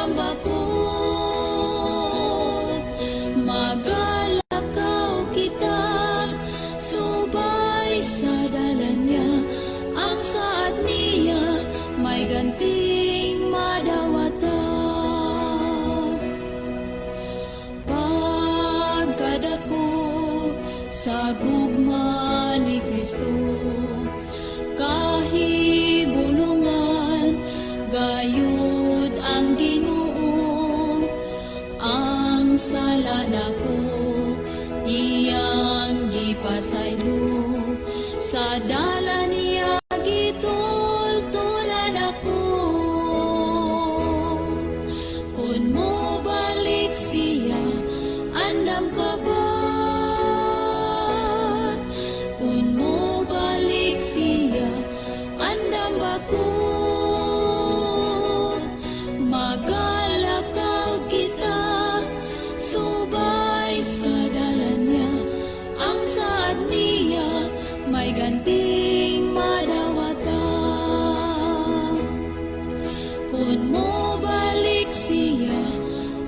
Andam ba ko? Magalakaw kita subay sa dalan niya. Ang saad niya may ganting madawata. Pagkadako sa gugma ni Kristo, kahibulungan gayud ang Ginoo. Ang sala nako iyang gipasaylo, sa dalan niya gitultulan ako. Kun mo balik siya, andam ka ba? Kun mo balik siya, andam ba ko? Magalakaw kita subay sa dalan niya. Ang saad niya may ganting madawata. Kun mo balik siya,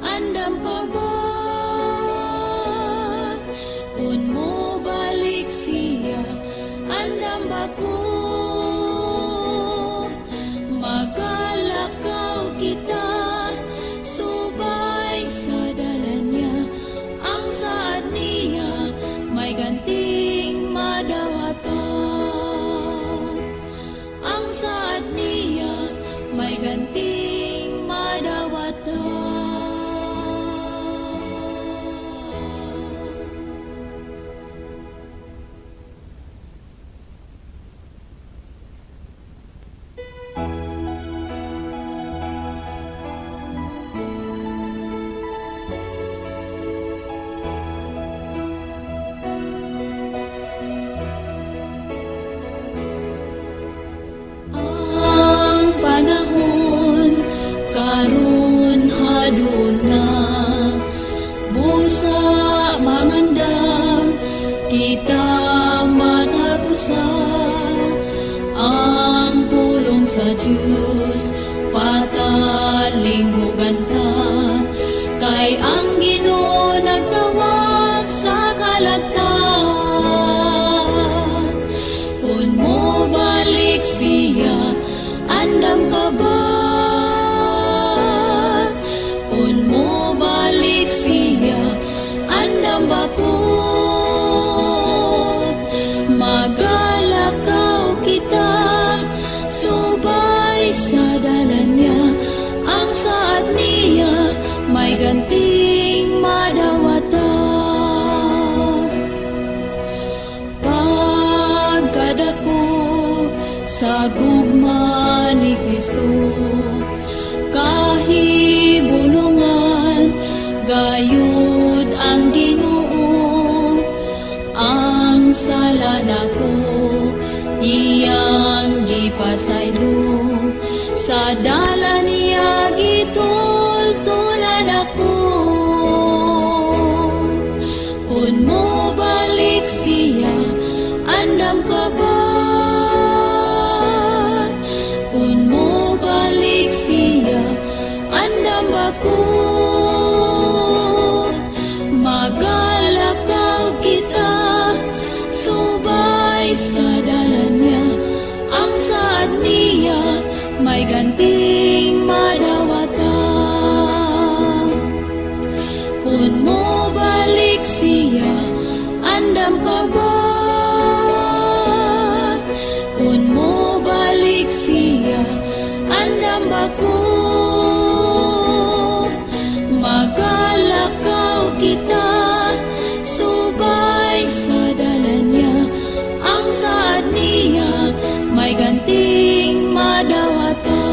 andam ka ba? Kun mo balik siya, andam ba ko? Magalakaw kita subay sa dalan niya. Ang saad niya may ganting madawata. Ang saad niya may ganting madawata. Ang panahon karon haduol na, busa mangandam kita matagusan. Ang pulong sa Diyos patalinghugan ta, kay ang Ginoo nagtawag sa kalagtan. Kun mo balik siya, andam ka ba? Kun mo balik siya, andam ba ko? Magalakaw kita subay sa dalan niya. Ang saad niya may ganting madawata. Pagkadako sa gugma ni Kristo, kahibulungan gayud ang Ginoo. Ang sala nako iyang gipasaylo, sa dalan niya gitultulan ako. Kun mo balik siya, andam ka ba? Kun mo balik siya, andam ba ko? Magalakaw kita subay sa dalan niya. Ang saad niya may ganting madawata. Kun mo balik siya, andam ka ba? Kun mo balik siya, andam ba ko? Magalakaw kita subay sa dalan niya. Ang saad niya may ganting madawata.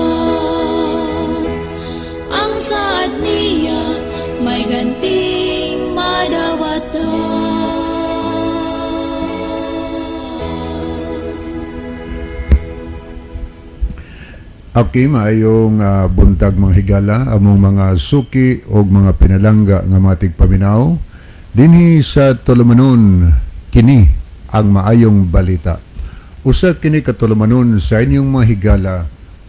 Ang saad niya may ganting madawata. Okay, maayong buntag mga higala, among mga suki o mga pinalangga nga mga tigpaminaw. Dinhi sa Tulumanon, kini ang maayong balita. Usa kini ka tulumanon sa inyong mga higala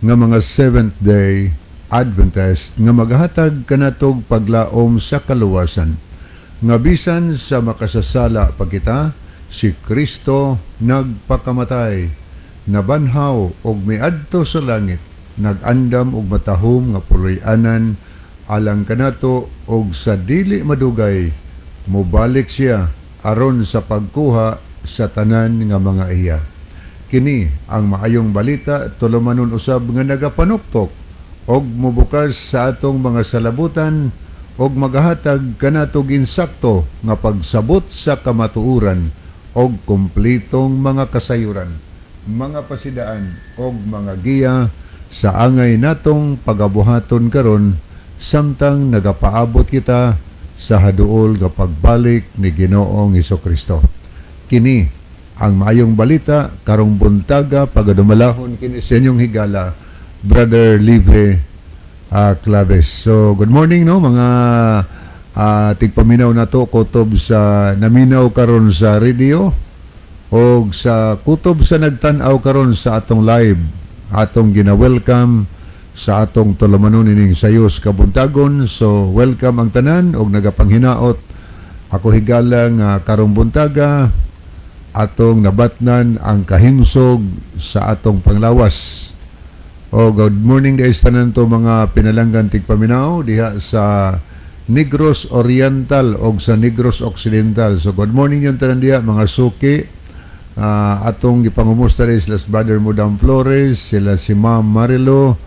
nga mga Seventh Day Adventist nga magahatag kanatog paglaom sa kaluwasan. Nga bisan sa makasasala pa kita, si Kristo nagpakamatay, nabanhaw og miadto sa langit, nag-andam og matahom nga puloy-anan alang kanato, og sa dili madugay mobalik siya aron sa pagkuha sa tanan nga mga iya. Kini ang maayong balita, tulumanon usab, nga nagapanuktok og mobukas sa atong mga salabutan og magahatag kanatog insakto nga pagsabot sa kamatuoran og kumplitong mga kasayuran, mga pasidaan og mga giya sa angay natong pagabuhaton karon samtang nagapaabot kita sa haduol nga pagbalik ni Ginoong Kristo. Kini ang maayong balita karong buntaga, pagadumalahon kini sa inyong higala, Brother Libre Claves. So good morning, no, mga tigpaminaw nato, kutob sa naminaw karon sa radio o sa kutob sa nagtan-aw karon sa atong live, atong gina-welcome sa atong tulumanon ining sayos kabuntagon. So welcome ang tanan og nagapanghinaot ako, higala, nga karong buntaga atong nabatnan ang kahimsog sa atong panglawas. O good morning guys, tanan to mga pinalanggan tigpaminaw diha sa Negros Oriental o sa Negros Occidental. So good morning yung tanan diha, mga suki. Atong gipangumusta rin sila si Brother Mudam Flores, sila si Ma'am Marilo,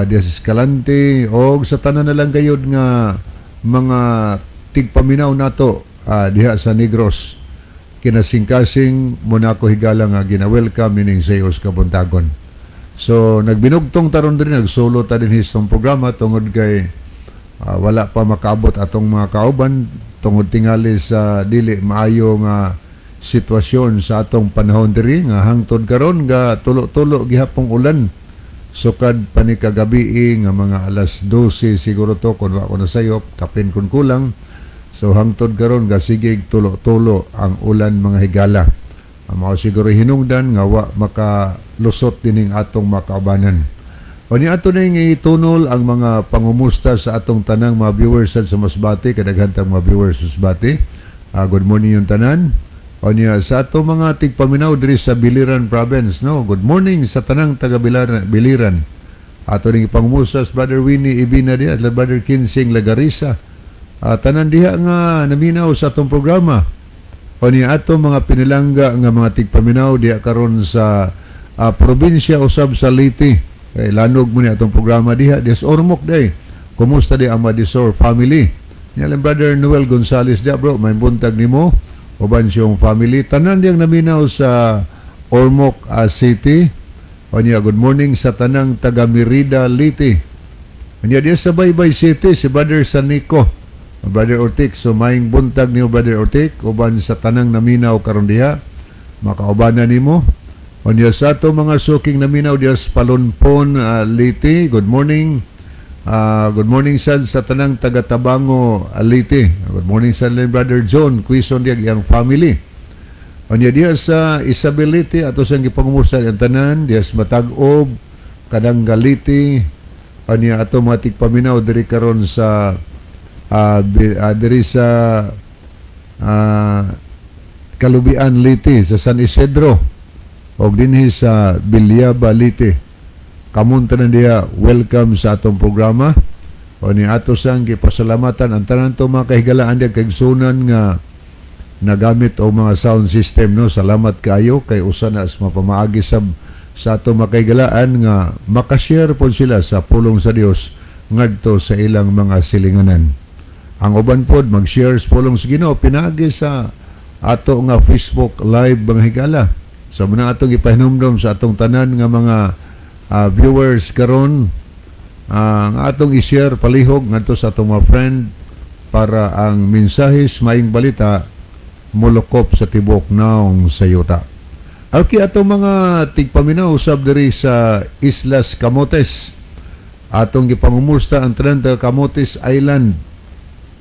diha si Escalante, o sa tanan na lang gayod nga mga tigpaminaw nato diha sa Negros. Kinasingkasing muna ako, higala, nga gina-welcome ining sayos kabuntagon. So nagbinugtong taron din, nagsulo ta din histong programa tungod kay wala pa makaabot atong mga kauban tungod tingali sa dili maayo nga sitwasyon sa atong panahon diri nga hangtod karon ga tulo-tulo gihapong ulan sukad pa ni kagabi nga mga alas 12 siguro to, kun wa ko nasayop, kapin kun kulang. So hangtod karon gasigig tulo-tulo ang ulan, mga higala. Ang mao siguro hinungdan nga wa makalusot dining atong makaubanan. O ni ato ning itunol ang mga pangumusta sa atong tanang mga viewers sa Masbate, kadaghan tang mga viewers sa Masbate. Good morning yung tanan. O niya sa atong mga tigpaminaw diri sa Biliran Province, no. Good morning sa tanang taga Biliran. Biliran. Ato ning ipangumusta sa Brother Winnie Ibina diha, at Brother Kinsing Lagarisa. Tanan diha nga naminaw sa atong programa. O niya ato mga pinilangga nga mga tigpaminaw diha karon sa probinsya usab sa Leyte. Kay lanog mo ni atong programa diha diha sa Ormoc day. Kumusta di ang Madisor family? Niya lang Brother Noel Gonzales diha, bro, may buntag nimo uban siyong family. Tanan diyang naminaw sa Ormoc City. O niya, good morning sa tanang taga Merida, Leyte. Niya diya sa Baybay City, si Brother Sanico, Brother Ortik. So maayong buntag niyo, Brother Ortik, uban sa tanang naminaw karon diha. Makaubanan nimo. O niya sa ato mga suking naminaw diya sa Palonpon, Leyte. Good morning. Good morning sad sa tanang taga Tabango, Leyte. Good morning sa Brother John Quizon diya iyang family. O niya diya sa Isabelite ato siyang gipangumusta ang tanan diya sa Matag-ob, Kadanga, Leyte. O niya ato mga tigpaminaw diri karon sa diri sa Kalubian, Leyte, sa San Isidro og dinhi sa Villaba, Leyte. Kamong tanan diha, welcome sa atong programa. O ni ato sang gipasalamatan ang tanan to mga kahigalaan diha, kaigsunan nga nagamit og mga sound system, no. Salamat kaayo kay usa na sa mapamaagi sa atong mga kahigalaan nga makashare pod sila sa pulong sa Dios ngadto sa ilang mga silinganan. Ang uban pod mag-share sa pulong sa Ginoo pinaagi sa ato nga Facebook Live, mga higala. So muna atong ipahinumdom sa atong tanan nga mga viewers karon ang atong i-share palihog ngadto sa atong mga friend para ang mensahe sa maayong balita molukop sa tibok naong sa yuta. Okay, atong mga tigpaminaw usab diri sa Islas Camotes. Atong gipangumusta ang 30 Camotes Island.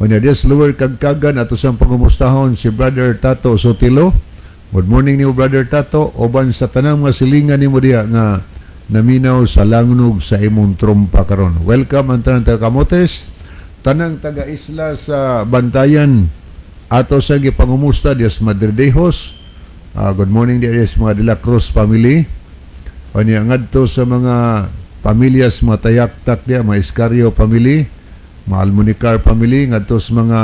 Unya diya sa Lower Kagkagan ato sang pangumustahon si Brother Tato Sotilo. Good morning nimo, Brother Tato, uban sa tanang mga silingan nimo diha nga naminaw sa langnog sa imong trompa karon. Welcome ang tanang taga Camotes, tanang taga isla sa Bantayan. Ato sa gipangumusta dias Madridejos. Good morning dias mga De La Cruz family. Unya ngadto sa mga pamilyas mga Tayaktak diya, mga Iscario family, mga Almunicar family, ngadto sa mga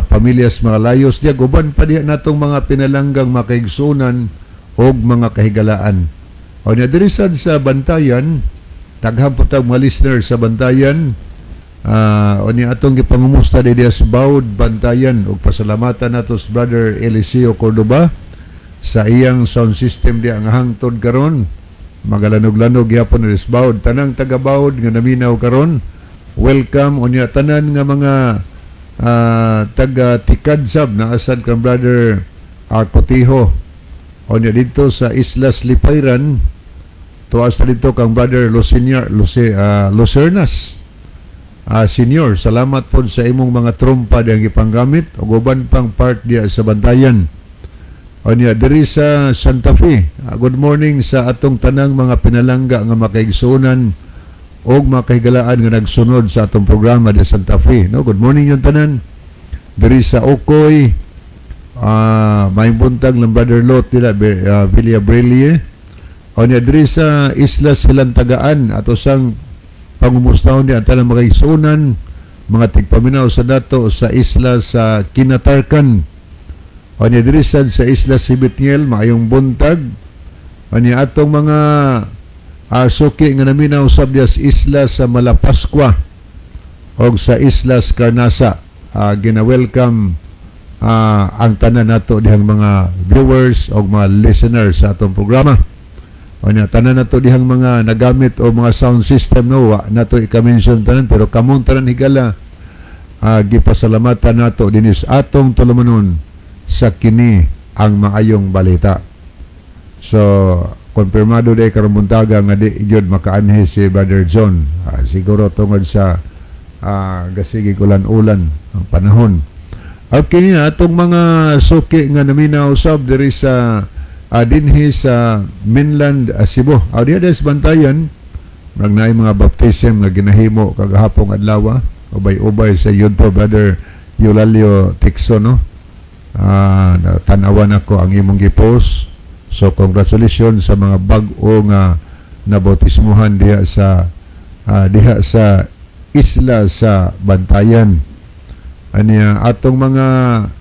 pamilyas mga Layos diya, guban pa diya natong mga pinalanggang makaigsunan og mga kahigalaan. O niya diri sad sa Bantayan, daghan po tag mga listeners sa Bantayan. O niya atong gipangumusta di diya sa Baud Bantayan ug pasalamatan nato sa Brother Eliseo Cordoba sa iyang sound system diya nga hangtod karon magalanog-lanog gyapon ni Baud. Tanang taga Baud nga naminaw karon, welcome. Unya tanan nga mga taga Tikad sab na asad kang Brother Cotijo. Unya dito sa Islas Lipayran, tuas na dito kang Brother Lucinier Luce, Lucernas Senior, salamat po sa imong mga trompa diyang gipanggamit ug uban pang part diya sa Bantayan. Unya diri sa Santa Fe, good morning sa atong tanang mga pinalangga nga makaigsuonan og makahigalaan nga nagsunod sa atong programa di Santa Fe. No, good morning yung tanan. Diri sa Okoy, may buntag ng Brother Lot nila, Villa Brelie. Unya diri sa Islas Hilantagaan, ato sang pangumustahon di ang tanang makaigsuonan, mga tigpaminaw sa dato sa isla sa Kinatarkan. Unya diri sad sa Isla Sibitngel, maayong buntag. Unya atong mga suki nga naminaw sa sa isla sa Malapascua og sa Islas Carnasa. Gina-welcome ang tanan nato dihang mga viewers og mga listeners sa atong programa. Unya tanan nato dihang mga nagamit o mga sound system, no, wa nato ika-mention tanan, pero kamong tanan higala, gipasalamatan nato dinis atong tulumanon sa kini ang maayong balita. So, konfirmado day karon buntaga nga di gyud makaanhi si Brother John. Siguro tungod sa gasigi ulan-ulan ang panahon. Okay, atong mga suki nga naminaw sab diri sa dinhi sa mainland Cebu. Diha des Bantayan, murag naay mga baptism nga ginahimo kagahapong adlaw, ubay-ubay sa YouTube, Brother Eulalio Tixo, no? Tanawan ako ang imong gipost. So congratulations sa mga bag-o nga nabautismuhan diha sa isla sa Bantayan. Aniya atong mga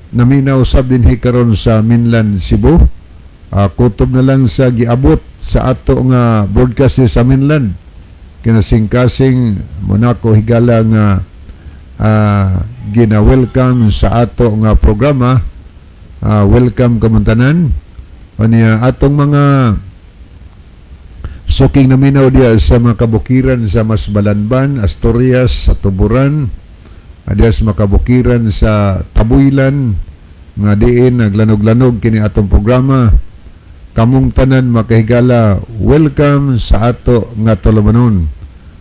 naminaw sab dinhi karon sa mainland Cebu. Kutob na lang sa giabot sa ato nga broadcast sa mainland. Kinasingkasing Monaco higala nga gina-welcome sa ato nga programa. Welcome kamuntanan. Aniya atong mga suking naminaw diya sa mga kabukiran sa Masbalanban, Asturias, sa Tuburan, diya sa mga kabukiran sa Tabuilan, nga diin naglanog-lanog kini atong programa. Kamong tanan makahigala, welcome sa ato nga tulumanon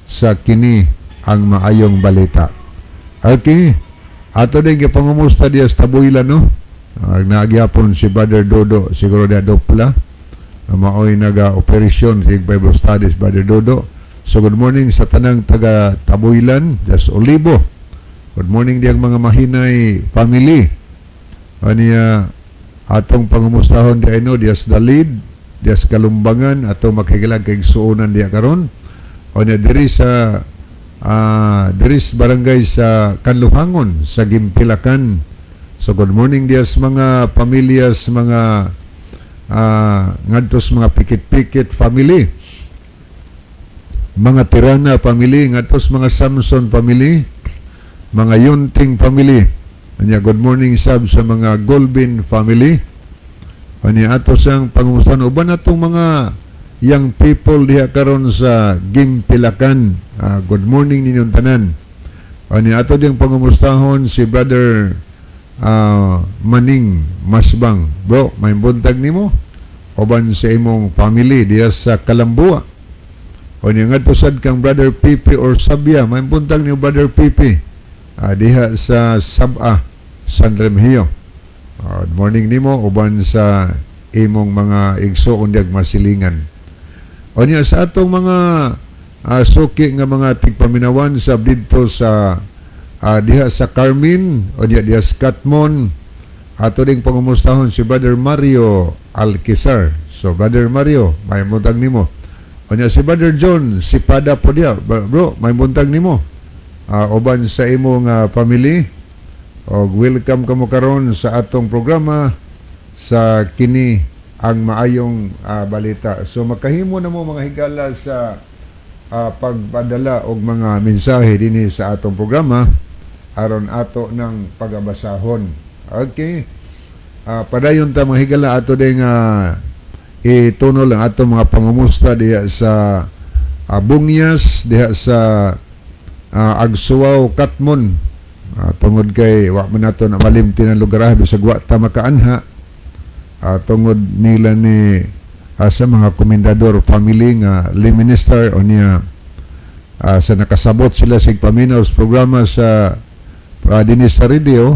sa kini ang maayong balita. Okay, ato din gipangumusta diya sa Tabuilan, no? Nagyapon si Brother Dodo, siguro diya dupla. Maoy naga-operasyon sa Bible Studies, Brother Dodo. So good morning sa tanang taga Tabuilan, das Olibo. Good morning diyang mga Mahinay family. Aniya atong pangumustahon di ano dias Dalid, dias Kalumbangan, atong makigilag kay suonan diya karon. Unya diri sa barangay sa Kanluhangon sa Gimpilakan. So good morning dias mga pamilyas mga ngadtos mga Pikit-pikit family, mga Tirana family, ngadtos mga Samson family, mga Yunting family. Anya good morning sab sa mga Golbin family. Anya ato sang pangumustahan uban atong mga young people diha karon sa Gimpilakan. Good morning ninyong tanan. Anya ato diyang pangumustahon si Brother Maning Masbang. Bro, may buntag nimo uban sa imong family diha sa Kalambua. O niya ngadto sad kang Brother Pipi or Sabia, may buntag ni Brother Pipi diha sa Sab-a, San Remigio. Good morning nimo uban sa imong mga igsoon diag masilingan. O niya sa atong mga suki nga mga tigpaminawan sa didto sa diha sa Carmen o diha diha sa Catmon, ato ding pangumustahon si Brother Mario Alquizar. So Brother Mario, may buntag nimo. O niya si Brother John, si Pada po diha. Bro, may buntag nimo. Uban sa imong family. Og welcome kamo karon sa atong programa sa Kini ang Maayong Balita. So makahimo na mo, mga higala, sa pagpadala og mga mensahe dinhi sa atong programa aron ato ng pagabasahon. Okay. Padayon ta, mga higala, ato ding itunol ang atong mga pangumusta diha sa Bungyas, diha sa Agsuaw, Katmon. Tungod kay wa man nato na malimti ng lugar bisag wa ta makaanha, tungod nila ni sa mga Komendador family nga lay minister o niya sa nakasabot sila sa paminaw sa programa sa dinhi sa radio,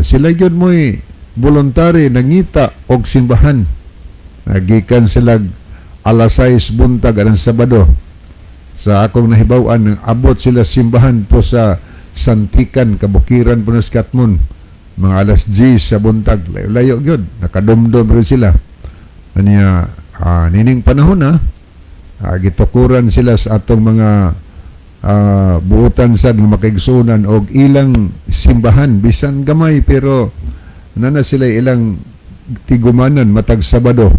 sila gyud mo'y voluntary nangita og simbahan. Nagikan sila alas 6 buntag anang Sabado. Sa akong nahibaw-an, abot sila simbahan po sa Santikan, kabukiran po ng Katmon, mga alas 10 sa buntag. Layo-layo gyud, nakadumdum rin sila. Aniya nining panahon na gitukuran sila sa atong mga buotan sad nga makaigsunan og ilang simbahan bisan gamay, pero nana sila ilang tigumanan matag Sabado.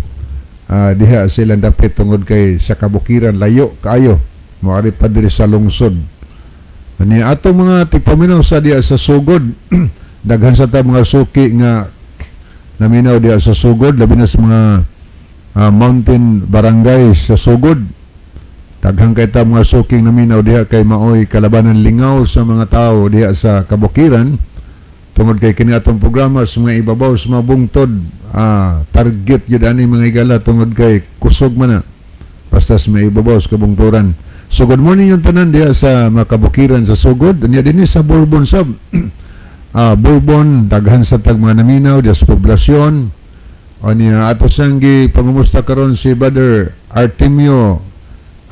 Diha sila dapit tungod kay sa kabukiran layo kaayo, moari pa diri sa lungsod. Ani atong mga tigpaminaw sa diha sa Sugod, daghan sa ta mga suki nga naminaw diha sa Sugod, labi na sa mga mountain barangays sa Sugod. Daghan kay ta mga suking naminaw diha kay maoy kalabanan lingaw sa mga tao diha sa kabukiran tungod kay kini atong programa sa mga ibabaw sa mga bungtod, target gyud ani, mga higala, tungod kay kusog man na basta sa mga ibabaw sa kabungturan. So good morning yung tanan diha sa mga kabukiran sa Sugod. Unya dinhi sa Bourbon sab. Bourbon, daghan sa tag mga naminaw diha sa poblasyon. Unya ato sang pangumusta karon si Brother Artemio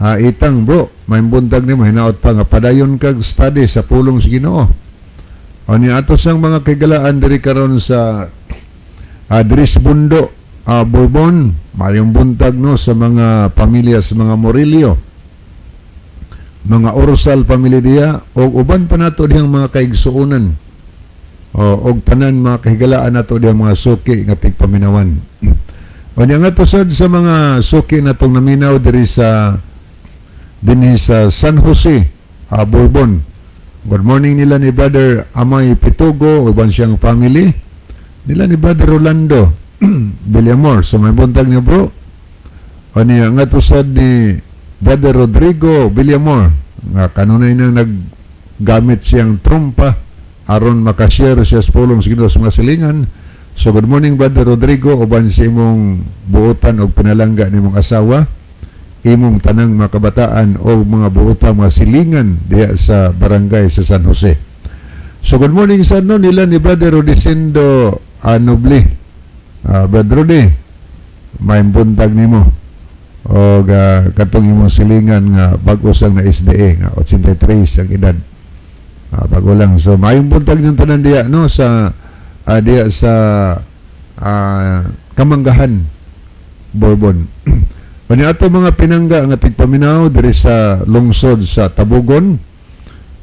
Itang. Bro, may buntag nimo, hinaot pa nga padayon kag study sa pulong sa Ginoo. Unya ato sang mga kaigalaan diri karon sa diri sa Bundo, Bourbon, mayong buntag no sa mga pamilya sa mga Morillo, mga Orsal family diya o uban pa nato diyang mga kaigsuonan o og tanan mga kahigalaan nato diyang mga suki nga tigpaminawan. O niya nga to sad sa mga suki natong naminaw diri sa dinhi sa San Jose, Bourbon. Good morning nila ni Brother Amay Pitugo, uban siyang family. Nila ni Brother Rolando Villamor. So may buntag niyo, bro. O niya nga to sad ni Brother Rodrigo Villamor nga kanunay nang naggamit siyang trumpa aron makashare siya sa pulong sa Ginoo sa mga silingan. So good morning, Brother Rodrigo, uban sa imong buotan og pinalangga nimong asawa, imong tanang mga kabataan o mga buotan mga silingan diha sa barangay sa San Jose. So good morning sa no nila ni Brother Rodicendo Noble. Brother Rodi, may buntag nimo o katong imong silingan nga bag-o sang na SDA nga 83 ang edad. Bago lang. So maayong buntag yung tanan diya no sa diya sa Kamanggahan, Bourbon. Unya ato mga pinangga nga tigpaminaw diri sa lungsod sa Tabugon.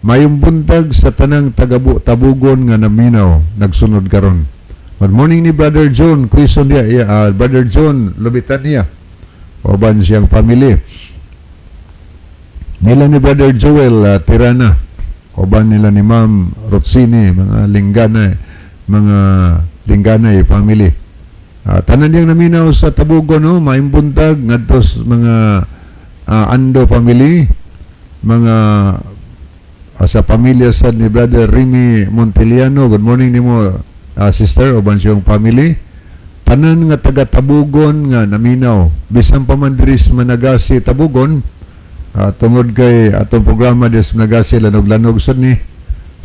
Mayong buntag sa tanang tagabu Tabugon nga naminaw nagsunod karon. Good morning ni Brother John Quezon diya, yeah, Brother John Lubitan niya uban siyang family. Nila ni Brother Joel Tirana uban nila ni Ma'am Rotsini, mga Lingganay family. Tanan niyang naminaw sa Tabugon no, maayong buntag ngadto sa mga Ando family, mga sa pamilya sa ni Brother Remy Monteliano. Good morning nimo, sister, uban siyang family. Tanan nga taga Tabugon nga naminaw bisan pa man diri sa Managasi, Tabugon, tungod kay atong programa diri sa Managasi lanog-lanog sad ni.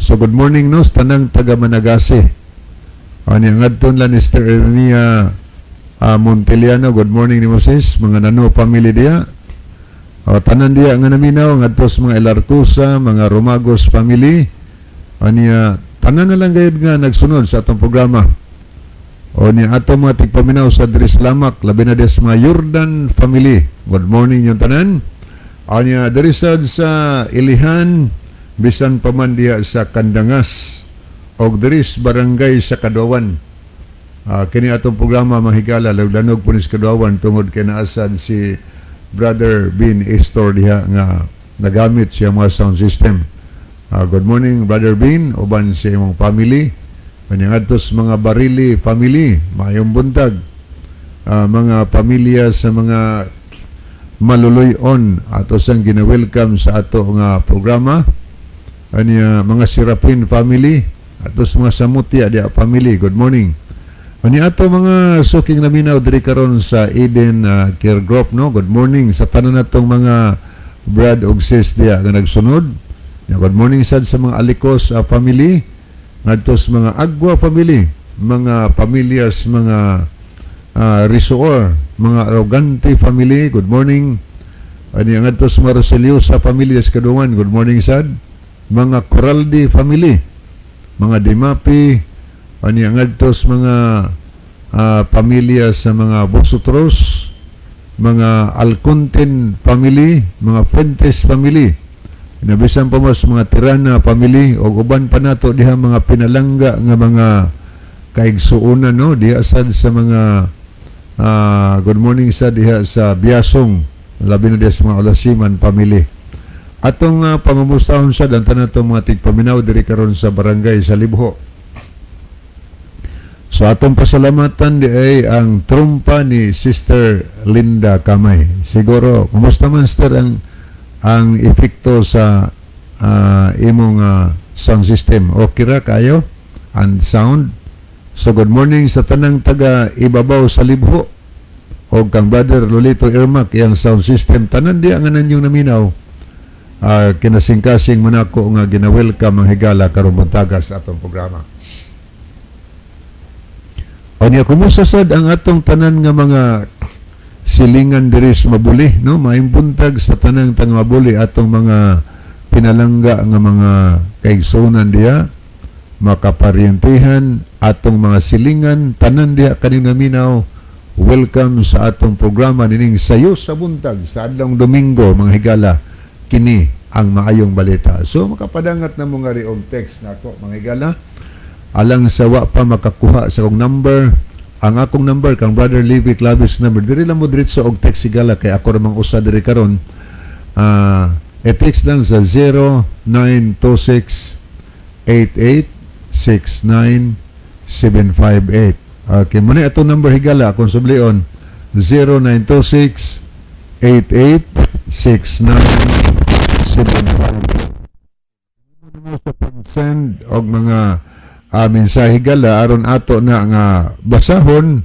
So good morning no sa tanang taga Managasi. Ani ngadton lang ni Sister Ernia Monteliano, good morning nimo sis, mga Nano family diya. O, tanan diya nga naminaw ngadto sa mga Elarcosa, mga Romagos family. Aniya, tanan na lang gayud nga nagsunod sa atong programa. O niya ato mga tigpaminaw sa diri sa Lamac, labi na des mga Jordan family. Good morning yung tanan. O niya diri sad sa Ilihan, bisan pa man diha sa Kandangas og diri sa barangay sa Kaduawan. Kini atong programa, mga higala, lagdanog po ni sa Kaduawan tungod kay naasad si Brother Bin Istor diha nga nagamit siya mga sound system. Good morning, Brother Bin, uban sa imong family. Kanya ngadto sa mga Barili family, maayong buntag. Mga pamilya sa mga Maluloy-on ato sang gina-welcome sa ato nga programa. Anya mga Serapin family, ato sa mga Samutia diha family, good morning. Anya ato mga suking naminaw diri karon sa Eden Care Group, no. Good morning sa tanan natong mga brad og sis diha nga nagsunod. Ya, good morning sad sa mga Alicos family, ngadto sa mga Agua family, mga pamilyas mga Risoor, mga Arrogante family, good morning. Ani ngadto sa mga Roseliosa family sa Kadungan, good morning sad. Mga Coraldi family, mga Dimapi, ani ngadto sa mga pamilya sa mga Bosotros, mga Alconten family, mga Fuentes family. Nabisan pa mo sa mga Tirana family o uban pa nato diha mga pinalangga nga mga kaigsuonan, no, diha sad sa mga good morning sa diha sa Biasong, labi na diha sa mga Olasiman family. Atong pangumustahon sad ang tanan atong mga tigpaminaw diri karon sa barangay sa Libho. So atong pasalamatan di ay ang trumpa ni Sister Linda Kamay. Siguro, kumusta man, sister, ang epekto sa imong sound system? Okay ra kayo? And sound? So good morning sa tanang taga ibabaw sa Libho. O kang Brother Lolito Irmak, iyang sound system. Tanan diya nga nanyong naminaw. Kinasingkasing manako nga gina-welcome ang higala karong buntaga sa atong programa. O niya, kumusta sad ang atong tanan nga mga silingan diri sa Mabuli, no? Maayong buntag sa tanang taga Mabuli, atong mga pinalangga nga mga kaigsunan diha, makaparyentihan, atong mga silingan, tanan diha kaning naminaw. Welcome sa atong programa nining Sayo sa Buntag sa adlong Domingo, mga higala, kini ang maayong balita. So makapadangat na mo nga og text nako, mga higala, alang sa wa pa makakuha sa akong number. Ang akong number, kang Brother Levi Clavis number, diri lang mo diretso og text, higala, kay ako ramang usa diri karon. E-text lang sa 0926 8869 758. Okay, muna atong number, higala, akong sublion: 0926 8869 758 mo sa pag-send og mga mensahe, higala, aron ato na nga basahon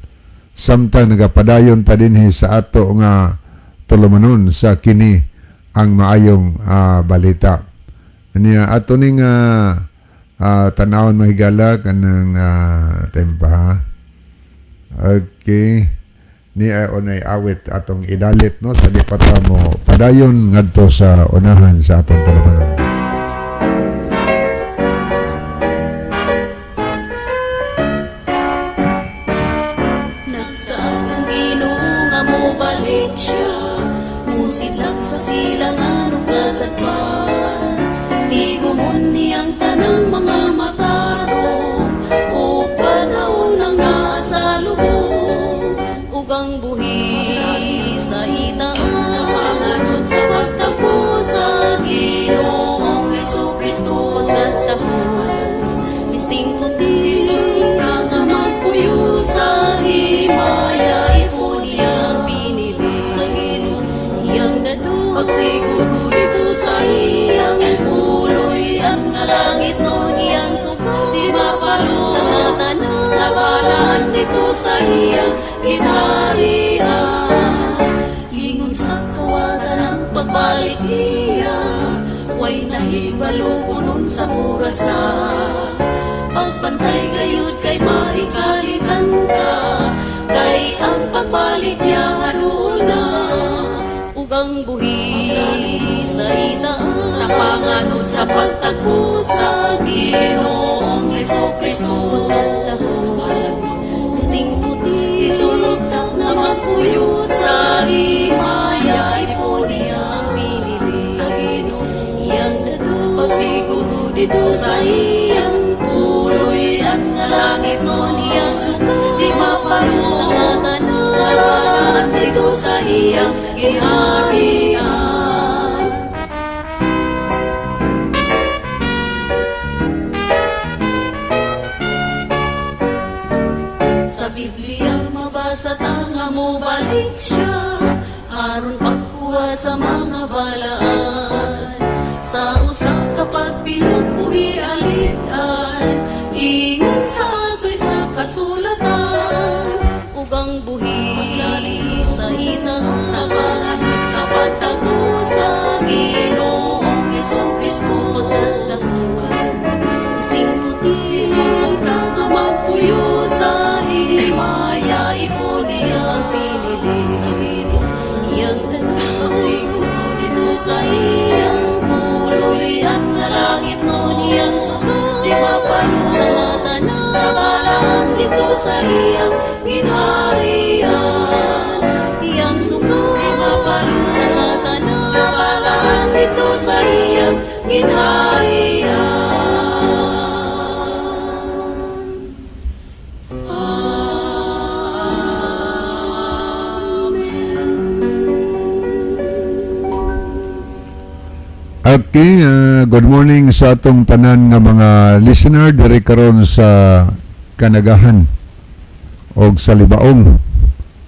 samtang nagapadayon ta dinhi sa ato nga tulumanon sa kini ang maayong balita. Niya ato ning tanawon, mga higala, kanang tempa ha. Okay. Ni ay unay awit atong idalit, no, sa di pa ta mo padayon ngadto sa unahan sa atong tulumanon. Nagsaad ang Ginoo nga mobalik siya, musidlak sa silangan ug kasadpan. Tigumon niyang tanang mga matarong ug panahon ang naa sa lubong ug ang buhi sa itaas sa pagtagpo sa Ginoong Kristo. Pagkatapos misting puti nga magpuyo sa himaya, ipon iyang binili sa Ginoo iyang dado pagsiguro dito sa iyang puloy at nga langit nun iyang suko di mapalo sa mga tanan nabalaan dito sa iyang ginaharian. Ingon sa kawatan ang pagbalik niya, way nahibalo kunon sa orasa. Pagbantay gayud kay maikalitan ka, kay ang pagbalik niya hadol na. Ug Ug ang buhi sa itaas sa panganod sa pagtagpo sa Ginoong Hesus Kristo. Pisting puti sulod ta nga magpuyo sa himaya, ipo niya ang pinili sa Ginoo iyang dado pagsiguro dito sa iyang puloy-an nga langit no niyang suka di mapalo sa katanan dito sa iyang gingharian. Sa Biblia mabasa ta nga mobalik siya aron pagkuha sa mga balaan. Sa usa ka pagbilog buhi alig-an, ingon sa asoy sa kasulatan. Ug ang buhi sa itaas sa pangasid sa pagtagpo sa Ginoong Hesus Kristo. Pagkatagpuan pisting puti sulod ta nga magpuyo sa himaya, ipo niya ang pinili sa Ginoo iyang dala pagsiguro dito sa iyang puloy-an nga langit no niyang suka di mapalo sa katanan balaan dito sa iyang ginharian. Iyang suka di mapalo sa katanan balaan dito sa iyang ginharian. Amen. Okay, good morning sa atong tanan nga mga listener diri karon sa Kanagahan og sa Libaong.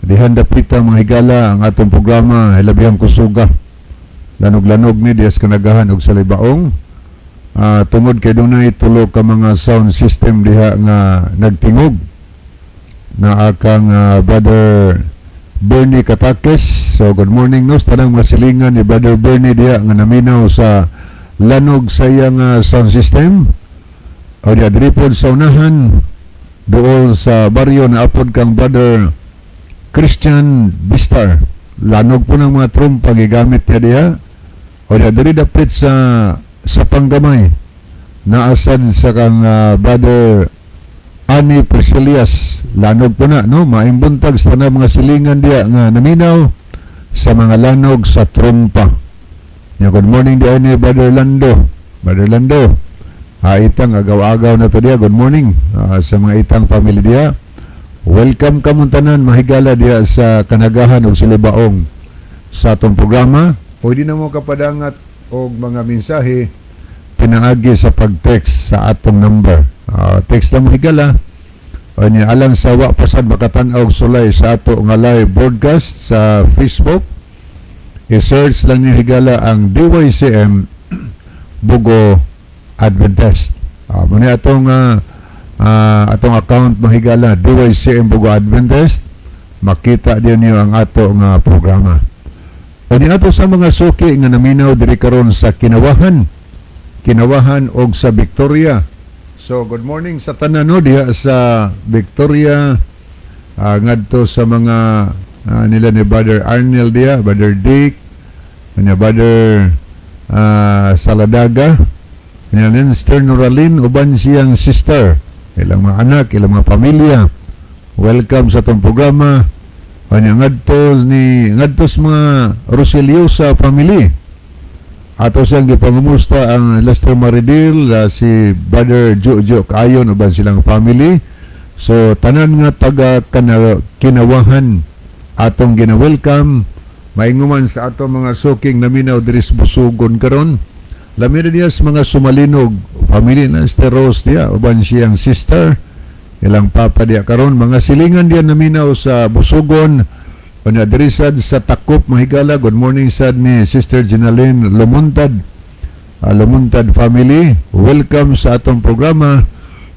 Dihan dapita, mga higala, ang atong programa hilabihang kusuga. Lanog-lanog ni diha sa Kanagahan og sa Libaong. Tungod kay dunay tulo ka mga sound system diha nga nagtingog na akang Brother Bernie Katakes. So good morning no sa tanang mga silingan ni Brother Bernie diha nga naminaw sa lanog sa iyang sound system. O diha diri pod sa unahan duol sa baryo na apod kang Brother Christian Bistar. Lanog po ng mga trumpa gigamit niya diha. O diha diri dapit sa Panggamay naasad sa kang Brother Ani Priscilias. Lanog po na, no? Maayong buntag sa tanang mga silingan diya nga naminaw sa mga lanog sa trumpa. Ya, good morning diya ni Brother Lando. Brother Lando, itang agaw-agaw na to diya. Good morning sa mga itang family diya. Welcome kamong tanan, mahigala, diya sa Kanagahan ug sa Libaong sa atong programa. Pwede na mo kapadangat og mga mensahe pinaagi sa pag-text sa atong number. Text na mo, higala. O niya, alang sa wa pasad makatan-aw og sulay sa ato nga live broadcast sa Facebook, i-search lang niyo, higala, ang DYCM Bogo Adventist. Muna atong account, mahigala, DYCM Bogo Adventist, makita din niyo ang ato nga programa. O di ato sa mga suki nga naminaw diri karon sa Kinawahan og sa Victoria. So good morning sa tanan no diha sa Victoria, ngadto sa mga nila ni Brother Arnel diha, Brother Dick, niya Brother Saladaga, niya Sister Noralyn uban siyang sister, ilang mga anak, ilang mga pamilya. Welcome sa atong programa. Kanya ngadto sa mga Roseliosa family. Ato siyang gipangumusta ang Lester Maridil, si Brother Jojo Kaayon uban silang family. So tanan nga taga Kinawahan atong gina-welcome. Mainguman sa ato mga suking naminaw diri sa Busugon karon. Lami na diya sa mga Sumalinog family na Sister Rose diya uban siyang sister, ilang papa diya karon, mga silingan diya naminaw sa Busugon. Unya diri sad sa Takop, mahigala, good morning sad ni Sister Ginaline Lumuntad. Lumuntad family, welcome sa atong programa.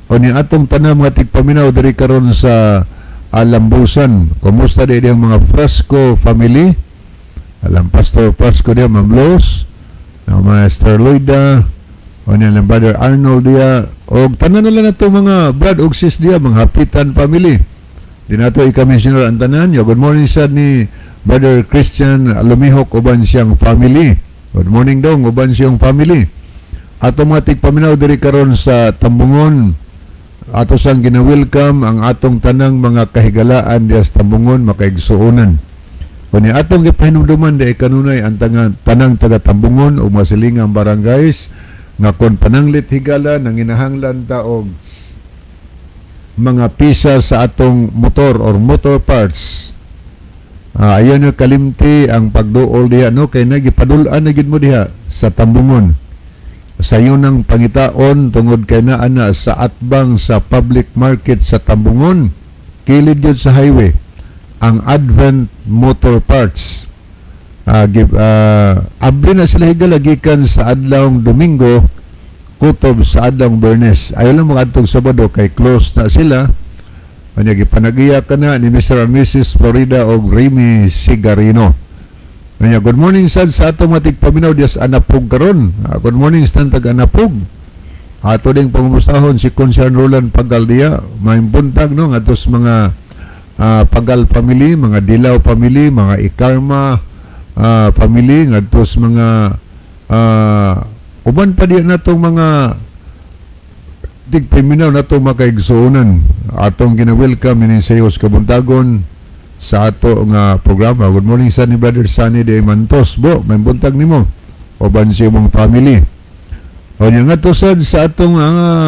Unya atong tanang mga tigpaminaw diri karon sa Alambusan. Kumusta di ang mga Frasco family? Alam Pastor Frasco diya, Ma'am Los, na Master Loida, unya lang Brother Arnold diya, og tanan na lang nato mga brad og sis diya, mga Hapitan family. Di nato i-mention ang tanan. Yo, good morning sad ni Brother Christian Lumihok uban siyang family. Good morning, dong, uban siyang family. Ato mga tigpaminaw diri karon sa Tambungon, ato sang gina-welcome ang atong tanang mga kahigalaan diya sa Tambungon, makaigsuonan. Kunya atong gipahinumduman di kanunay ang tanang taga Tambungon o masilingang barangays nga kon pananglit, higala, nanginahanglan ta og mga pisa sa atong motor or motor parts. Ayaw nyo kalimti ang pagduol diha, no, kay nagipadul-an na gid mo diha sa Tambungon. Sayo ng pangitaon tungod kay naa na sa atbang sa public market sa Tambungon, kilid yun sa highway, ang Advent Motor Parts. Abri na sila, higala, gikan sa adlawng Domingo kutob sa adlawng Bernes. Ayaw lang mga adtong Sabado kay close na sila. Kanya gipanagiya ka na ni Mr. and Mrs. Florida og Remy Sigarino. Kanya good morning sad sa atong mga tigpaminaw diya sa Anapog karon. Good morning sa tag Anapog. Ato ding pangumustahon si Konsyar Roland Pagaldia, maayong buntag, no, ngadto sa mga Pagal family, mga Dilaw family, mga Ikarma family, ngadto sa mga uban pa diya natong mga tigpaminaw nato makaigsuonan. Atong gina-welcome ini sa iyo sa kabuntagon sa ato nga programa. Good morning sa ni Brother Sunny De Mantos. Bo, maayong buntag nimo. Uban sa imong family. O niya nga to sad sa atong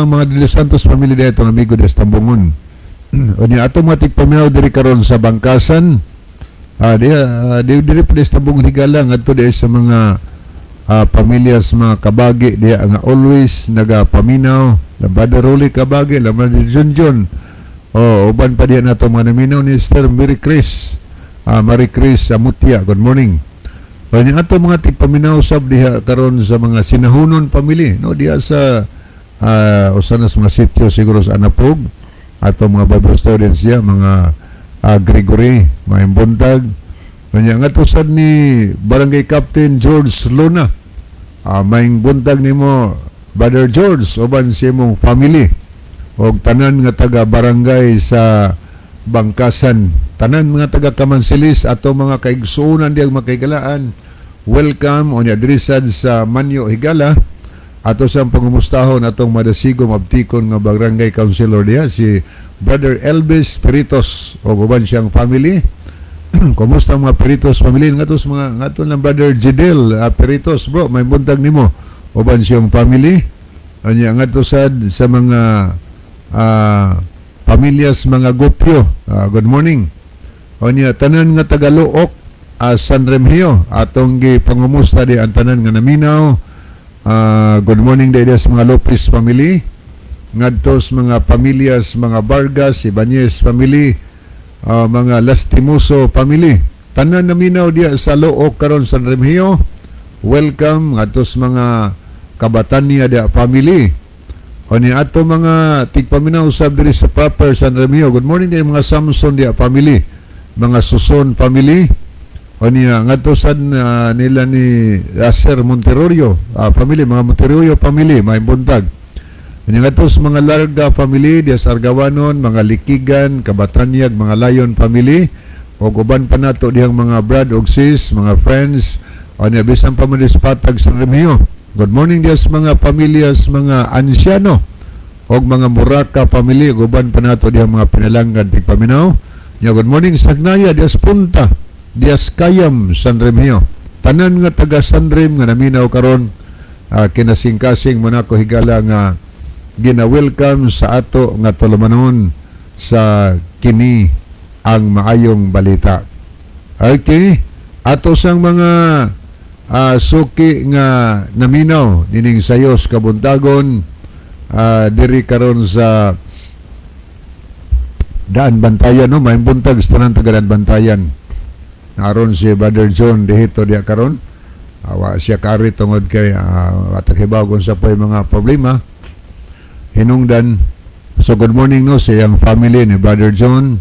mga De Los Santos family dito, amigo des Tambungon. O niya atong mga tigpaminaw diri karon sa Bangkasan. Di diri pa des Tambungon, higala, ngadto di sa mga pamilya sa mga Kabagi diya nga always nagapaminaw, la Brother Rolly Kabagi, la Brother Junjun. Oh, uban pa diya nato mga naminaw ni Sir Mary Chris, Marie Chris Amutia. Good morning. Kanya ato mga tigpaminaw sab diha karon sa mga Sinahunon family, no, diha sa usa na sa mga sitio siguro sa Anapog, ato mga Bible students diha, mga Gregory, maayong buntag. Kanya nga to sad ni Barangay Captain George Luna. Maayong buntag nimo, Brother George, uban sa imong family og tanan nga taga barangay sa Bangkasan, tanan mga taga Kamansilis, ato mga kaigsuonan diyang makaigalaan, welcome. Unya diri sad sa Manyo, higala, ato sa pangumustahon atong madasigom abtikon nga barangay councilor diha, si Brother Elvis Peritos og uban siyang family. Kumusta ang mga Peritos family? Ngadto sa mga ngadto ng Brother Jidel Peritos, bro, maayong buntag nimo uban siyang family. Anya ngadto sad sa mga pamilyas mga Gopyo, good morning. Unya tanan nga taga-Luok, San Remigio, atong gipangumusta di ang tanan nga naminaw. Good morning di sa mga Lopez family, ngadto sa mga pamilyas mga Vargas, Ibanez family, mga Lastimoso family, tanan naminaw diya sa Luok karon, San Remigio, welcome. Ngadto sa mga Kabatanya diya family. O ni ato mga tigpaminaw sab diri sa proper San Remigio. Good morning din mga Samson diya family, mga Suson family. O niya ngadto sad nila ni Sir Monterorio family, mga Monterorio family, maayong buntag. Unya ngadto sa mga Larga family diya sa Argawanon, mga Likigan, Kabatanyag, mga Lion family ug uban pa nato dihang mga brad ug sis, mga friends. O niya bisan pa man sa Patag, San Remigio. Good morning diya sa mga pamilyas mga Ansyano og mga Muraka family ug uban pa nato dihang mga pinalanggan tigpaminaw. Nya good morning sa Hagnaya diya sa Punta, diya sa Kayam, San Remigio. Tanan nga taga San Rem nga naminaw karon, kinasingkasing mo nako, higala, nga gina-welcome sa ato nga tulumanon sa kini ang maayong balita. Okay, ato sang mga suki nga naminaw nining sayos kabuntagon diri karon sa Daan Bantayan, no, maayong buntag sa tanan taga Daan Bantayan. Naron si Brother John dihito diya karon. Wa siya kari tungod kay atag hibaw kung sa po'y mga problema hinungdan. So good morning, no, sa iyang family ni Brother John.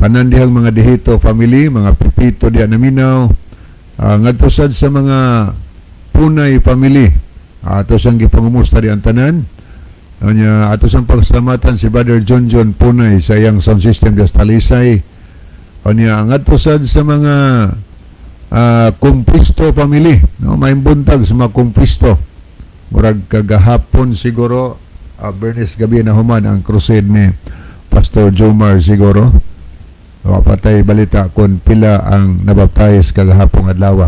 Tanan dihang mga Dihito family, mga Pipito diya naminaw. Ngadto sad sa mga Punay family. Ato sang gipangumusta di ang tanan. Anya ato sang pagsalamatan si Brother John John Punay sa iyang sound system diya sa Talisay. Unya ngadto sad sa mga Kumpisto family, no? Maayong buntag sa mga Kumpisto. Murag kagahapon siguro, Bernes gabi na human ang crusade ni Pastor Jomar siguro. Wapatay balita kung pila ang nabaptize kagahapong adlaw.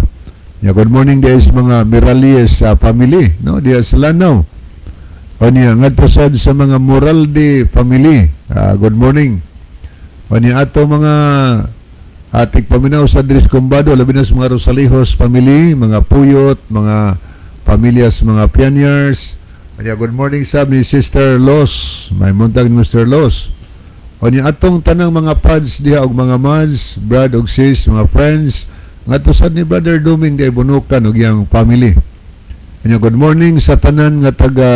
Ya, good morning guys, mga Miralies sa family, no? Diya sa Lanao. Unya ngadto sad sa mga Moralde family. Good morning. Unya ato mga atik paminaw sa Dris Combado, labi na sa mga Rosalijos family, mga Puyot, mga pamilyas, mga Pioneers. Unya good morning sa ni Sister Los. Maayong buntag ni Mr. Los. Unya atong tanang mga pads diha og mga mads, brad og sis, mga friends, ngadto sad ni Brother Duming di Bunukan og iyang family. Unya good morning sa tanan nga taga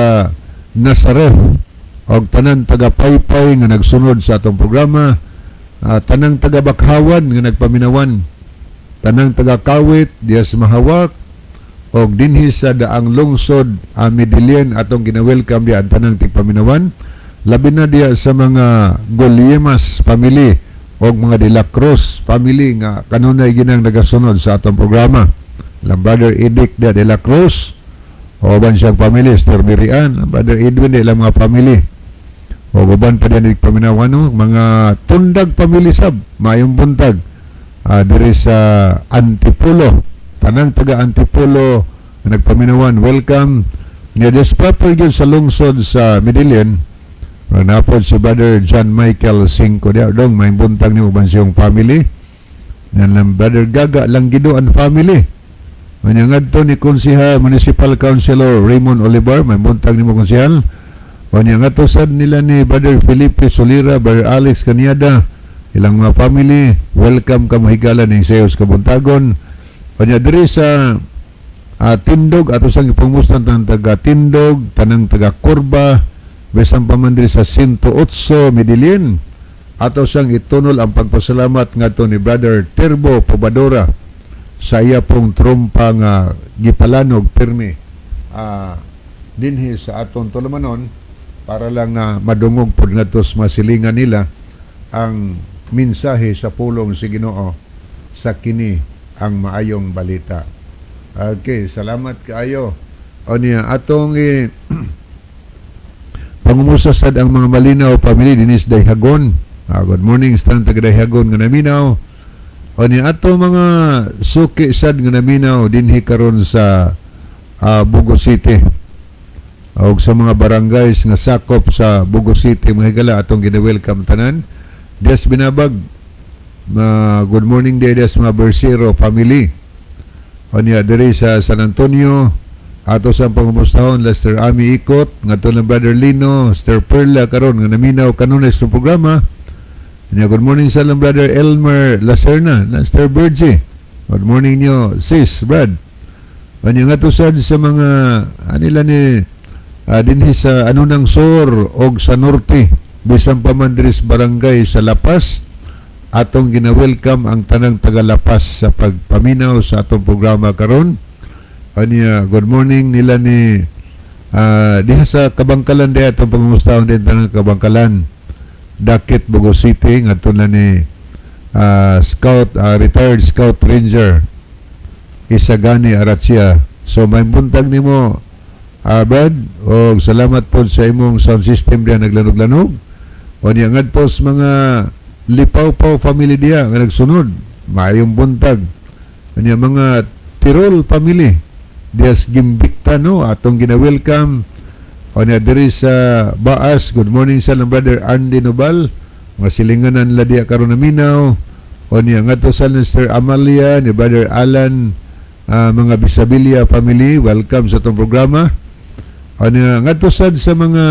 Nazareth og tanan taga Paypay nga nagsunod sa atong programa, tanang taga Bakhawan nga nagpaminawan, tanang taga Kawit diha sa Mahawak og dinhi sa daang lungsod Medellin, atong gina-welcome diha ang tanang tigpaminawan, labi na diha sa mga Goliemas family og mga De La Cruz family nga kanunay ginang nagasunod sa atong programa. Lang Brother Edic diha De La Cruz o uban siyang family, Sister Mirian, Brother Edwin diha ilang mga family o uban pa diha paminawan, no? Mga Tundag family sab, maayong buntag diri sa Antipolo, tanang taga Antipolo nga nagpaminawan, welcome niya des proper gyud sa lungsod sa Medellin. Napod si Brother John Michael Cinco diha dong, maayong buntag ni uban siyang family. Yan lang Brother Gaga Langgido and family. Unya ngadto ni Konseha Municipal Councilor Raymond Olivar, maayong buntag nimo, konsehal. Unya ngadto sad nila ni Brother Felipe Solira, Brother Alex Caniada, ilang mga family, welcome ka mahigala ning sayos kabuntagon. Unya diri sa Tindog, ato sang ipangmustan tanang taga Tindog, tanang taga Kurba, bisan pa man diri sa 108 Medellin. Ato sang itunol ang pagpasalamat ngadto ni Brother Terbo Pobadora sa iya pong trumpa nga gipalanog pirmi dinhi sa atong tulumanon para lang nga madungog pod ngadto sa masilingan nila ang mensahe sa pulong si Ginoo sa kini ang maayong balita. Okay, salamat kaayo. O niya atong pangumusta sad ang mga Malinaw family dinis Dayhagon. Good morning sa taga Dayhagon nga naminaw. O niya ato mga suki sad nga naminaw dinhi karon sa Bogo City. Og sa mga barangays nga sakop sa Bogo City, mga higala, atong gina-welcome tanan. Des binabag ma, good morning day des mga Bersero family. O niya diri sa San Antonio, ato sa pangumustahon Lester Ami Ikot ngadto na Brother Lino, Sister Perla karon nga naminaw kanunay sa programa. Nya good morning sa lang Brother Elmer Lacerna, Sister Bergie. Good morning niyo, sis, Brad. Anya nga to sad sa mga anila ni dinhi sa Anunang Sur og sa Norte, bisan pa man diri sa barangay sa Lapas, atong gina-welcome ang tanang taga Lapas sa pagpaminaw sa atong programa karon. Anya good morning nila ni diha sa Kabangkalan diha, atong pangungustahon din tanang Kabangkalan, Dakit, Bogo City, ngadto na ni Scout retired Scout Ranger Isagani Aratsia. So may buntag nimo, Brad, og salamat po sa imong sound system diha naglanog-lanog. O niya ngadto sa mga Lipaw-paw family diha nga nagsunod, maayong buntag. Unya mga Tirol family diha sa Gimbikta, no, atong gina-welcome. O niya diri sa Baas, good morning sa lang Brother Andy Nobal, mga silinganan la diha karon naminaw. O niya ngadto sa Sister Amalia ni Brother Alan, mga Bisabilia family, welcome sa atong programa. O niya ngadto sad sa mga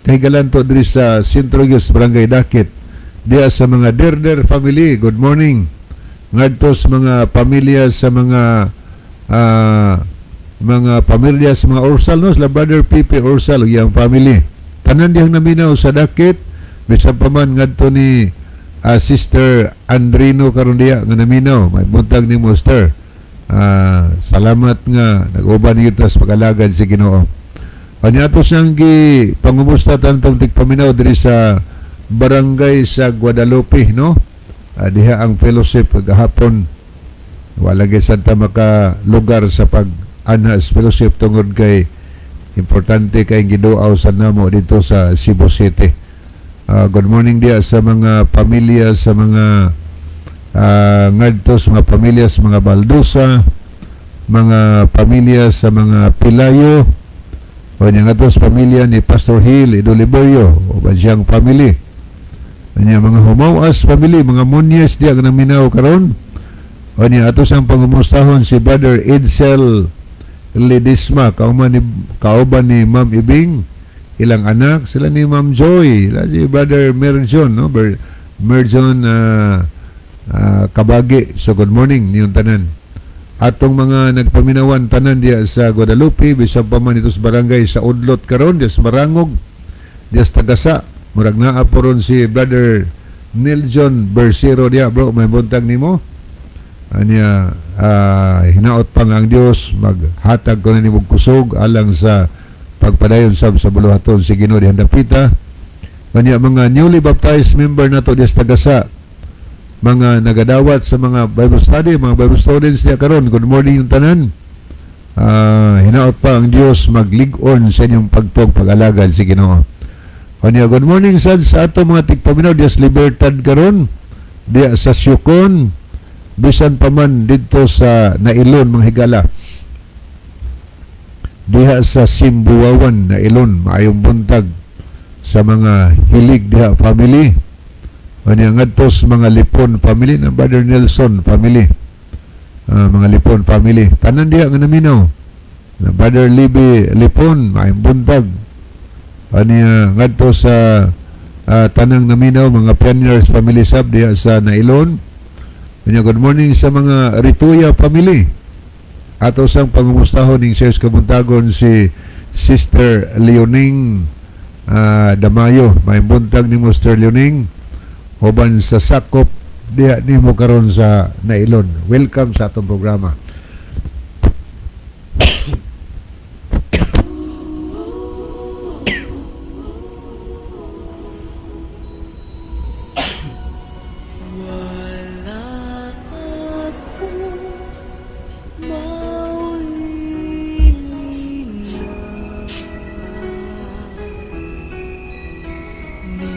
kahigalan to diri sa Sentro Gyud, Barangay Dakit, diha sa mga Derder family, good morning. Ngadto sa mga pamilya sa mga pamilya sa mga Ursal, no, sila Brother Pipe Ursal ug iyang family, tanan dihang naminaw sa Dakit, bisan pa man ngadto ni Sister Andrino karon diha nga naminaw, may buntag nimo, sister. Salamat nga nag-uban kita sa pag-alagad sa Ginoo. Kanya ato siyang gi pangumusta tanong tigpaminaw diri sa barangay sa Guadalupe, no? Diha ang fellowship gahapon, wala gyud sad ta maka lugar sa pag anha sa fellowship tungod kay importante kay giduaw sa namo dito sa Cebu City. Good morning diha sa mga pamilya, sa mga ngadto sa mga pamilya sa mga Baldusa, mga pamilya sa mga Pilayo, o nya ngadto sa pamilya ni Pastor Hill Idoliborio o ba siyang family. Nya mga Humawas family, mga Munyes diha nga naminaw karon. O nya ato sang pangumustahon si Brother Edsel Ledesma kauban ni Ma'am Ibing, ilang anak sila ni Ma'am Joy, sila si Brother Merjon, no, Merjon Kabagi. So good morning niyong tanan, atong mga nagpaminawan tanan diya sa Guadalupe, bisan pa man ito sa barangay sa Udlot karon, diya sa Marangog, diya sa Tagasa. Murag naa po ron si Brother Neil John Bersero diya. Bro, may buntag nimo. Anya hinaot pa nga ang Dios maghatag ko na nimo kusog alang sa pagpadayon sab sa buluhaton si Ginoo dihang dapita. Kanya mga newly baptized member nato diya sa Tagasa, mga nagadawat sa mga Bible study, mga Bible students diya karon, good morning yung tanan. Hinaot pa ang Dios maglig-on sa inyong pagtog pag-alagad si Ginoo. Kanya good morning sad sa ato mga tigpaminaw diya sa Libertad karon, diya sa Siocon, bisan pa man didto sa Nailon, mga higala, diha sa Simbuwawan, Nailon. Maayong buntag sa mga Hilig diha family. Kanya ngadto sa mga Lipon family na Brother Nelson family. Mga Lipon family tanan diha nga naminaw na Brother Libby Lipon, maayong buntag. Kanya ngadto sa tanang naminaw, mga Pioneers family sab diha sa Nailon. Kanya good morning sa mga Rituya family. Ato sang pangumustahon ning Sers Kabuntagon si Sister Leoning Damayo. May buntag ni Sister Leoning uban sa sakop diha nimo karon sa Nailon. Welcome sa atong programa. Wala akong mawilin na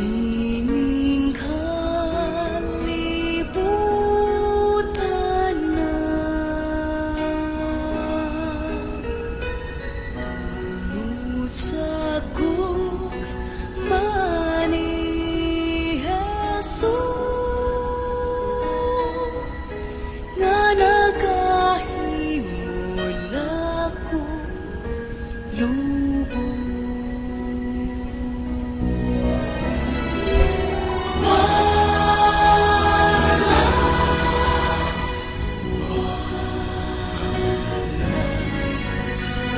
niining kalibutan na tungod sa gugma ni Jesus nga nagahimo nako lubos. Wala,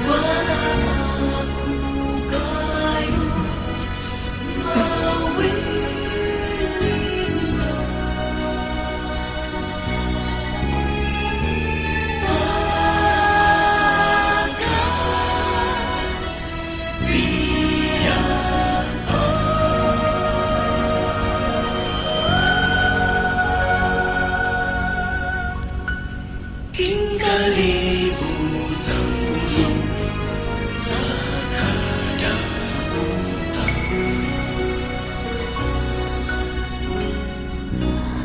wala, wala ako kayo mawilin na. King kalibutang puno sa kadamutan.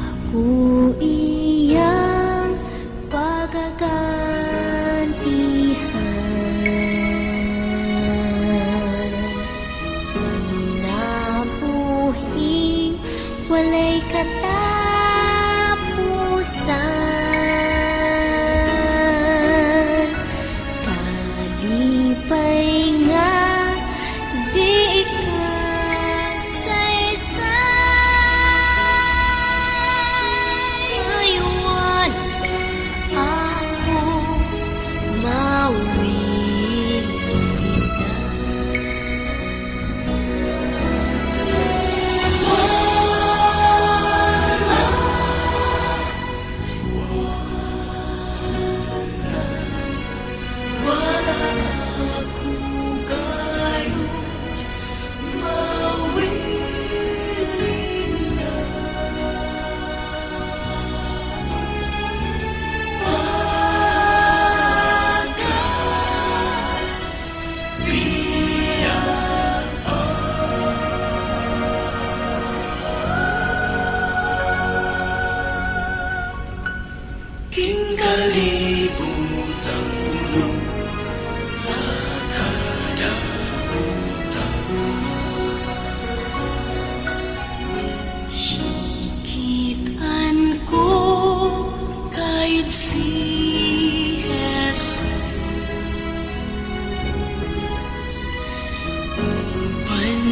Ako iyang pagagantihan, kinabuhing walay katapusan, kalipay nga di ikagsaysay. Ay wala ako mawili na. Wala.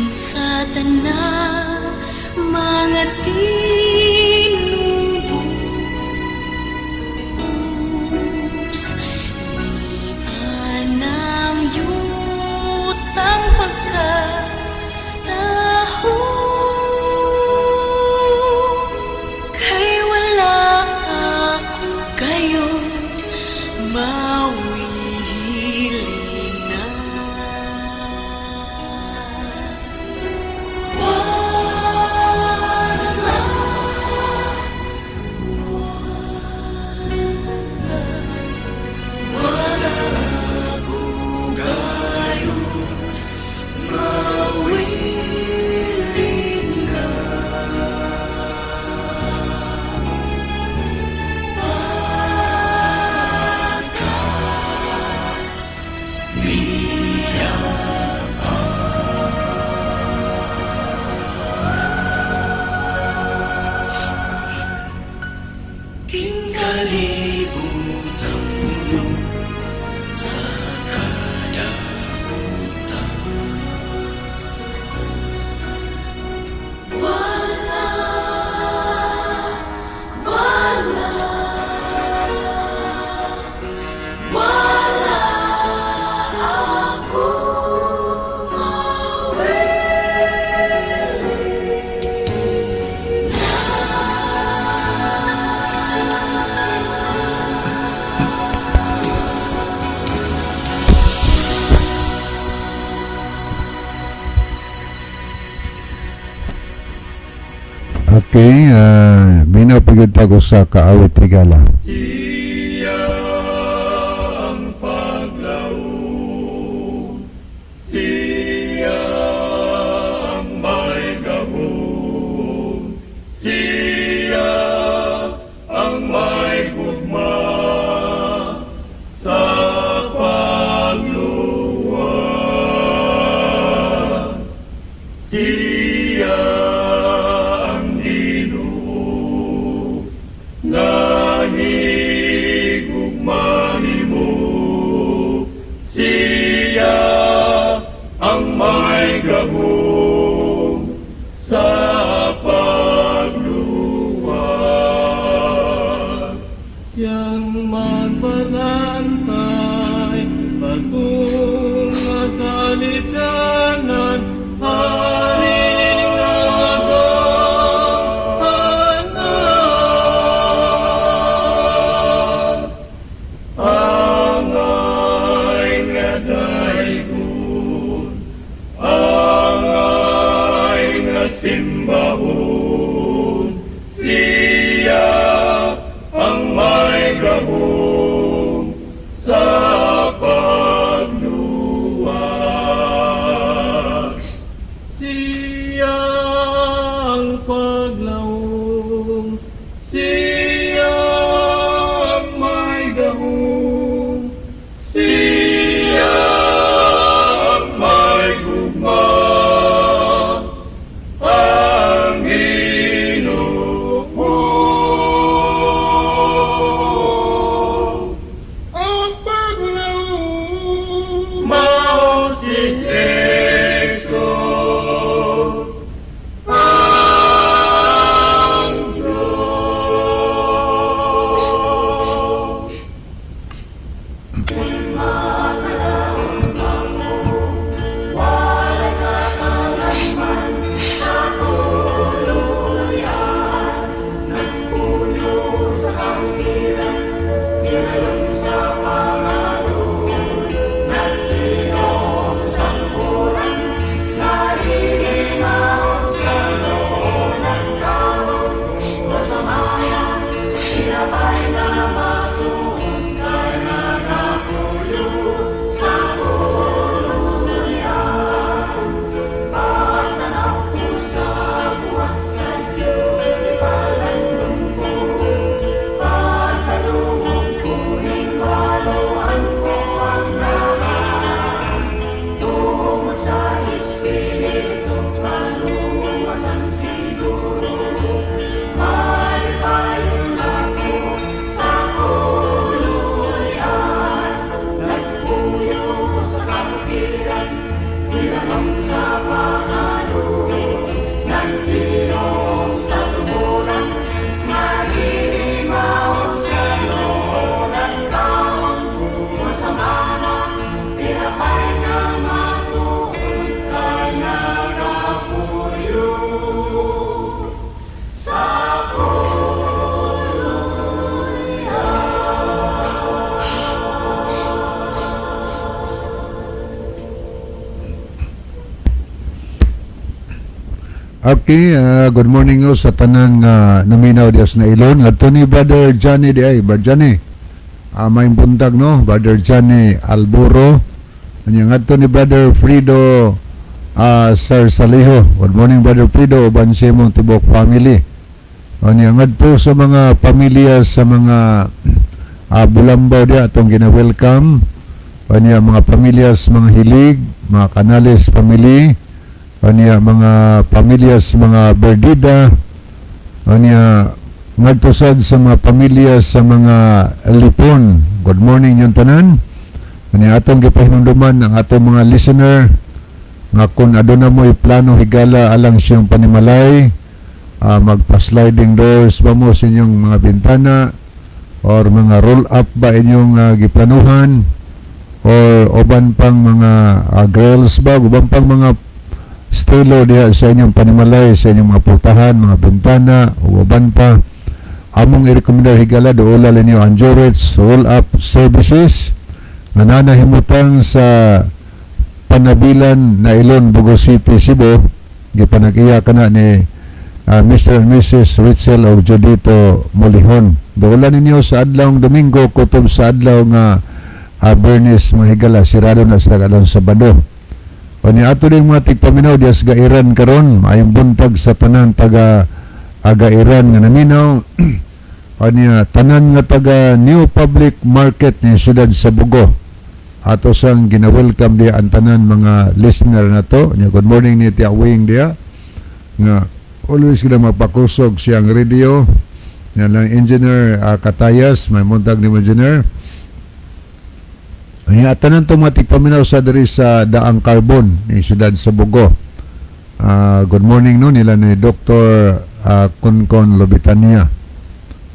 Sa tanang mga tinubos ni anang yutang pagkataho, kay wala ako kayon mawili na. Wala, wala, wala ako gayon mawili na. Kalibutan puno sa kadamutan. Wala, wala, wala ako mawili. Okay, minaw pa gyud ta ko sa kaawit, higala. Siya ang paglaom, siya ang may gahom, siya ang may gugma sa pagluwas. Siya ang Ginoo nga higugma nimo. Siya ang may gahom sa pagluwas. Siyang magbabantay patungo sa lipyanan, Haring naghahanan. Angay nga daygon, angay nga simbahon, siya ang may gahom sa pagluwas. Ilamang sa panganod ng Ginoong sa tuburan, Nagilimaon sa loob ng taon, sa mana, Tinapay na matuod kay nagapuyo sa Okay, good morning o sa tanan nga naminaw dias na ilon. Ngadto ni Brother Johnny di ay, Brother Johnny. May buntag, no, Brother Johnny Alburo. Anya ngadto ni Brother Frido Sir Saliho. Good morning, Brother Frido, uban sa imong tibok family. Anya ngadto sa mga pamilya sa mga Bulambaw diya atong gina-welcome. Anya mga pamilya sa mga Hilig, mga Canales family, anya mga pamilya sa mga Berdida, anya ngadto sad sa mga pamilya sa mga Lipon. Good morning yung tanan. Anya atong gipahinumduman ang atong mga listener nga kung aduna mo'y plano, higala, alang siyang panimalay, magpa-sliding doors ba mo sa inyong mga bintana or mga roll up ba inyong giplanuhan or uban pang mga grills ba, uban pang mga stilo diha sa inyong panimalay, sa inyong mga pultahan, mga bintana o uban pa, among i-recommend, higala, duola ninyo ang Jorets Roll Up Services nga nanahimutang sa Panabilan na Ilon, Bogo City, Cebu. Gipanag-iya kana ni Mr. and Mrs. Ritzel o Judito Molihon. Duola ninyo sa adlaw Domingo kutob sa adlaw nga Bernes, mga higala, sirado na sila adlaw Sabado. O ni ato ning mga tigpaminaw diya sa Gairan karon, maayong buntag sa tanan taga Agairan nga naminaw. O niya tanan nga taga New Public Market ni siyudad sa Bogo. Ato sang gina-welcome diya ang tanan mga listener na to. Nya good morning ni Tia Wing diya nga always gina mapakusog siyang radio. Nya lang engineer Katayas, may buntag ni engineer. Nya tanan to mga tigpaminaw sa diri sa Daang Carbon ni siyudad sa Bogo. Good morning no nila ni Dr. Konkon Lobitania.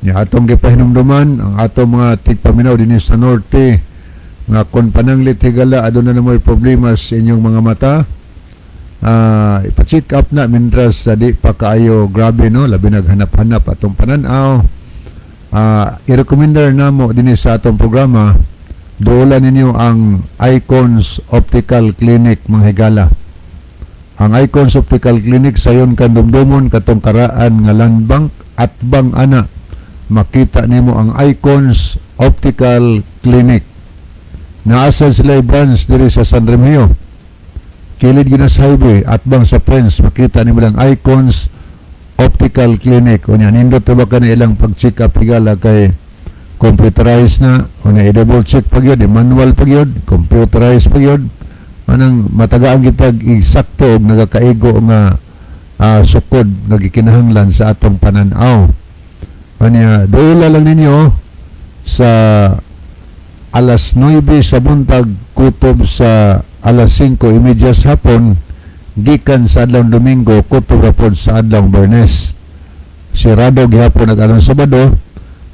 Nya atong gipahinumduman ang atong mga tigpaminaw dinhi sa norte nga kung pananglit, higala, aduna na mo'y problema sa inyong mga mata, ipa-check up na mintras sa di pa kaayo grabe, no, labi naghanap-hanap atong panan-aw. I-recommender namo dinhi sa atong programa, duola ninyo ang Icons Optical Clinic, mga higala. Ang Icons Optical Clinic, sayon kan dumdumon katong karaan nga Land Bank, atbang ana makita nimo ang Icons Optical Clinic. Naasa sila branch diri sa San Remigio, kilid gina sa highway, atbang sa Prince, makita nimo lang Icons Optical Clinic. Unya nindot ba ka na ilang pag-check up, higala, kay computerized na. Unya i-double check pag yun, i-manual pag yun, computerized pag yun, anang matagaan kitag eksakto og nagakaigo nga sukod nga gikinahanglan sa atong panan-aw. Unya duola lang ninyo sa alas 9 sa buntag kutob sa alas 5:30 sa hapon gikan sa adlaw Domingo kutob ra pod sa adlaw Bernes. Sirado gihapon nag adlaw Sabado.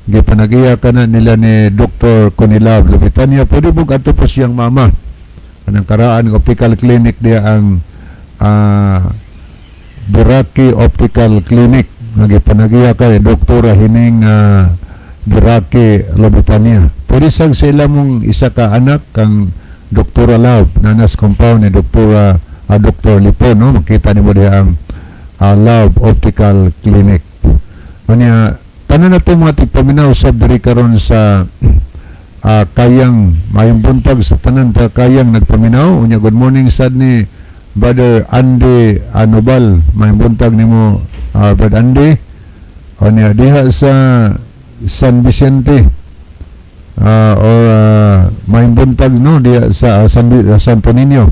Gipanag-iya kana nila ni Dr. Conilab Lupitania. Pwede mo adto po siyang mama anang karaan ng optical clinic diya, ang Buraki Optical Clinic nga gipanag-iya kay Doktora Hining Buraki Lobitania. Pwede sang sa ila mong isa ka anak kang Doktora Love nanas compound ni Doktora Dr. Lipon, no, makita nimo diha ang Love Optical Clinic. Unya tanan na mga tigpaminaw sa diri karon sa Kayang, mayong buntag sa tanan ta Kayang nagpaminaw. Unya good morning sad ni Brother Andy Anobal, mayong buntag nimo, Brother Andy. Unya diha sa San Vicente or mayong buntag no diha sa Santo Niño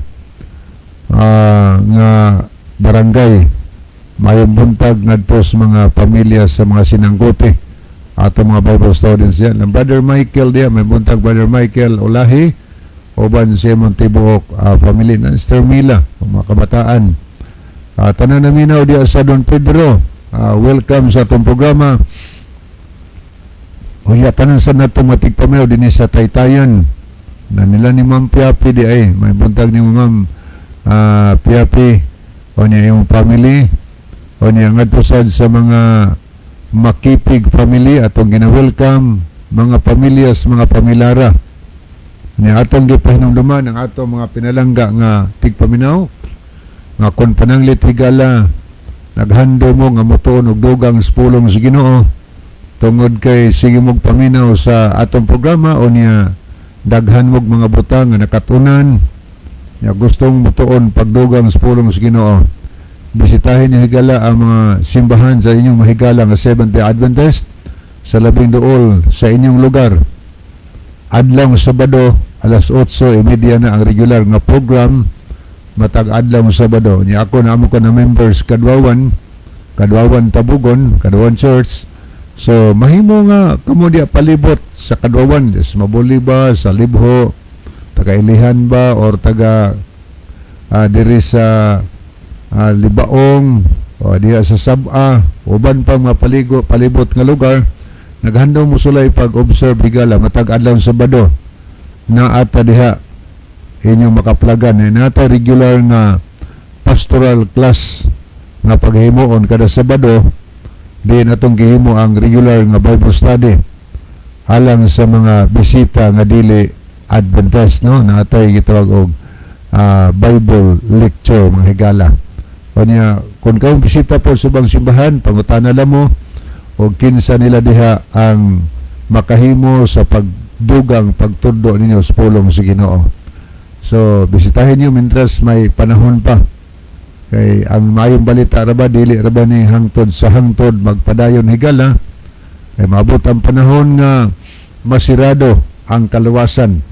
nga barangay. Mayong buntag ngadto sa mga pamilya sa mga Sinanggote, ato mga Bible students yan. Ang Brother Michael diya, may buntag, Brother Michael Olahi. Uban sa imong tibuok family na Sister Mila, mga kabataan. Tanan naminaw diya sa Don Pedro. Welcome sa atong programa. Unya tanan sa natong matigpaminaw dinhi sa Taytayan. Na nila ni Ma'am Piapi di ay may buntag ni Ma'am Piapi o niya yung family o niya ngadto sad sa mga Makipig family, atong gina-welcome mga pamilyas, mga pamilara niya. Atong gipahinumduman ang atong mga pinalangga nga tigpaminaw nga kung pananglit, higala, naghando mo nga motuon og dugang sa pulong sa Ginoo tungod kay sige mong paminaw sa atong programa o niya daghan mog mga butang nga nakatunan niya, gustong motuon pagdugang sa pulong sa Ginoo, bisitahin niyo, higala, ang mga simbahan sa inyong mahigala nga Seventh-day Adventist sa labing duol sa inyong lugar. Adlaw Sabado, alas 8:30 na ang regular nga program matag adlaw Sabado. Nya ako na amo ko na members Kadwawan, Kadwawan Tabugon, Kadwawan Church. So mahimo nga kamo diya palibot sa Kadwawan, sa Mabuli ba, sa Libho, taga Ilihan ba or taga diri sa Libaong o diha sa Sab-a, uban pa mga paligo palibot nga lugar, naghandom mo sulay pag-observe, higala, matag adlaw Sabado na ata diha inyong makaplagan eh, nata regular nga pastoral class nga paghimuon kada Sabado di natong gihimo ang regular nga Bible study alang sa mga bisita nga dili Adventist, no? Natay gitawag og Bible lecture, mga higala. Kanya kung kayo bisita po sa ubang simbahan, pangutana lang mo o kinsa nila diha ang makahimo sa pagdugang pagtudlo ninyo sa pulong sa Ginoo. So bisitahin niyo mintras may panahon pa. Kay ang maayong balita ra ba, dili ra ba ni hangtod sa hangtod magpadayon, higala? Kay maabot ang panahon nga masirado ang kaluwasan.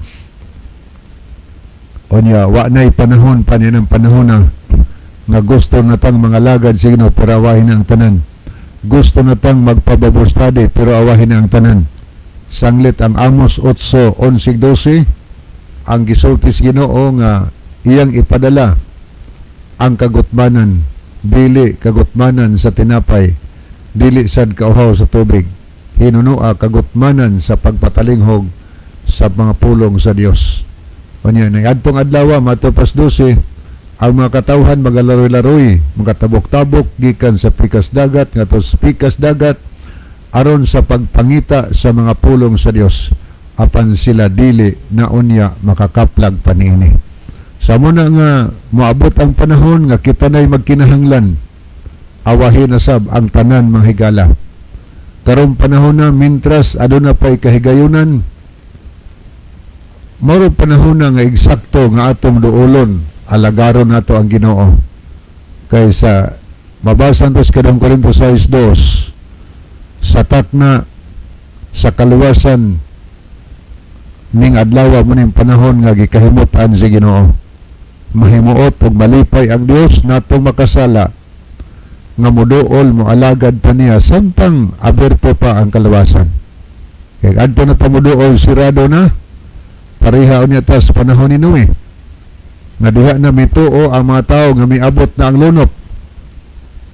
Onya wa na'y panahon pa niya ng panahon na nga gusto na tang mga lagad sa Ginoo pero awahin na ang tanan. Gusto na tang magpa-Bible study pero awahin na ang tanan. Sanglit ang Amos 8:11-12, ang gisulti sa Ginoo nga iyang ipadala ang kagutmanan, dili kagutmanan sa tinapay, dili sad kauhaw sa tubig, hinunua kagutmanan sa pagpatalinghog sa mga pulong sa Dios. Unya ning adtong adlaw, Mateo 12, ang mga katawhan magalaroy-laroy, magatabok-tabok gikan sa pikas dagat ngadto sa pikas dagat aron sa pagpangita sa mga pulong sa Dios, apan sila dili na unya makakaplag pa niini. Sa muna nga moabot ang panahon nga kita na'y magkinahanglan, awahin na sab ang tanan, mga higala. Karong panahon na, mintras aduna pa'y kahigayunan, moro panahon na nga eksakto nga atong duolon, alagaron nato ang Ginoo. Kay sa mabasa nato sa Kadang Korinto 6:2, sa takna sa kaluwasan ning adlaw mo ning panahon nga gikahimutan sa Ginoo. Mahimuot ug malipay ang Dios natong makasala nga muduol, mo alagad pa niya samtang aberto pa ang kaluwasan. Kay adto na pa muduol, sirado na. Pareha unya ta sa panahon ni Noe nga diha na mituo ang mga tao nga miabot na ang lunop,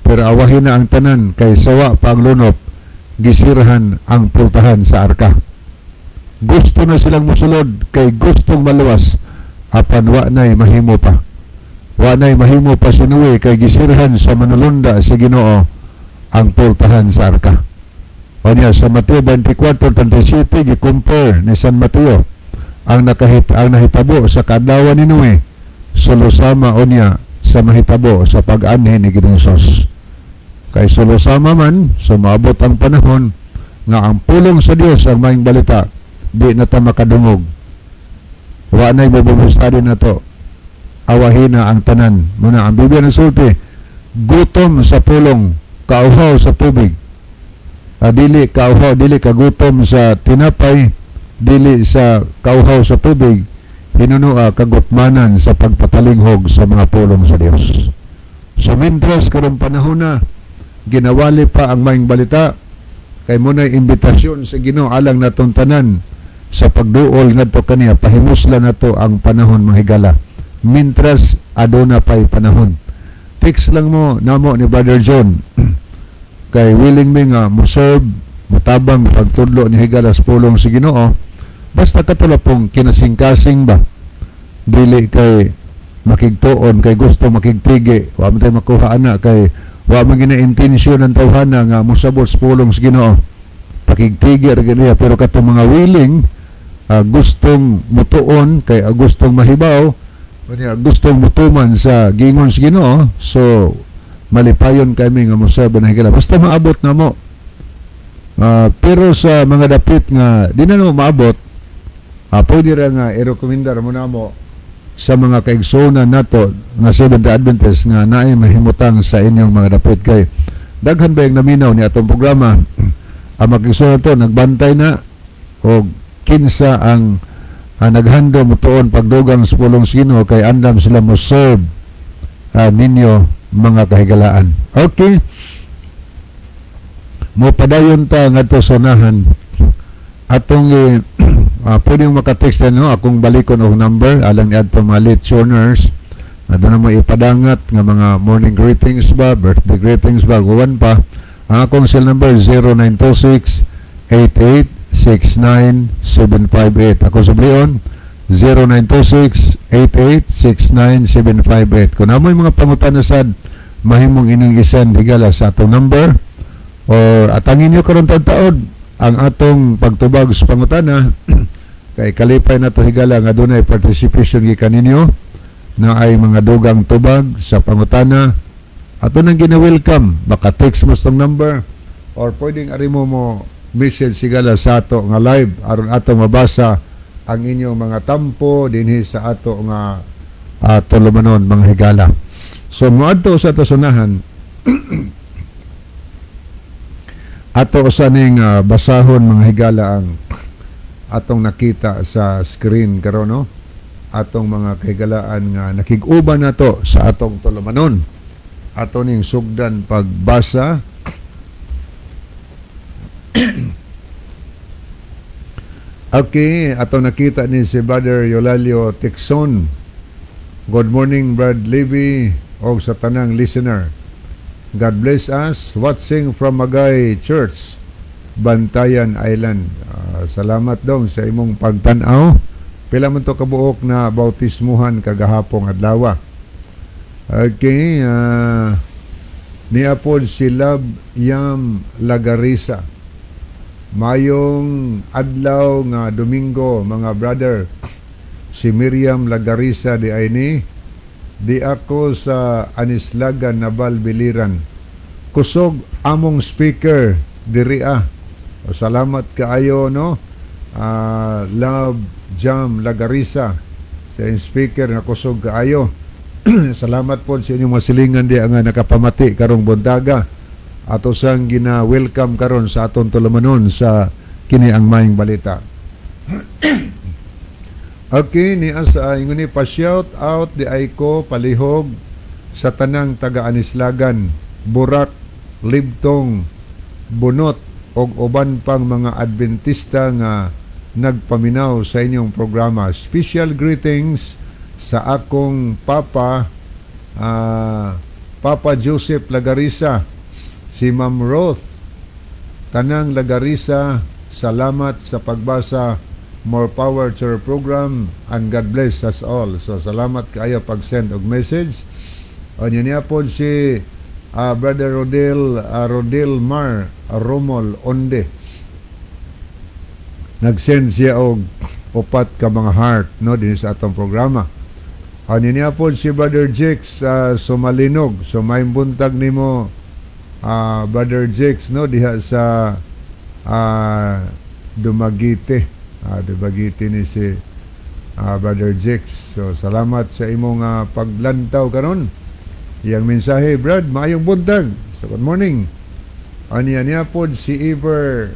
pero awahin na ang tanan kay sawa pa ang lunop, gisirhan ang pultahan sa arka. Gusto na silang musulod kay gustong maluwas, apan wa na'y mahimo pa. Wa na'y mahimo pa si Noe kay gisirhan sa manulunda sa Ginoo ang pultahan sa arka. Unya sa Mateo 24:37, gi-compare ni San Mateo ang nahitabo sa kaadlawan ni Noe sulo-sama unya sa mahitabo sa pag-anhi ni Ginoong Hesus. Kay sulo-sama man, sumabot ang panahon nga ang pulong sa Dios, ang maayong balita, di na ta makadungog. Wa na'y bubustadi na to. Awahin na ang tanan. Muna ang Biblia nagsulti, gutom sa pulong, kauhaw sa tubig. Dili kauhaw, dili kagutom sa tinapay, dili sa kauhaw sa tubig, hinunua kagutmanan sa pagpatalinghog sa mga pulong sa Dios. So mintras karong panahon na ginawali pa ang maayong balita, kay mo na imbitasyon sa Ginoo alang natong tanan. Sa pagduol ngadto kaniya, pahimusla nato ang panahon, mga higala, mintras aduna pay panahon. Text lang mo namo ni Brother John kay willing mi nga mo serve, motabang pagtudlo ni higala sa pulong sa Ginoo, basta katula pong kinasingkasing ba, dili kay makigtuon kay gusto makigtigi, wa man tay makuha ana kay wa man gina intensyon ng tawhana nga mosabot sa pulong sa Ginoo. Pakigtigi ra gid, pero katong mga willing, gustong mutuon kay gustong mahibaw unya gustong mutuman sa gingon sa Ginoo, so malipayon kami nga moserve na higala basta maabot na mo. Pero sa mga dapit nga di na mo maabot, pwede ra nga i-recommendar mo namo sa mga kaigsuonan nato nga Seventh Adventist nga naay mahimutang sa inyong mga dapit kay daghan ba yung naminaw ni atong programa. Ang mga to nagbantay na og kinsa ang naghando motuon pagdugang sa pulong sa Ginoo kay andam sila mo serve ninyo, mga kahigalaan. Okay. Mo padayon ta ngadto sa unahan. Atong pwede mo maka-text na, no, akong balikon og number alang niadto mga late tuners. Aduna mo ipadangat nga mga morning greetings ba, birthday greetings ba, guwan pa. Ang akong cell number, 0926 8869758. Ako sublion, 0926 8869758. Kung namoy mga pangutana sad, mahimong inyong isend, higala, sa atong number or atangin nyo karon taod ang atong pagtubag sa pangutana kay kalipay na to, higala, nga dunay participation gikan ninyo na ay mga dugang tubag sa pangutana. Ato nang gina-welcome, baka text mo sa number or pwedeng ari mo mo message, higala, sa ato nga live aron ato mabasa ang inyong mga tampo dinhi sa ato nga tulumanon, mga higala. So moadto sa ato sunahan, ato usa ning basahon, mga higala, ang atong nakita sa screen karon, no, atong mga kahigalaan nga nakig-uban nato sa atong tulumanon. Ato ning sugdan pagbasa. Okay, ato nakita ni si Brother Eulalio Tixon. "Good morning, Brad Levy og sa tanang listener. God bless us, watching from Magay Church, Bantayan Island." Salamat dong sa imong pagtan-aw. Pila man to kabuok na bautismuhan kagahapong adlaw? Okay, niya pod si Love Yam Lagarisa. "Mayong adlaw nga Domingo, mga brother. Si Miriam Lagarisa di ay ni di ako sa Anislagan, Nabal, Biliran. Kusog among speaker diri ah." O, salamat kaayo, no. Love Jam Lagarisa sa inyong speaker nga kusog kaayo. Salamat po sa inyong mga silingan di nga nakapamati karong buntaga. Ato sang gina-welcome karon sa aton tulumanon sa kini ang Maayong Balita. Okay, ni asa ingon ni, "Pa-shout out di ay ko palihog sa tanang taga Anislagan, Burak, Libtong, Bunot og uban pang mga Adventista nga nagpaminaw sa inyong programa. Special greetings sa akong papa, Papa Joseph Lagarisa, si Ma'am Ruth, tanang Lagarisa, salamat sa pagbasa. More power to your program and God bless us all." So salamat kaayo pag-send og message. O niya po si Brother Rodel Mar Romol Onde. Nag-send siya og upat ka mga heart, no, din sa atong programa. O niya po si Brother Jakes Sumalinog. So may buntag nimo, Brother Jakes, no, diha sa Dumaguete. Dumaguete ni si Brother Jakes. So salamat sa imong paglantaw karon. Iyang mensahe, "Brad, maayong buntag." So good morning. Aniya niya po si Iver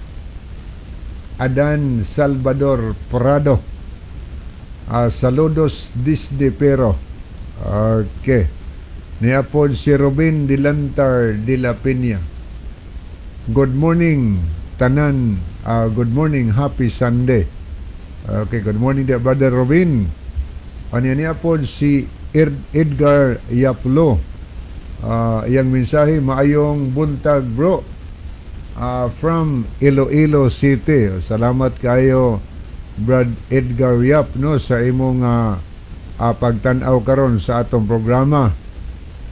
Adan Salvador Prado. "Saludos desde Pero." Okay. Niya po si Robin Dilantar de la Peña. "Good morning, tanan. Good morning, happy Sunday." Okay, good morning dear Brother Robin. Ano niya po si Edgar Yaplo. Iyang mensahe, "Maayong buntag, bro. From Iloilo City." Salamat kayo, Brad Edgar Yap, no, sa imong pagtan-aw karon sa atong programa.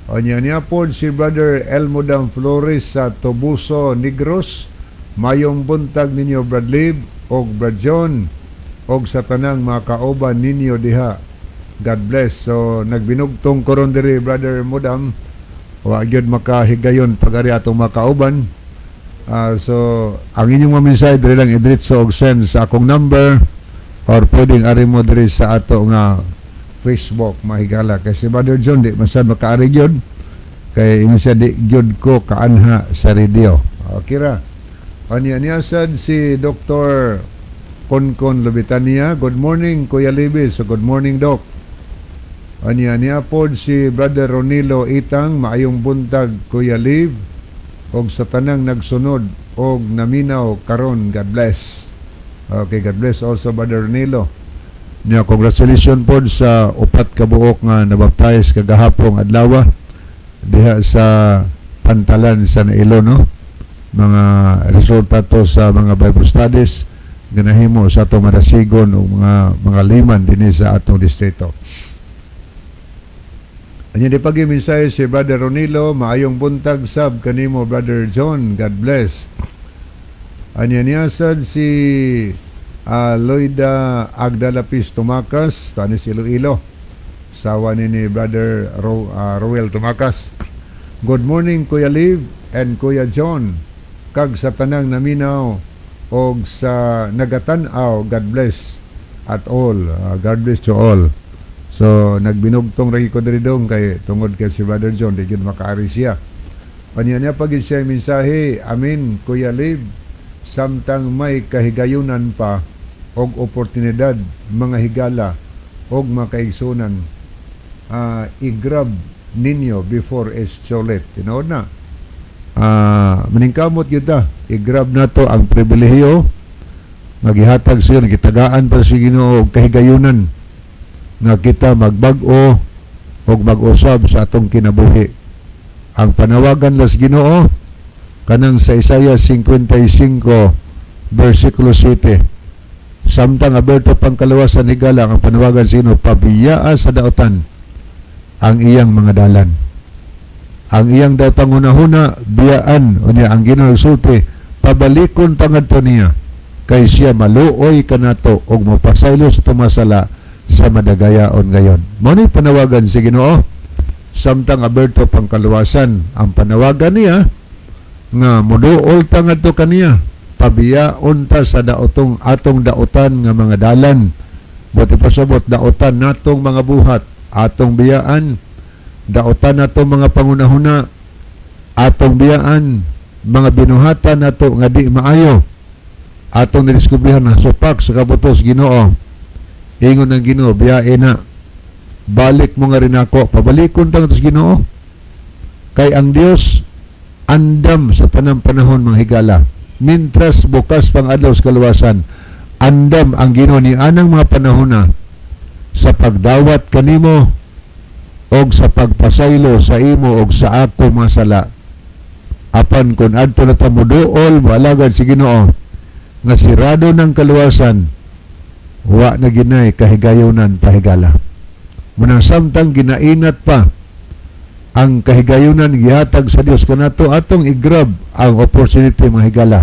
Anya niya po si Brother Elmodam Flores sa Tobuso, Negros. "Mayong buntag ninyo, Brad Lib og Brad John og sa tanang mga kauban ninyo diha. God bless." So nagbinugtong koron diri, Brother Modam. Wa gyud makahigayon pag-ari atong mga kauban. So ang inyong mga mensahe diri lang idritso og send sa akong number or pwedeng ari mo diri sa ato nga Facebook, mahigala, kay si Brother John di man sad makaari gyud kay imo siya di gyud ko kaanha sa radio. Okay ra. Anya niya sad si Dr. Konkon Lubitania. "Good morning, Kuya Libby." So good morning, Doc. Anya niya pod si Brother Ronilo Itang. "Maayong buntag, Kuya Liv, og sa tanang nagsunod og naminaw karon. God bless." Okay, God bless also, Brother Ronilo. Nya congratulations pod sa upat ka buok nga nabaptize kagahapong adlaw diha sa Pantalan sa Nailo, no. Mga resulta to sa mga Bible studies nga nahimo sa atong madasigon o mga liman dinhi sa atong distrito. Anya di pagi mensahe si Brother Ronilo, "Maayong buntag sab kanimo, Brother John. God bless." Anya niya sad si Loida Agdalapis Tumakas, tanis Iloilo. Sawa ni Brother Roel Tumakas. "Good morning, Kuya Liv and Kuya John. Kag sa tanang naminaw og sa nagatan-aw, God bless at all." God bless to all. So nagbinugtong ra ko diri dong kay tungod kay si Brother John di gyud makaari siya. Paniya niya pag siya mensahe, "Amen, Kuya Liv, samtang may kahigayunan pa og oportunidad, mga higala og makaigsunan, i-grab ninyo before it's too late." Tinuod na. Maningkamot gyud ta. I-grab nato ang pribilehiyo nga gihatag siya, gitagaan pa si Ginoo og kahigayunan nga kita magbag-o og mag-usab sa atong kinabuhi. Ang panawagan las Ginoo kanang sa Isaiah 55 versikulo 7. Samtang aberto pang kaluwasan, higala, ang panawagan sa Ginoo, pabiyaa sa daotan ang iyang mga dalan. Ang iyang daw panghunahuna biyaan. Unya ang Ginoo nagsulti, pabalikon pangadto niya kay siya maluoy kanato og mapasaylo sa tumasala sa madagayaon ngayon. Mao ni panawagan si Ginoo samtang aberto pang kaluwasan. Ang panawagan niya nga moduol ta ngadto kaniya, pabiyaon ta sa daotong atong daotan nga mga dalan. Buot ipasabot, daotan natong mga buhat atong biyaan, daotan natong mga pangunahuna atong biyaan, mga binuhatan nato nga di maayo atong nidiskubrihan na supak sa kabutos Ginoo. Ingon ng Ginoo, "Biyae na, balik mo nga rin ako." Pabalikon ta ngadto sa Ginoo kay ang Dios andam sa tanang panahon, mga higala. Mintras bukas pang adlaw sa kaluwasan, andam ang Ginoo ni anang mga panahon na sa pagdawat kanimo og sa pagpasaylo sa imo og sa ako mga sala. Apan kung adto na ta moduol, moalagad si Ginoo nga sirado ng kaluwasan, wa na ginay kahigayunan, pahigala. Munang samtang ginainat pa ang kahigayunan gihatag sa Dios kanato, atong i-grab ang opportunity, mga higala.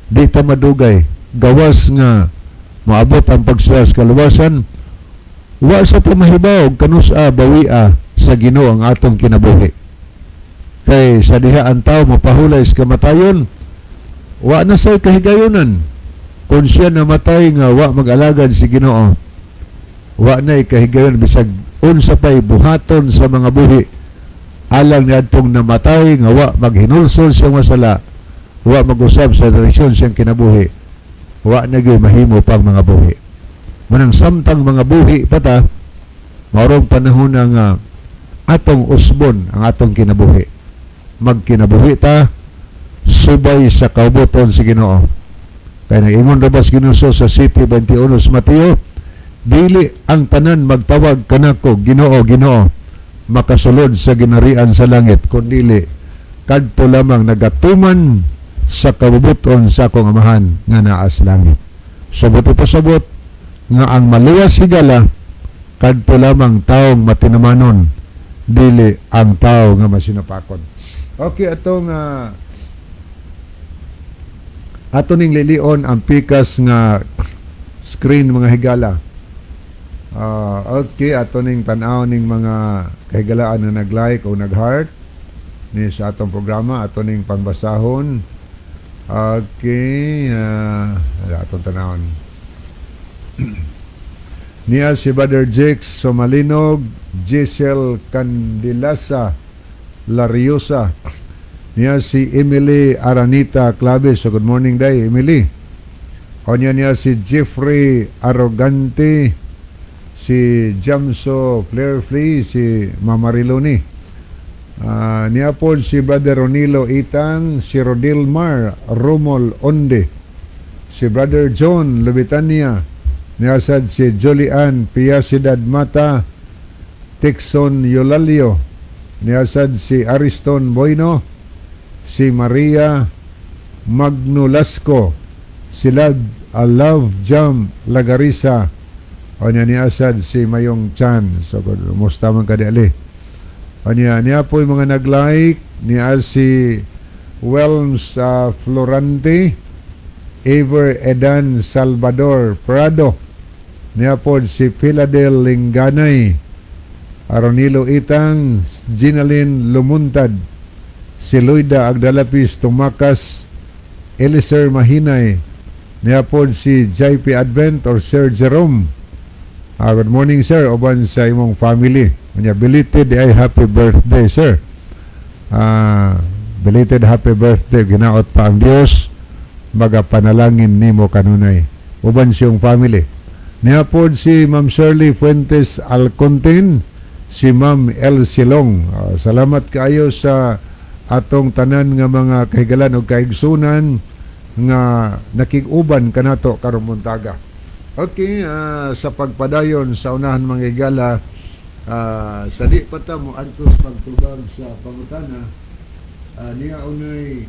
Di ta madugay, gawas nga maabot ang pagsira sa kaluwasan. Wa sa ta mahibaw kanus-a bawia sa Ginoo ang atong kinabuhi. Kay sa diha ang tao mapahulay sa kamatayon, wa na say kahigayunan. Kung siya namatay nga wa mag-alagad si Ginoo, wa na'y kahigayon bisag unsa pay buhaton sa mga buhi alang niadtong namatay nga wa maghinulsol siyang masala, wa mag-usab sa direksyon siyang kinabuhi, wa na gyud mahimo pang mga buhi. Manang samtang mga buhi pa ta, maurong panahon na nga atong usbon ang atong kinabuhi, magkinabuhi ta subay sa kaubuton si Ginoo. Kay nag-ingon ra ba sa Ginoo sa 7:21 sa Mateo, dili ang tanan magtawag kanako, "Ginoo, Ginoo," makasulod sa ginarian sa langit, kundili kadto lamang nagatuman sa kabubuton sa akong Amahan nga naa sa langit. So buot ipasabot nga ang maluwas, higala, kadto lamang taong matinumanon, dili ang tao nga masinapakon. Okay, atong ato ning lilion ang pikas nga screen, mga higala. Okay, ato ning tan-aw ning mga kahigalaan na nag-like o nag-heart ni sa atong programa, ato ning pangbasahon. Okay, atong tanawon. Niya si Brother Jakes Somalinog, Giselle Candilasa Lariosa. Niya si Emily Aranita Claves. So good morning day, Emily. O niya niya si Jeffrey Arrogante, si Jamso Flairfree, si Mama Riloni. Niya po si Brother Ronilo Itang, si Rodilmar Romol Onde, si Brother John Lubitania, niya sad si Julian Piacidad Mata, Tixon Yolalio, niya sad si Ariston Boino, si Maria Magnulasco, si Love Jam Lagarisa, o niya niya sad si Mayong Chan. So, kumusta man ka di ali? O niya, niya po yung mga nag-like, niya si Welms Florante, Ever Edan Salvador Prado, niya po si Piladel Linganay, Aronilo Itang, Ginalyn Lumuntad, si Loida Agdalapis Tumakas, Eliser Mahinay, niya po si JP Advent or Sir Jerome. Good morning, sir, uban sa imong family. Unya belated ay happy birthday, sir. Belated happy birthday, ginaot pa ang Dios magapanalangin nimo kanunay uban siyong family. Niya po si Ma'am Shirley Fuentes Alcontin, si Ma'am El Silong. Salamat kaayo sa atong tanan nga mga kahigalan o kaigsunan nga nakig-uban kanato karong buntaga. Okay, sa pagpadayon sa unahan, mga higala, sa di pa ta mo antos pagtubag sa pangutana, niya unay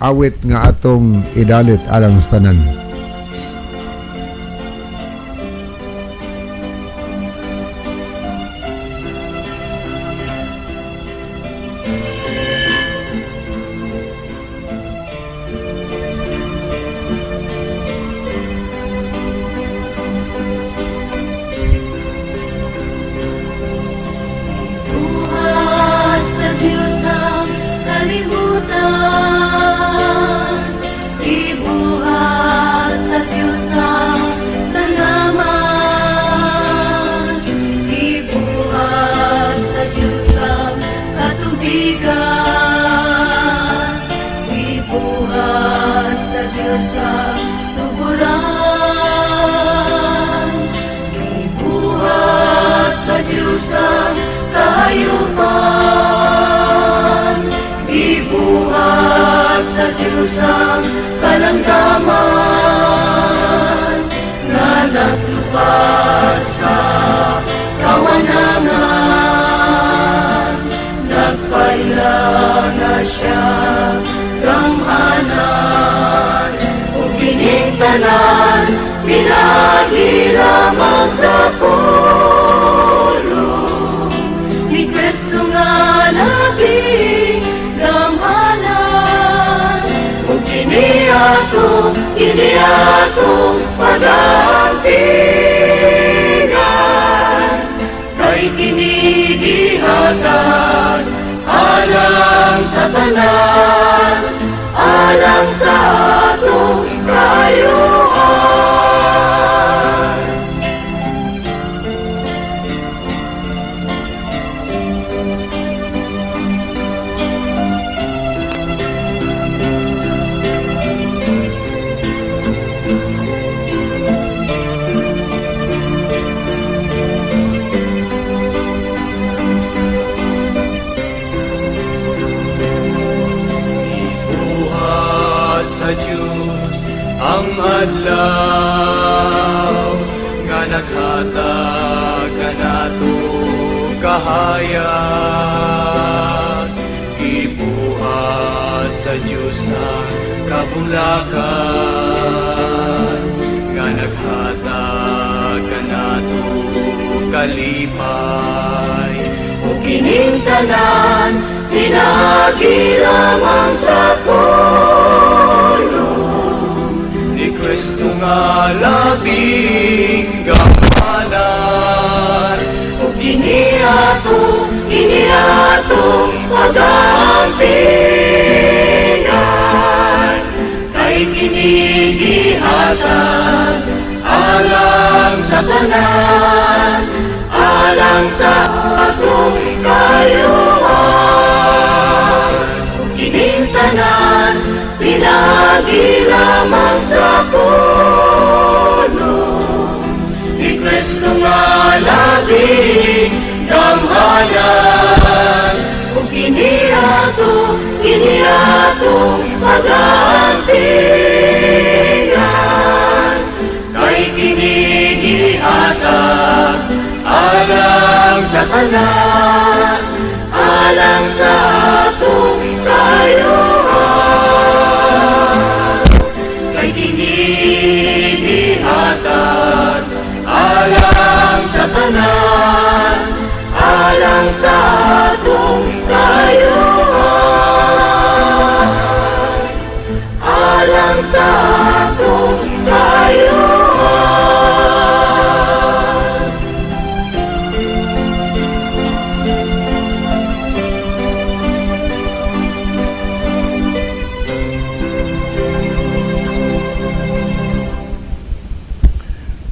awit nga atong idalit alang sa tanan. Buhat sa Diyos ang kalibutan, ibuhat sa Diyos ang tanaman, ibuhat sa Diyos ang katubigan, ibuhat sa Diyos ang tuburan, ibuhat sa Diyos ang kahayupan, ibuhat sa Diyos ang kalanggaman, nga naglupad sa kawanangan, nagpaila na siya gamhanan, ug kining tanan pinaagi lamang sa pulong ni Kristo nga labing gamhanan, ug kini atong pag-ampingan, kay kini gihatag alang sa tanan, alang sa atong kaayuhan. Ibuhat sa Diyos. Kahayag. Ibuhat sa Diyos ang kabulakan nga naghatag kanato kalipay. Ug kining tanan pinaagi lamang sa pulong ni Kristo nga labing gamhanan. Ug kini atong pagampingan, kay kini gihatag alang sa tanan, alang sa atong kayuhan. Ug kining tanan pinaagi lamang sa pulong ni Kristo nga labing gamhanan. Ug kini atong pagampingan, kay kini gihatag alang sa tanan, alang sa atong kayuhan. Kay kini gihatag alang sa tanan, alang sa atong kayuhan, alang sa atong kayuhan.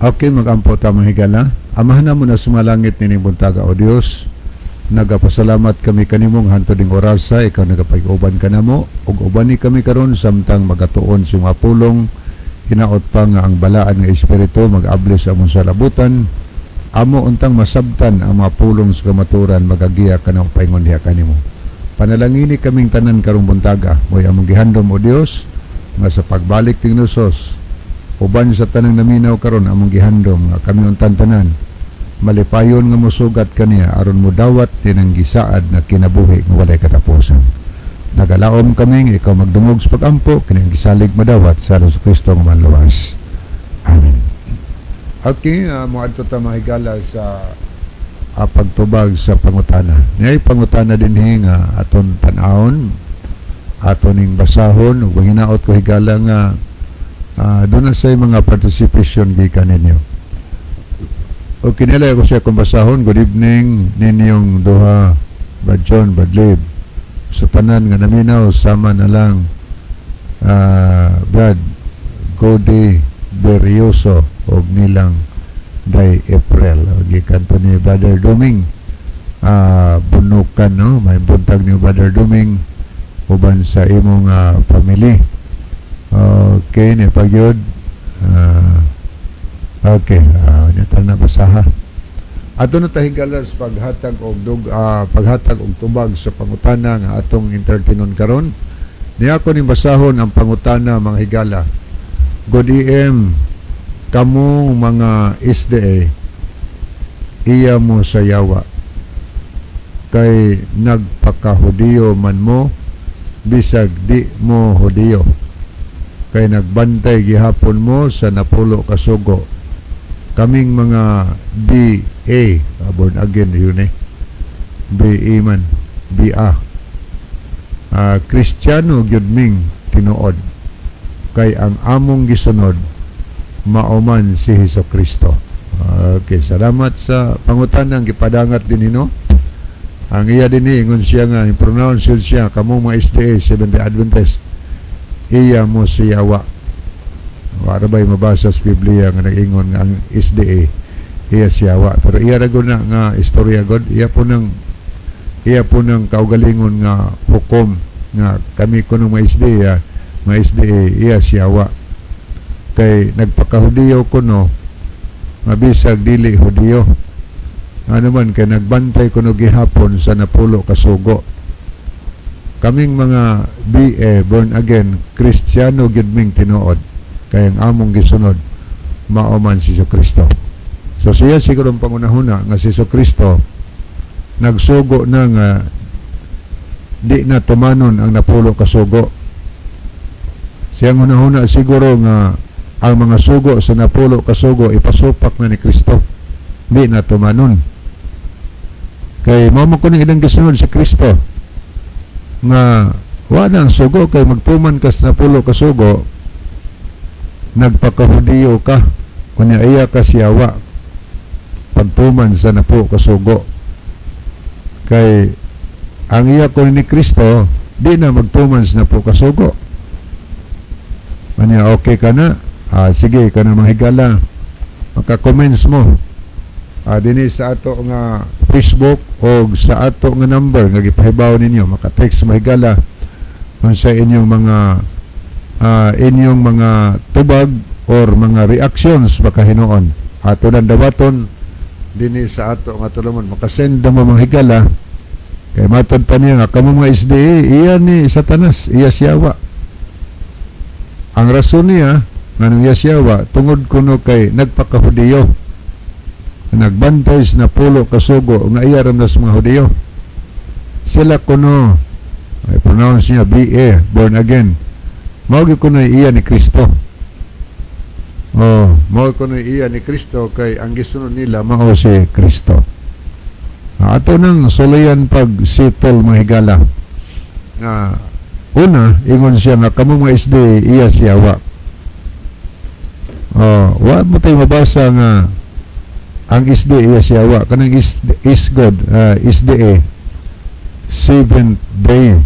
Okay, magampo ta, mga higala. Amahan namo na sumalangit nining buntaga, O Dios. Nagapasalamat kami kanimo nga hantod ning orasa ikaw nagapag-uban kanamo ug ubani kami karon samtang magatuon sa mga pulong. Hinaot pa nga ang balaan nga espiritu mag-abli sa among salabutan. Amo untang masabtan ang mga pulong sa kamaturan, magagiya kanang paingon diha kanimo. Panalangini kaming tanan karong buntaga. Mo'y among gihandom, O Dios, nga sa pagbalik ni Hesus, uban sa tanang naminaw karon, among gihandom nga kami untang tanan malipayon nga mosugat kaniya aron modawat tinang gisaad na kinabuhi nga walay katapusan. Nagalaom kami nga ikaw magdungog sa pagampo kini ang gisalig madawat sa Hesus Kristo nga manluwas. Amen. Okay, moadto ta, mga higala, sa pagtubag sa pangutana. Niay pangutana dinhi nga aton tan-awon, aton ning basahon ug hinaot ko, higala, nga doon na sa mga participation gikan ninyo. Okay nila ako siya kung basahon. Good evening ninyong duha, Brad John, Brad Lib. Sa tanan nga naminaw, sama na lang Brad Gody Berioso og nilang Day April. O, gikan to ni Brother Duming. Bunukan, no? May buntag ni Brother Duming uban sa imong family. Okay, ni pagyod. Okay, nya na basaha. Ato na ta, higala, sa paghatag og tubag sa pangutana nga atong entertainon karon. Niya ako ning basahon ang pangutana, mga higala. Good AM, kamong mga SDA, iya mo sa yawa kay nagpakahudiyo man mo bisag di mo Hudiyo, kay nagbantay gihapon mo sa 10 ka sugo. Kaming mga BA, born again yun eh, BA man, BA, Kristiyano gyud ming tinuod kay ang among gisunod mao man si Hesus Kristo. Okay, salamat sa pangutanang gipadangat din no. Ang iya din ni ingon siya nga pronounce yun siya kamo mga SDA, Seventh Adventist, iya mo siya wa. Wala ba'y mabasa sa Biblia nga nag-ingon nga ang SDA iya siya wa? Pero iya ra gud na nga istorya god, iya po ng kaugalingon nga hukom nga kami kuno mga SDA, mga SDA iya siya wa kay nagpakahudiyo kuno nga bisag dili Hudiyo, ano man kay nagbantay kuno gihapon sa 10 ka sugo. Kaming mga BA, born again, Kristiyano gyud ming tinuod kay ang among gisunod mao man si Kristo. So siya siguro ang pangunahuna nga si Kristo. Nagsugo na nga di na tumanon ang napulo ka sugo. Siyang hunahuna siguro nga ang mga sugo sa napulo ka sugo ipasupak na ni Kristo. Di na tumanon. Kay mao man kuno ilang gisunod si Kristo nga wa na ang sugo, kay magtuman ka sa napulo ka sugo, nagpakahudiyo ka, kunya iya ka siyawa pagtuman sa napulo ka sugo, kay ang iya ko ni Kristo di na magtuman sa napulo ka sugo. Manya okay ka na. Sige ka na, mga higala, maka-comments mo dinhi sa ato nga Facebook o sa ato nga number nga gipahibaw ninyo. Maka-text, mga higala, sa inyong mga tubag or mga reactions. Baka hinuon ato nang dawaton dinhi sa ato nga tulumanon. Makasend na mo, mga higala, kay matod pa niya nga kamo mga SDA iya ni Satanas, iya siyawa. Ang rason niya nganong iya siyawa, tungod kuno kay nagpakahudiyo, nagbantay sa napulo kasugo nga iya ra sa mga Hudiyo. Sila kuno ay pronounce niya BA, born again, mao gyud kuno iya ni Kristo. Oh, mao kuno iya ni Kristo kay ang gisunod nila mao si Kristo. Ato nang sulayan pag settle, mga higala, nga una ingon siya nga kamo mga SDA iya siyawa. Oh, wa mo tayo mabasa nga ang SDA iya siyawa. Kanang is God, SDA, seventh day,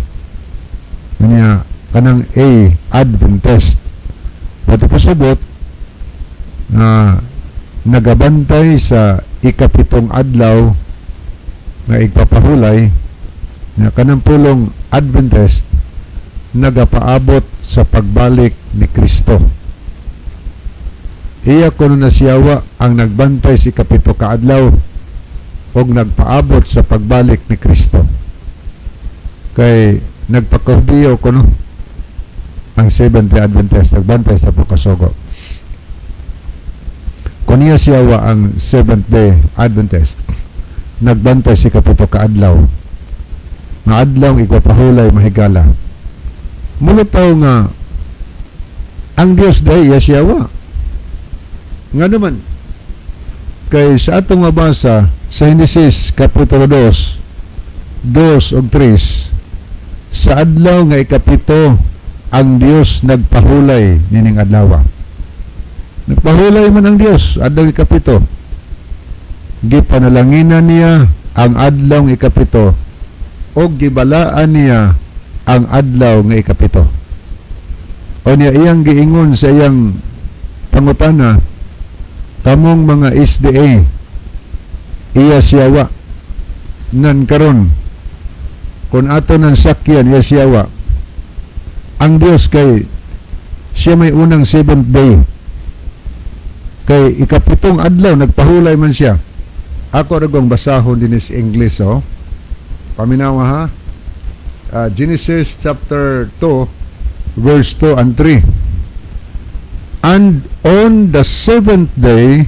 kanya kanang A, Adventist. Pati pasabot na nagabantay sa ikapitong adlaw nga igpapahulay, na kanang pulong Adventist nagapaabot sa pagbalik ni Kristo. Iya kuno na siyawa ang nagbantay sa ikapito ka adlaw og nagpaabot sa pagbalik ni Kristo. Kay nagpakahudiyo kuno ang Seventh-day Adventist, nagbantay sa pagkasugo. Kung niya siyawa ang Seventh-day Adventist, nagbantay sa ikapito ka adlaw nga adlaw igpapahulay, mga higala, mulutaw nga ang Dios day iya siyawa. Nga naman kay sa atong mabasa sa Genesis Kapitulo 2, 2 ug 3, sa adlaw nga ikapito ang Dios nagpahulay nining adlaw. Nagpahulay man ang Dios adlaw ikapito. Gipanalanginan niya ang adlaw nga ikapito ug gibalaan niya ang adlaw nga ikapito. O niya iyang giingon sa iyang pangutana, kamong mga SDA iya siyawa. Nan karon kung ato ng sakyan, iya siyawa ang Dios kay siya may unang seventh day, kay ikapitong adlaw nagpahulay man siya. Ako ra gong basahon din is English. Oh, paminawa ha. Genesis chapter 2 verse 2 and 3: "And on the seventh day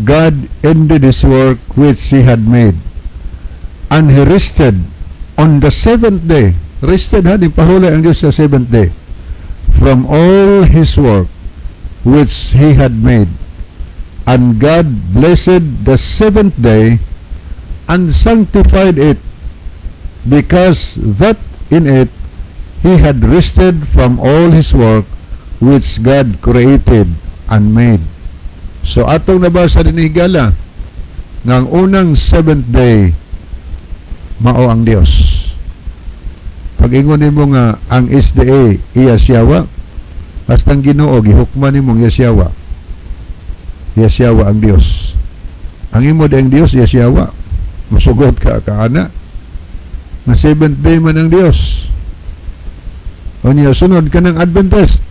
God ended his work which he had made, and he rested on the seventh day." Rested ha, di pahulay ang Diyos sa seventh day. "From all his work which he had made. And God blessed the seventh day and sanctified it, because that in it he had rested from all his work which God created and made." So atong nabasa din, higala, nga ang unang seventh day mao ang Dios. Pag ingon nimo nga ang SDA iya siyawa, basta ang Ginoo gihukman nimo iya siyawa. Iya siyawa ang Dios. Ang imo ang Dios iya siyawa. Musugot ka kaana. Na seventh day man ang Dios. O niya sunod ka ng Adventist,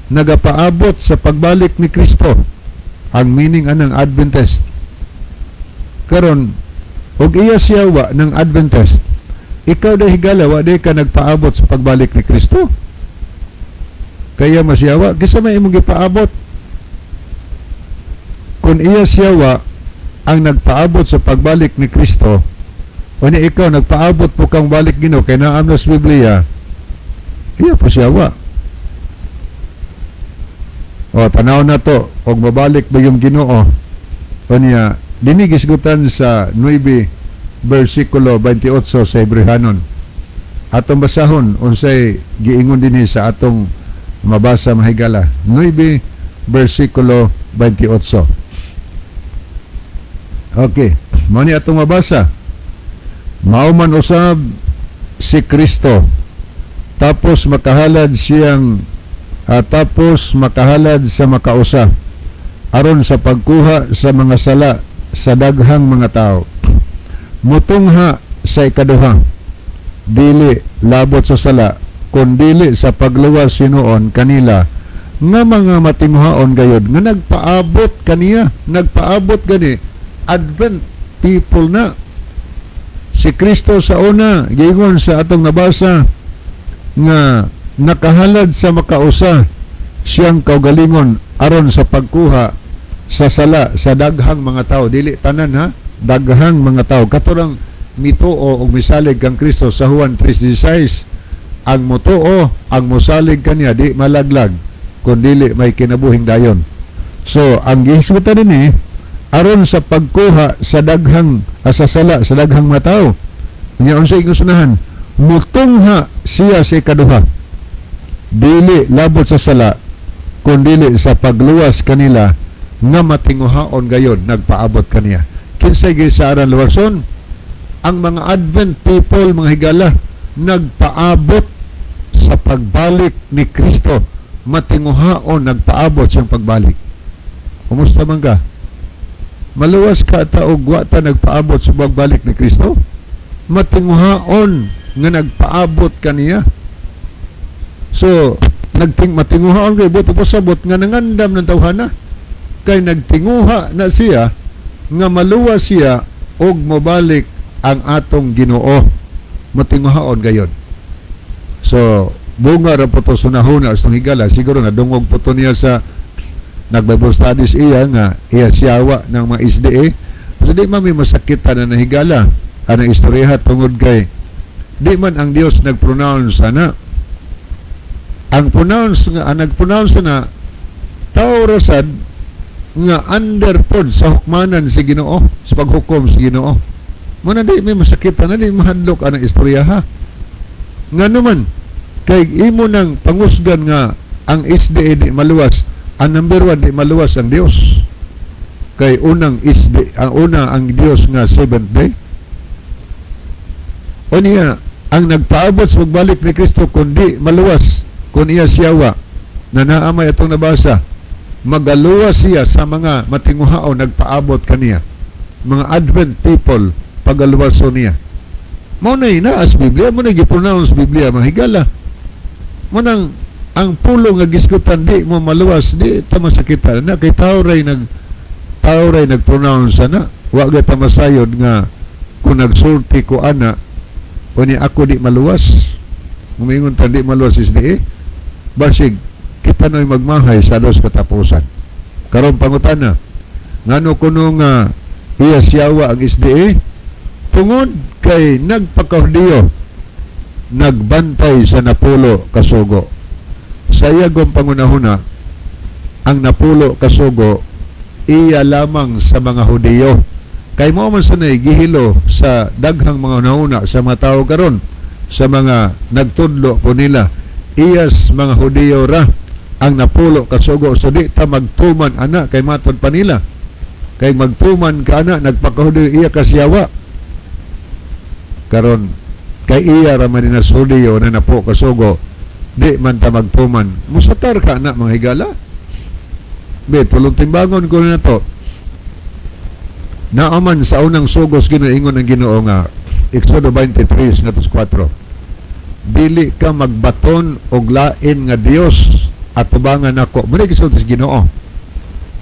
nagapaabot sa pagbalik ni Kristo. Ang meaning anang Adventist. Karon, og iya siyawa ng Adventist, ikaw dahil, higala, wa day ka nagpaabot sa pagbalik ni Kristo. Kaya masiyawa, kisa may imong gipaabot. Kung iya siyawa, Ang nagpaabot sa pagbalik ni Kristo, o ni ikaw nagpaabot po kang balik Ginoo kay naam na sa Biblia, iya po siyawa. O tanaw na to og mabalik ba yung Ginoo. O niya dinhi gisgutan sa 9 versikulo 28 sa Hebrehanon. Atong basahon unsay giingon dinhi sa atong mabasa, mahigala. 9 versikulo 28. Okay, mao ni atong mabasa. Mao man usab si Kristo, tapos makahalad sa makausa aron sa pagkuha sa mga sala sa daghang mga tao. Mutungha sa ikaduha, dili labot sa sala, kundili sa pagluwas hinuon kanila nga mga matinguhaon gayod nga nagpaabot kaniya, nagpaabot gani, Advent people na. Si Kristo sa una, giingon sa atong nabasa nga nakahalad sa makausa siyang kaugalingon aron sa pagkuha sa sala sa daghang mga tao. Dili tanan ha, daghang mga tao. Katorang mituo og misalig kang Kristo sa Juan 3:16, ang motuo, ang mosalig kaniya, di malaglag kun dili may kinabuhing dayon. So ang gihisgutan dinhi, aron sa pagkuha sa daghang sa sala sa daghang mga tao. Nya unsa igusunahan? Mutungha siya sa ikaduha, dili labot sa sala, kundili sa pagluwas kanila nga matinguhaon gayon nagpaabot kaniya. Kinsay gisaaran luwason? Ang mga Advent people, mga higala, nagpaabot sa pagbalik ni Kristo, matinguhaon nagpaabot siyang pagbalik. Kumusta man ka? Maluwas ka ta og wa ta nagpaabot sa pagbalik ni Kristo? Matinguhaon nga nagpaabot kaniya. So, matinguhaon kay buot pasabot nga nangandam ng tawhana. Kay nagtinguha na siya nga maluwas siya og mobalik ang atong Ginoo. Matinguhaon gayon. So, bunga ra po to sunahuna sa higala. Siguro nadungog po to niya sa nag-Bible studies iya nga iya siyawa ng mga SDA. So, di man may masakitan na nahigala anang istorya tungod kay di man ang Dios nag-pronounce ana. Ang pronounce nga, ang nag-pronounce na tao rasad nga under pod sa hukmanan si Ginoo, sa paghukom si Ginoo. Muna di may masakitan na, di mahadlok anang istorya ha. Nga naman kay imo nang pangusgan nga ang SDA di maluwas, ang number 1 di maluwas ang Dios. Kay unang SDA, ang una ang Dios nga seventh day. O niya, ang nagpaabot sa pagbalik ni Kristo kundi maluwas, kun iya siyawa, na naamay atong nabasa, magaluwas siya sa mga matinguhaon nagpaabot kaniya. Mga Advent people, pagaluwaso niya. Mao na inaas Biblia, mao na gi-pronounce Biblia, mga higala. Mao nang ang pulo nga gisgutan di mo maluwas, di ta masakitan na kay tao ray nag-pronounce na. Wa gyud ta masayod nga kung nagsulti ko ana unya ako di maluwas. Muingon ta di maluwas is di eh. Basig kita no'y magmahay sa dos katapusan. Karon pangutana, ngano kuno nga iya siyawa ang SDA? Tungod kay nagpakahudiyo, nagbantay sa napulo kasugo. Sa iyagong pangunahuna, ang napulo kasugo iya lamang sa mga Hudiyo. Kay mo man sanay gihilo sa daghang mga hunahuna sa mga tao karon, sa mga nagtudlo po nila, iyas mga Hudiyo ra ang napulo kasugo. So di ta magtuman ana kay matod pa nila. Kay magtuman ka ana, nagpakahudiyo, iya kasiyawa. Karon kay iya ra man ni Hudiyo na napo kasugo, di man ta magtuman. Musatar ka na, mga higala. Be, tulong timbangon ko na to. Naaman sa unang sugos ginaingon ng Ginoo nga Exodo 23 ngatos 4. Dili ka magbaton og lain nga Dios atubangan nako. Muna gisulti sa Ginoo.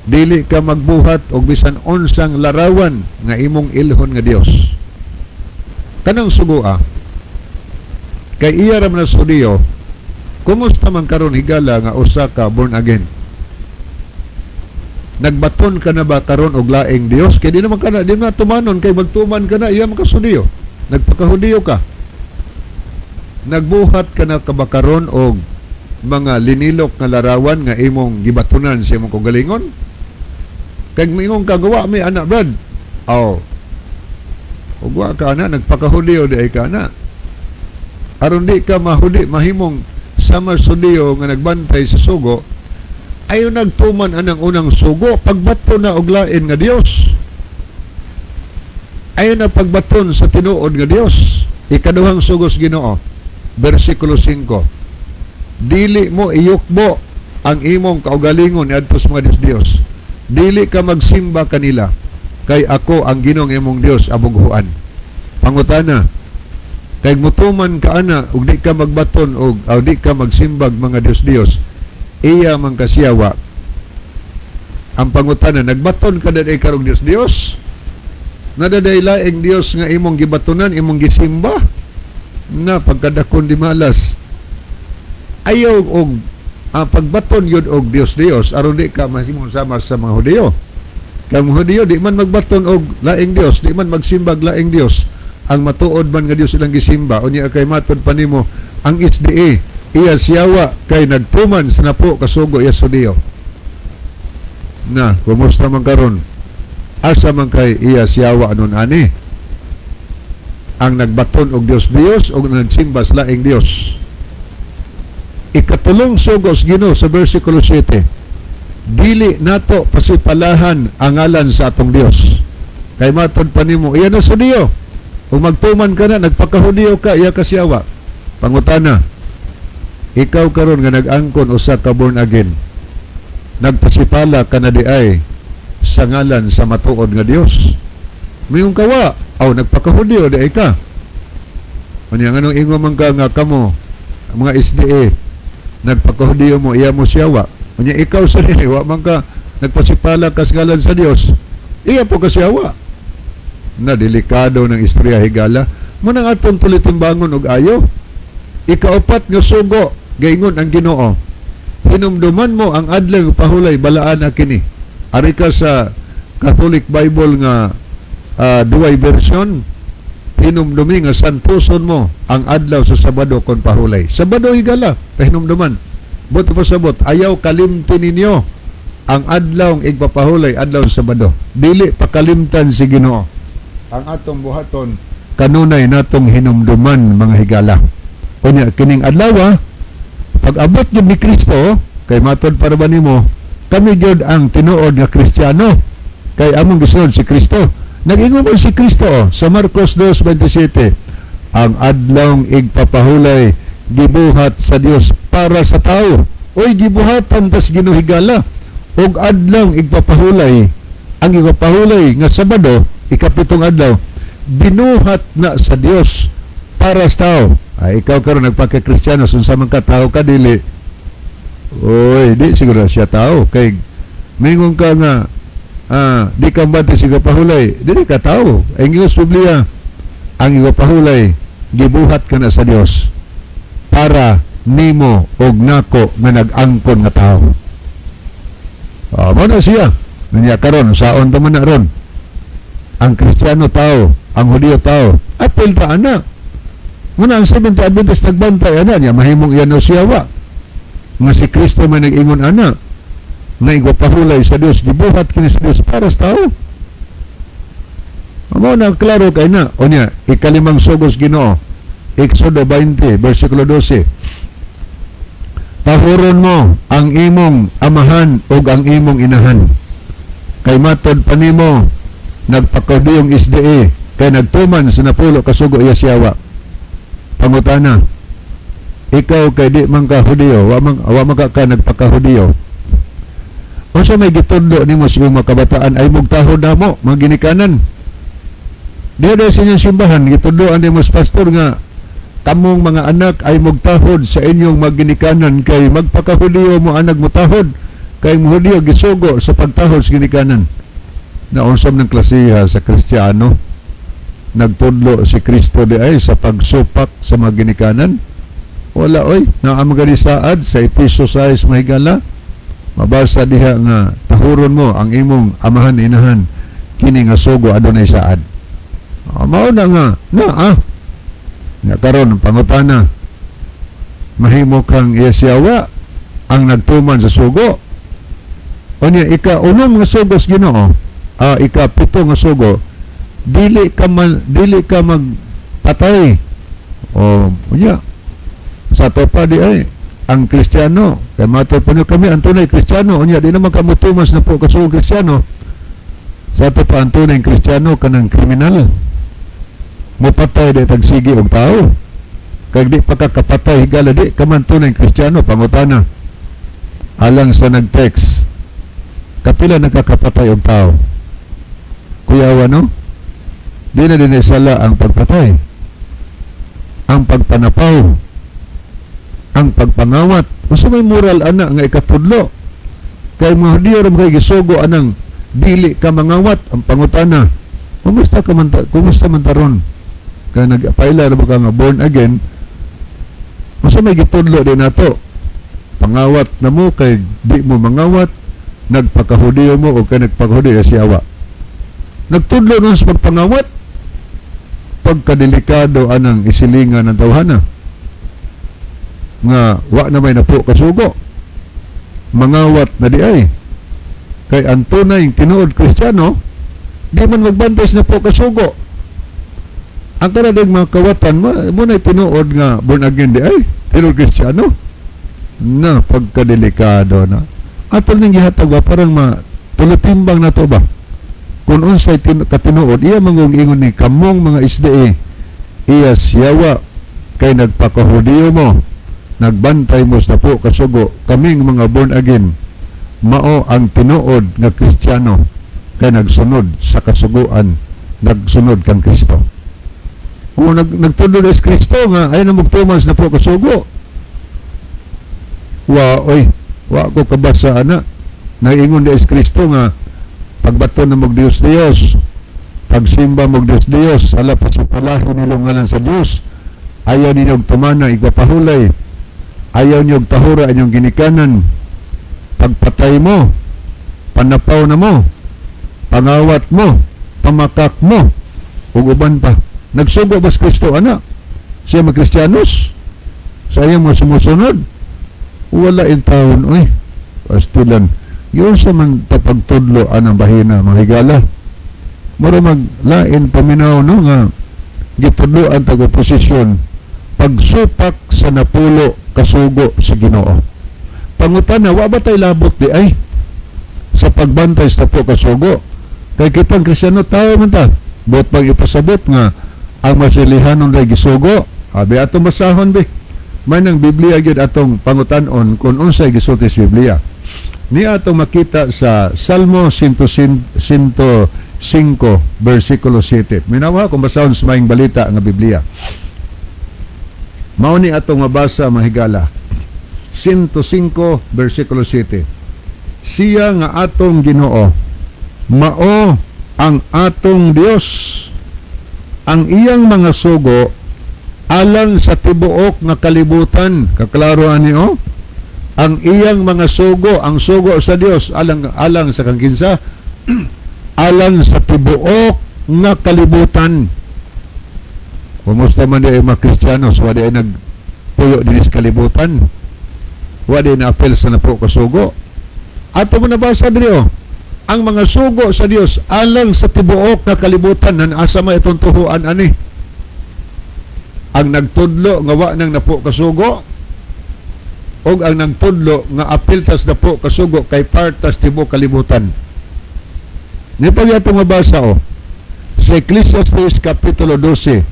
Dili ka magbuhat og bisan unsang larawan nga imong ilhon nga Dios. Kanang sugoa kay iya ra man sa Hudiyo. Kumusta man karon, higala, nga usa ka born again? Nagbaton ka na ba karon og laing Dios? Kay di naman ka na, di na tumanon kay magtuman ka na, iya man ka Hudiyo. Nagpakahudiyo ka. Nagbuhat ka na ka ba karon og mga linilok nga larawan nga imong gibatunan sa imong kaugalingon? Kay moingon ka, gawa may anak, Brad. Aw. Ug wa ka ana, nagpakahudiyo di ay ka ana. Aron di ka mahudi, mahimong sama sa Hudiyo nga nagbantay sa sugo, ayo nagtuman anang unang sugo, pagbato na og lain nga Dios. Ayo na pagbaton sa tinuod nga Dios. Ikaduhang sugo sa Ginoo, versikulo 5. Dili mo iyukbo ang imong kaugalingon niadto sa mga Dios Dios. Dili ka magsimba kanila, kay ako ang Ginoong imong Dios abughuan. Pangutana, kay mutuman ka ana ug di ka magbaton og aw di ka magsimbag mga Dios Dios, iya man kasiyawa. Ang pangutana, nagbaton ka na karong Dios Dios? Nadaday laing Dios nga imong gibatonan, imong gisimba? Na pagkadakon di malas. Ayaw og ang pagbaton yun og Dios Dios aron di ka mahimong sama sa mga Hudiyo. Kay mga Hudiyo di man magbaton og laing Dios, di man magsimbag laing Dios. Ang matuod man nga Dios ilang gisimba, unya kay matod pa nimo ang SDA iya siyawa kay nagtuman sa napo kasugo iya Hudiyo. Na, kumusta man karon? Asa man kay iya siyawa anon ani? Ang nagbaton og Dios Dios og nagsimba sa laing Dios. Ikatulong sugo sa Ginoo sa versikulo 7. Dili nato pasipalahan ang ngalan sa atong Dios. Kay matod pa nimo, iya na Hudiyo. Kung magtuman ka na, nagpakahudiyo ka, iya ka siyawa. Pangutana, ikaw karon nga nag-angkon usa ka born again, nagpasipala ka na di ay sa ngalan sa matuod nga Dios? Mayong kawa, aw nagpakahudiyo di ay ka. Unya nganong ingon man ka nga kamo mga SDA nagpakahudiyo mo, iya mo siyawa. Unya ikaw sa wa man ka nagpasipala ka sa ngalan sa Dios, iya po ka siyawa. Na delikado ng istorya, higala. Mo nang atong tulitimbangon og ayo. Ikaupat nga sugo, gaingon ang Ginoo. Hinumduman mo ang adlaw pahulay, balaan na kini. Ari ka sa Catholic Bible nga duway version, hinumdumi nga santuson mo ang adlaw sa Sabado kon pahulay. Sabado, higala, pahinumduman. Buot pasabot, ayaw kalimti ninyo ang adlaw igpapahulay, adlaw sa Sabado. Dili pakalimtan si Ginoo. Ang atong buhaton kanunay natong hinumduman, mga higala. Unya kining adlaw, pag abot gyud ni Kristo, kay matod para ba nimo kami gyud ang tinuod nga Kristiyano kay among gisunod si Kristo. Nag-ingon man si Kristo, oh, sa Marcos 2:27, ang adlawng igpapahulay gibuhat sa Dios para sa tao. Oy, gibuhatan tas Ginoo, higala, og adlawng igpapahulay, ang igpapahulay nga Sabado, ikapitong adlaw, binuhat na sa Dios para sa tao. Ay, ikaw karon nagpaka-Kristiyano, unsa man ka, tao ka dili? Oy, di siguro siya tao kay mingon ka nga di ka bati sa pahulay, dili ka tao. Ang ingon sa Biblia, ang igpapahulay gibuhat ka na sa Dios para nimo og nako nga nag-angkon nga tao. Mo na siya. Niya karon saon pa man na ron? Ang Kristiyano tao, ang Hudiyo tao, apil ta ana. Muna ang Seventh Adventist nagbantay ana niya, mahimong iyan o siyawa. Nga si Kristo man nag-ingon ana, na igpapahulay sa Dios, gibuhat kini sa Dios para sa tao. Mao na klaro kay na. O niya, ikalimang sugos Ginoo. Exodo 20, versikulo 12. Tahuron mo ang imong amahan ug ang imong inahan. Kay matod pa nimo nagpakahudiyong SDA kay nagtuman sa napulo kasugo, iya siyawa. Pangutana, ikaw kay di man ka Hudiyo, wa man ka nagpakahudiyo. Unsa may gitudlo nimo sa iyong mga kabataan ay mugtahod na mo, mga ginikanan? Diya dahil sa inyong simbahan, gitudloan nimo sa pastor nga kamong mga anak ay mugtahod sa inyong mga ginikanan kay magpakahudiyo mo anak mo tahod kay mo Hudiyo gisugo sa pagtahod sa ginikanan. Naunsa ng klasiha sa Kristiyano? Nagtudlo si Kristo di ay sa pagsupak sa mga ginikanan? Wala oy. Naa man gani saad sa Epeso 6, mahigala, mabasa diha nga tahuron. Tahuron mo ang imong amahan, inahan. Kini nga sugo adunay saad. Ah, mao na nga na ah. Nga karon pangutana, mahimo kang iyasiyawa ang nagtuman sa sugo? Unya ika-unom nga sugo sa Ginoo, ika-7 nga sugo, dili ka magpatay. O unya sa ato pa di ay ang Kristiyano kay matod pa niyo kami ang tunay Kristiyano, unya di naman ka motuman sa napo ka sugo Kristiyano. Sa ato pa, ang tunay Kristiyano kanang kriminal, mopatay di tagsigi og tao. Kay di pa ka kapatay, higala, di ka man tunay Kristiyano. Pangutana alang sa nag-text, kapila nagkakapatay og tao? Kuyawa, no? Di na din sala ang pagpatay, ang pagpanapaw, ang pagpangawat. Unsa may moral ana nga ikatudlo? Kay mga Hudiyo ra kay gisugo anang dili ka mangawat. Ang pangutana, kumusta man taron kay nagpaila ra ba ka nga born again? Unsa may gitudlo din nato? Pangawat na mo kay di mo mangawat, nagpakahudiyo mo o kay nagpakahudiyo siyawa. Nagtudlo nun sa pagpangawat. Pagkadelikado anang isilingan ng tawhana nga wa na may napo kasugo, mangawat na di ay. Kay ang tunay tinuod Kristiyano di man magbantay sa napo kasugo. Ang kanadag mga kawatan mo, mo na tinuod nga born again di ay tinuod Kristiyano na. Pagkadelikado na ato ning gihatag ba, parang ma tulutimbang na to ba kung unsay katinuod iya mangong ingon ni kamong mga SDA, iya siyawa kay nagpakahudiyo mo, nagbantay mo sa napo kasugo, kaming mga born again mao ang tinuod nga Kristiyano kay nagsunod sa kasuguan, nagsunod kang Kristo. O nagtudlo na Kristo nga ay na magtuman sa napo kasugo. Wa oy, wa ko kabasa ana. Naingon di Kristo nga pagbato na mog Dios Dios, pagsimba mog Dios Dios, ala pa sa palahi nilo ngalan sa Dios, ayaw ninyo og tumana igpapahulay, ayaw niyo og tahura inyong ginikanan, pagpatay mo, panapaw na mo, pangawat mo, pamakak mo, ug uban pa. Nagsugo ba si Kristo ana siya mga Kristiyanos sa iyang mga sumusunod? Wala in taon oy. Pastilan yun sa man tapagtudlo anang bahina, mga higala. Mura maglain paminaw, no, nga gitudloan tag oposisyon pagsupak sa napulo kasugo sa Ginoo. Pangutana, wa ba tay labot di ay sa pagbantay sa napo kasugo? Kay kitang Kristiyano, tao man ta. Buot pag ipasabot nga ang masilihanon ray gisugo. Abi atong basahon be. May nang Biblia gyud atong pangutan-on kung unsay gisulti sa Biblia. Ni atong makita sa Salmo 105 versikulo 7. Minawa kung basahon sa maayong balita nga Biblia. Mao ni atong mabasa, mga higala. 105 versikulo 7. Siya nga atong Ginoo mao ang atong Dios. Ang iyang mga sugo alang sa tibuok nga kalibutan. Kaklaro ani oh. Ang iyang mga sugo, ang sugo sa Dios alang alang sa kang kinsa? Alang sa tibuok nga kalibutan. Kumusta man di ay mga Kristiyano, so di ay nagpuyo din sa kalibutan? Wa di na apel sa napo kasugo. Ato mo nabasa diri oh. Ang mga sugo sa Dios alang sa tibuok nga kalibutan nan asa may itong tuhuan ani? Ang nagtudlo nga wa nang napo kasugo og ang nagtudlo nga apil tas napo kasugo kay part tas tibuok kalibutan. Ni pag atong mabasa oh sa Ecclesiastes Kapitulo 12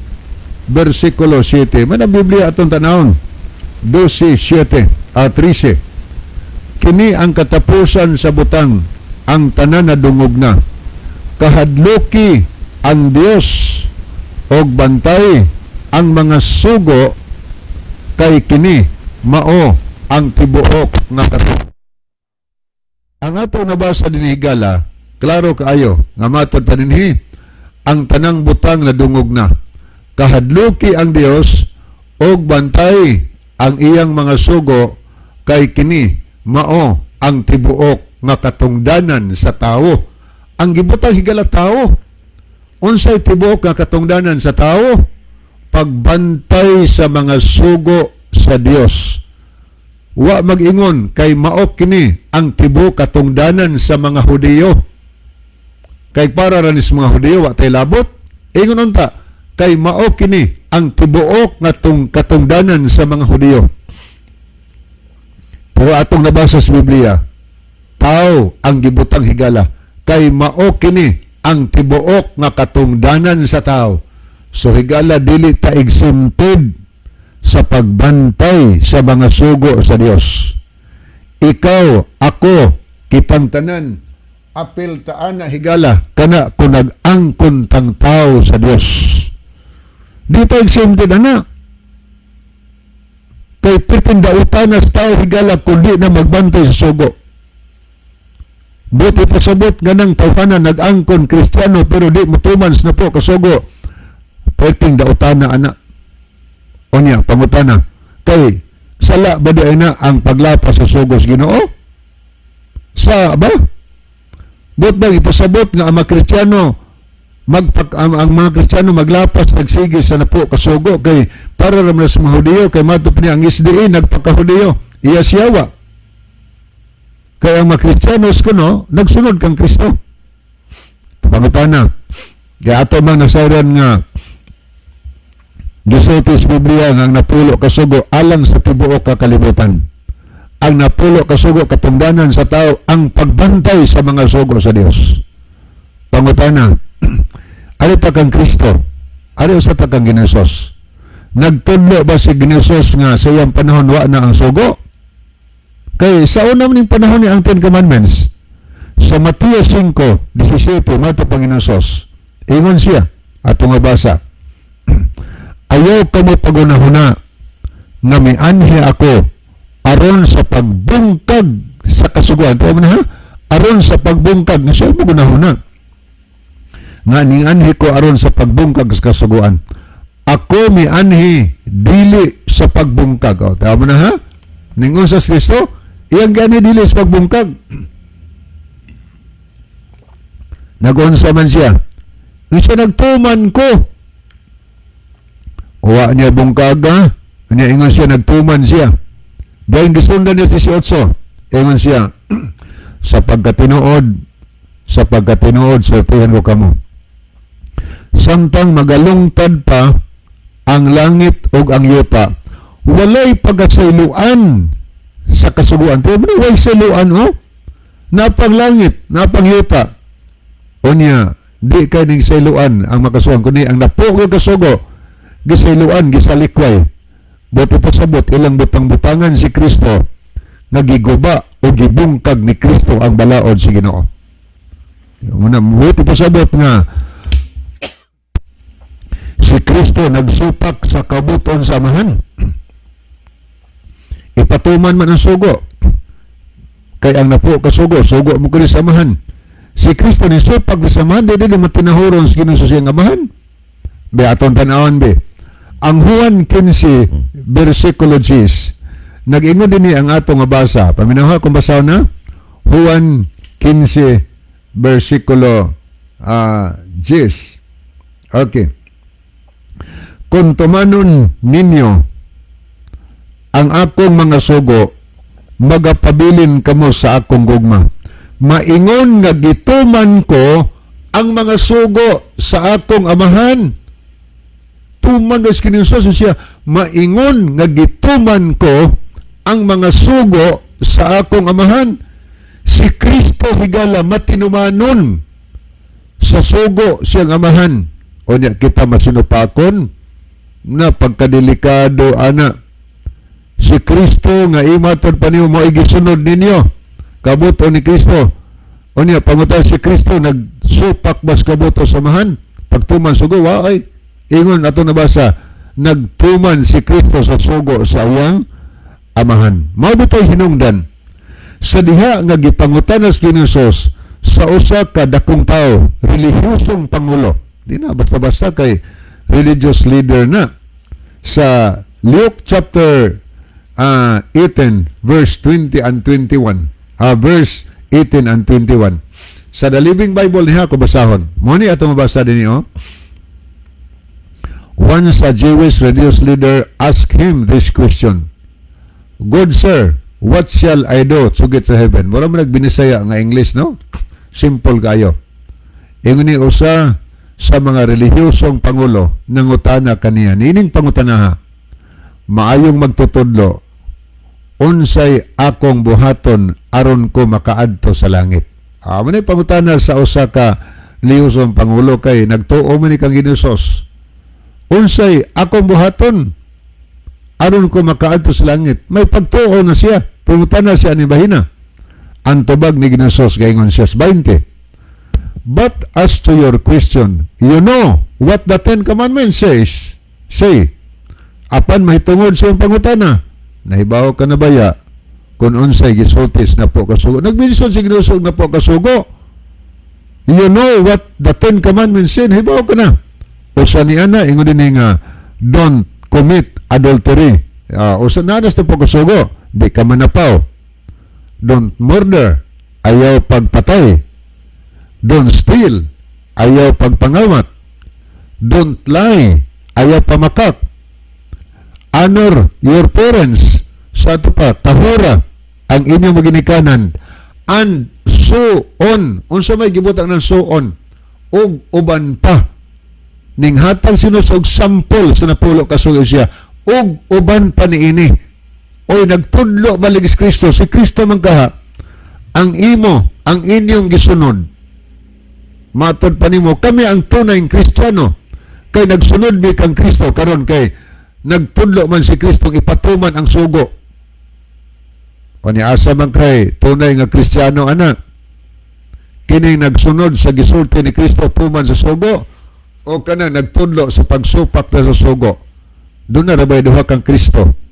versikulo 7. Man ang Biblia atong tanawon. 12:7 a 13. Kini ang katapusan sa butang, ang tanan na dungog na. Kahadluki ang Dios og bantay ang mga sugo kay kini mao ang tibuok nga katu. Ang ato nabasa dinhi, higala, klaro kaayo nga matod pa dinhi ang tanang butang na dungog na. Kahadluki ang Dios og bantay ang iyang mga sugo kay kini mao ang tibuok. nga katungdanan sa tawo. Ang gibutang higala, tao. Unsay tibuok nga katungdanan sa tao? Pagbantay sa mga sugo sa Dios. Wa mag-ingon kay mao kini ang tibuok katungdanan sa mga Hudiyo. Kay para ra ni sa mga Hudiyo, wa tay labot. Ingon unta kay mao kini ang tibuok nga katungdanan sa mga Hudiyo. Pero atong nabasa sa Biblia, tao ang gibutang higala, kay mao kini ang tibuok nga katungdanan sa tao. So higala, dili ta exempted sa pagbantay sa mga sugo sa Dios. Ikaw, ako, kitang tanan, apil ta ana higala kana kung nag-angkon tang tao sa Dios. Di ta exempted ana. Kay perting dautan sa tao higala kung di na magbantay sa sugo. Buot ipasabot nga nang tawhana nag-angkon Kristiyano pero di mutuman sa napo kasugo. Perting dautan na ana. Unya, pangutana. Kay sala ba di na ang paglapas sa sugo sa Ginoo? Sa ba? Buot ba ipasabot nga ang mga Kristiyano ang mga Kristiyano maglapas nagsige sa napo kasugo kay para ra man sa mga Hudiyo, kay mato pa niya ang SDA nagpakahudiyo iya siyawa, kay ang mga Kristiyanos kuno nagsunod kang Kristo? Pangutana, kay ato mang nasayran nga gisulti sa Biblia nga ang napulo kasugo alang sa tibuok ka kalibutan. Ang napulo kasugo, katungdanan sa tao ang pagbantay sa mga sugo sa Dios. Pangutana, ari pa kang Kristo, ari usa pa kang Ginoos. Nagtudlo ba si Ginoos nga sa iyang panahon wa na ang sugo? Kay sa una ning panahon ni ang Ten Commandments, sa Mateo 5:17, mato Panginoon Sos. Ingon siya, ato nga basa. "Ayaw kamo pagunahuna nga mianhi ako aron sa pagbungkag sa kasuguan." Tuwa mo na ha? Aron sa pagbungkag nga siya mo gunahuna. Nga nianhi ko aron sa pagbungkag sa kasuguan. Ako mianhi dili sa pagbungkag. O, tama mo na ha? Ningon sa Kristo, iyang gani dili sa pagbungkag. Nagunsa man siya. Isa nagtuman ko. Wa niya bungkaga. Niya ingon siya, nagtuman siya. Dahil gisundan niya si 18. Ingon siya, "Sa pagkatinuod, sultihan ko kamo. Samtang magalungtad pa ang langit ug ang yuta, walay pagkasayloan sa kasuguan." Pero mo way sayloan, oh? Napang langit, napang yuta. Unya, di kay ning sayloan ang makasuhan, kundi ang napo kasugo, gisayloan, gisalikway. Buot pasabot, ilang butang-butangan si Kristo, nagiguba o gibungkag ni Kristo ang balaod si Ginoo. Muna, buot pasabot nga si Kristo nagsupak sa kabuton sa Amahan. Ipatuman man ang sugo. Kay ang napo kasugo, sugo mo kini sa Amahan. Si Kristo ni supak sa Amahan, di di matinahuron sa Ginoo sa siyang Amahan. Be aton tan-awon be. Ang Juan 15 versikulo 10. Nag-ingon din ang atong nga basa. Paminaw ha kung basaw na. Juan 15 versikulo 10. Okay. "Kung tumanon ninyo ang akong mga sugo, magapabilin kamo sa akong gugma. Maingon nga gituman ko ang mga sugo sa akong Amahan." Tuman dos kini siya, maingon nga gituman ko ang mga sugo sa akong Amahan. Si Kristo higala matinumanon sa sugo siyang Amahan. O niya kita masinupakon na pagkadelikado ana. Si Kristo nga imatod pa nimo mo gisunod ninyo. Kabuto ni Kristo. O niya pangutan, si Kristo nagsupak bas kabuto sa Amahan? Pagtuman sugo, wa ay. Ingon ato nabasa, nagtuman si Kristo sa sugo sa iyang Amahan. Mao bitay hinungdan sa diha nga gipangutanas Ginoong sa usa ka dakong tao, relihiyosong pangulo. Di na basta-basta kay religious leader na. Sa Luke chapter 18 verse 20 and 21. Verse 18 and 21. Sa The Living Bible niya ako basahon. Mo ni ato mabasa din niyo. Once a Jewish religious leader asked him this question: "Good sir, what shall I do to get to heaven?" Mura mo nagbinisaya nga English, no? Simple kayo. Ingon ni usa sa mga relihiyosong pangulo, nangutana kaniya. Niining pangutanaha: "Maayong magtutudlo, unsay akong buhaton aron ko makaadto sa langit?" Ah, mo ni pangutana sa usa ka relihiyosong pangulo kay nagtuo man ni kang Ginoong. "Unsay akong buhaton aron ko makaadto sa langit?" May pagtuo na siya. Pangutana siya ni bahina. Ang tubag ni Ginoong, gaingon siya sa 20: "But as to your question, you know what the Ten Commandments says. Say." Apan mahitungod sa iyong pangutana, nahibaw ka na baya kung unsay gisulti sa napulo ka sugo? Nagminson si Ginoo og napulo ka sugo. "You know what the Ten Commandments say," nahibaw ka na. Usa ni ana, ingon din nga, "Don't commit adultery." Usa na sa napulo ka sugo, di ka manapaw. Don't murder, ayaw pagpatay. Don't steal, ayaw pagpangawat. Don't lie, ayaw pamakak. Honor your parents. Sa ato pa, tahura ang inyong maginikanan. And so on. Unsa may gibutang ng "so on"? Ug uban pa. Ning hatag si og sample sa napulo ka sugo siya. Ug uban pa niini. Oy, nagtudlo balig si Kristo. Si Kristo man kaha, ang imo, ang inyong gisunod, matod pa nimo, kami ang tunay Kristiyano. Kay nagsunod mi kang Kristo karon kay nagtudlo man si Kristo ipatuman ang sugo. O ni asa man kay tunay nga Kristiyano ana? Kining nagsunod sa gisulti ni Kristo tuman sa sugo o kana nagtudlo sa pagsupak na sa sugo? Doon na rabay duha kang Kristo.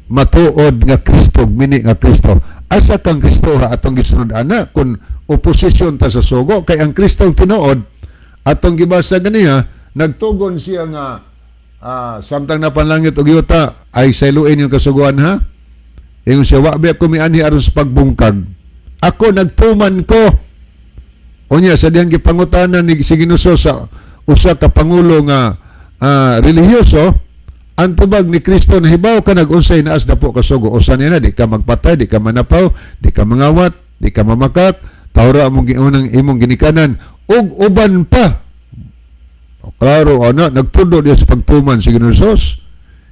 Matuod nga Kristo, mini nga Kristo. Asa kang Kristo ha atong gisunod ana kung oposisyon ta sa sugo? Kay ang Kristo ang tinuod atong gibasa ganiha, nagtugon siya nga samtang napanlangit og yuta ay sayluin yung kasuguan ha. Ingon siya, "Wa ba ko mianhi aron sa pagbungkag. Ako nagtuman ko." Unya sa dihang gipangutana ni si Ginoo sa usa ka pangulo nga relihiyoso, ang tubag ni Kristo, "Nahibaw ka nag-unsay naas napulo ka sugo? Usa niya na, di ka magpatay, di ka manapaw, di ka mangawat, di ka mamakak, tahura among giunang imong ginikanan, ug uban pa." O, klaro ana, nagtudlo diya sa pagtuman si Ginoo Jesus.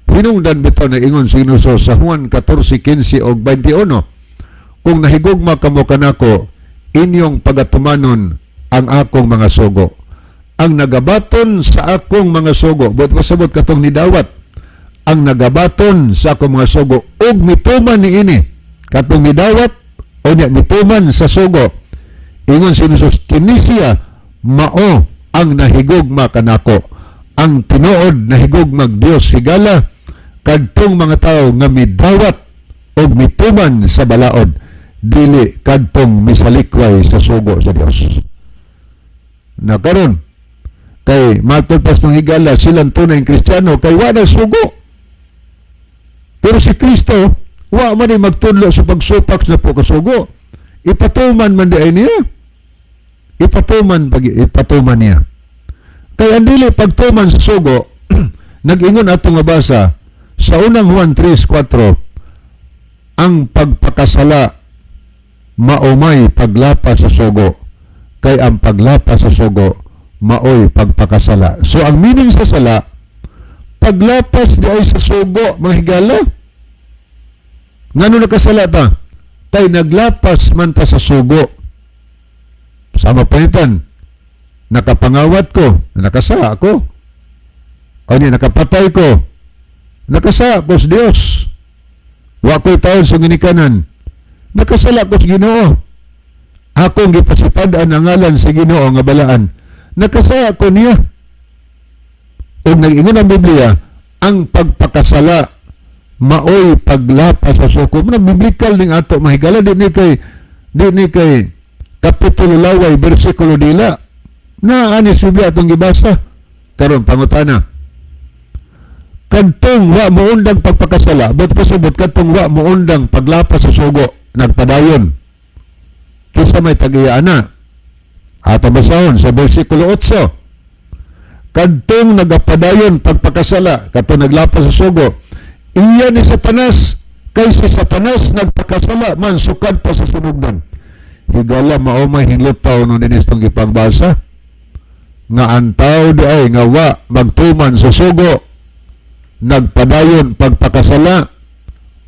Hinungdan bitaw na ingon si Ginoo sa Juan 14:15 og 21, "Kung nahigugma kamo kanako, inyong pagatumanon ang akong mga sugo. Ang nagabaton sa akong mga sugo," buot ko sabot katong nidawat, ang nagabaton sa akong mga sugo ug mituman niini, katong nidawat o niya mituman sa sugo, ingon si Jesus, "kini siya mao ang nahigugma kanako." Ang tinuod nahigugmag Dios, higala, kadtong mga tawo nga midawat og mituman sa balaod, dili kadtong misalikway sa sugo sa Dios. Na karon kay matod pas ng higala, silang tunay Kristiyano kay wala sugo. Pero si Kristo, wa man ni magtudlo sa pagsupak sa napulo kasugo. Ipatuman man di ay niya. Ipatuman pag ipatuman niya. Kay ang dili pagtuman sa sugo, nag-ingon atong mabasa sa unang Juan 3:4, ang pagpakasala maumay paglapas sa sugo, kay ang paglapas sa sugo maoy pagpakasala. So ang meaning sa sala, paglapas di ay sa sugo, mga higala. Ngano nakasala ta? Kay naglapas man ta sa sugo. Sama panitan, nakapangawat ko, nakasala ako. O ni nakapatay ko, nakasala ko sa Dios. Wa ko'y taon sa ginikanan, nakasala ko sa Ginoo. Akong gipasipad-an ang ngalan sa Ginoo nga balaan. Nakasala ko niya. Ug nag-ingon ang Biblia, ang pagpakasala maoy paglapas sa sugo. Na biblical ning ato mahigala, di ni kay kapitulo laway bersikulo dila. Na ani sa Biblia atong gibasa. Karon pangutana. Kadtong wa moundang pagpakasala, but pasabot kadtong wa moundang paglapas sa sugo, nagpadayon. Kinsa may tag-iya ana? Ato basahon sa versikulo 8. Kadtong nagapadayon pagpakasala, katong naglapas sa sugo, iya ni Satanas, kay si Satanas nagpakasala man sukad pa sa sinugdan. Higala, mao may hinlutaw no dinis tong gipagbasa nga ang tao di ay nga wa magtuman sa sugo, nagpadayon pagpakasala,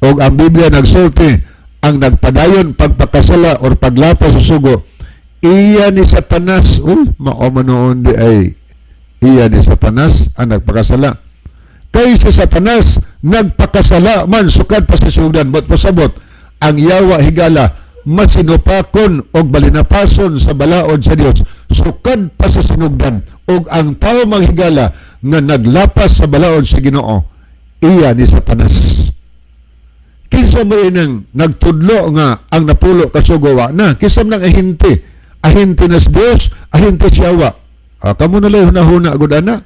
og ang Biblia nagsulti ang nagpadayon pagpakasala or paglapas sa sugo, iya ni Satanas. Uy, mao man noon di ay iya ni Satanas ang nagpakasala, kay si Satanas nagpakasala man sukad pa sa sinugdan. But pasabot ang yawa, higala, masinupakon og balinapason sa balaod sa Dios sukad pa sa sinugdan, og ang tao, mga higala, nga naglapas sa balaod sa Ginoo, iya ni Satanas. Kinsa mo nang nagtudlo nga ang napulo ka sugo wa na? Kinsa man ang ahente? Ahente na sa Dios, ahente sa yawa? Ah, kamo na lang hunahuna gud ana.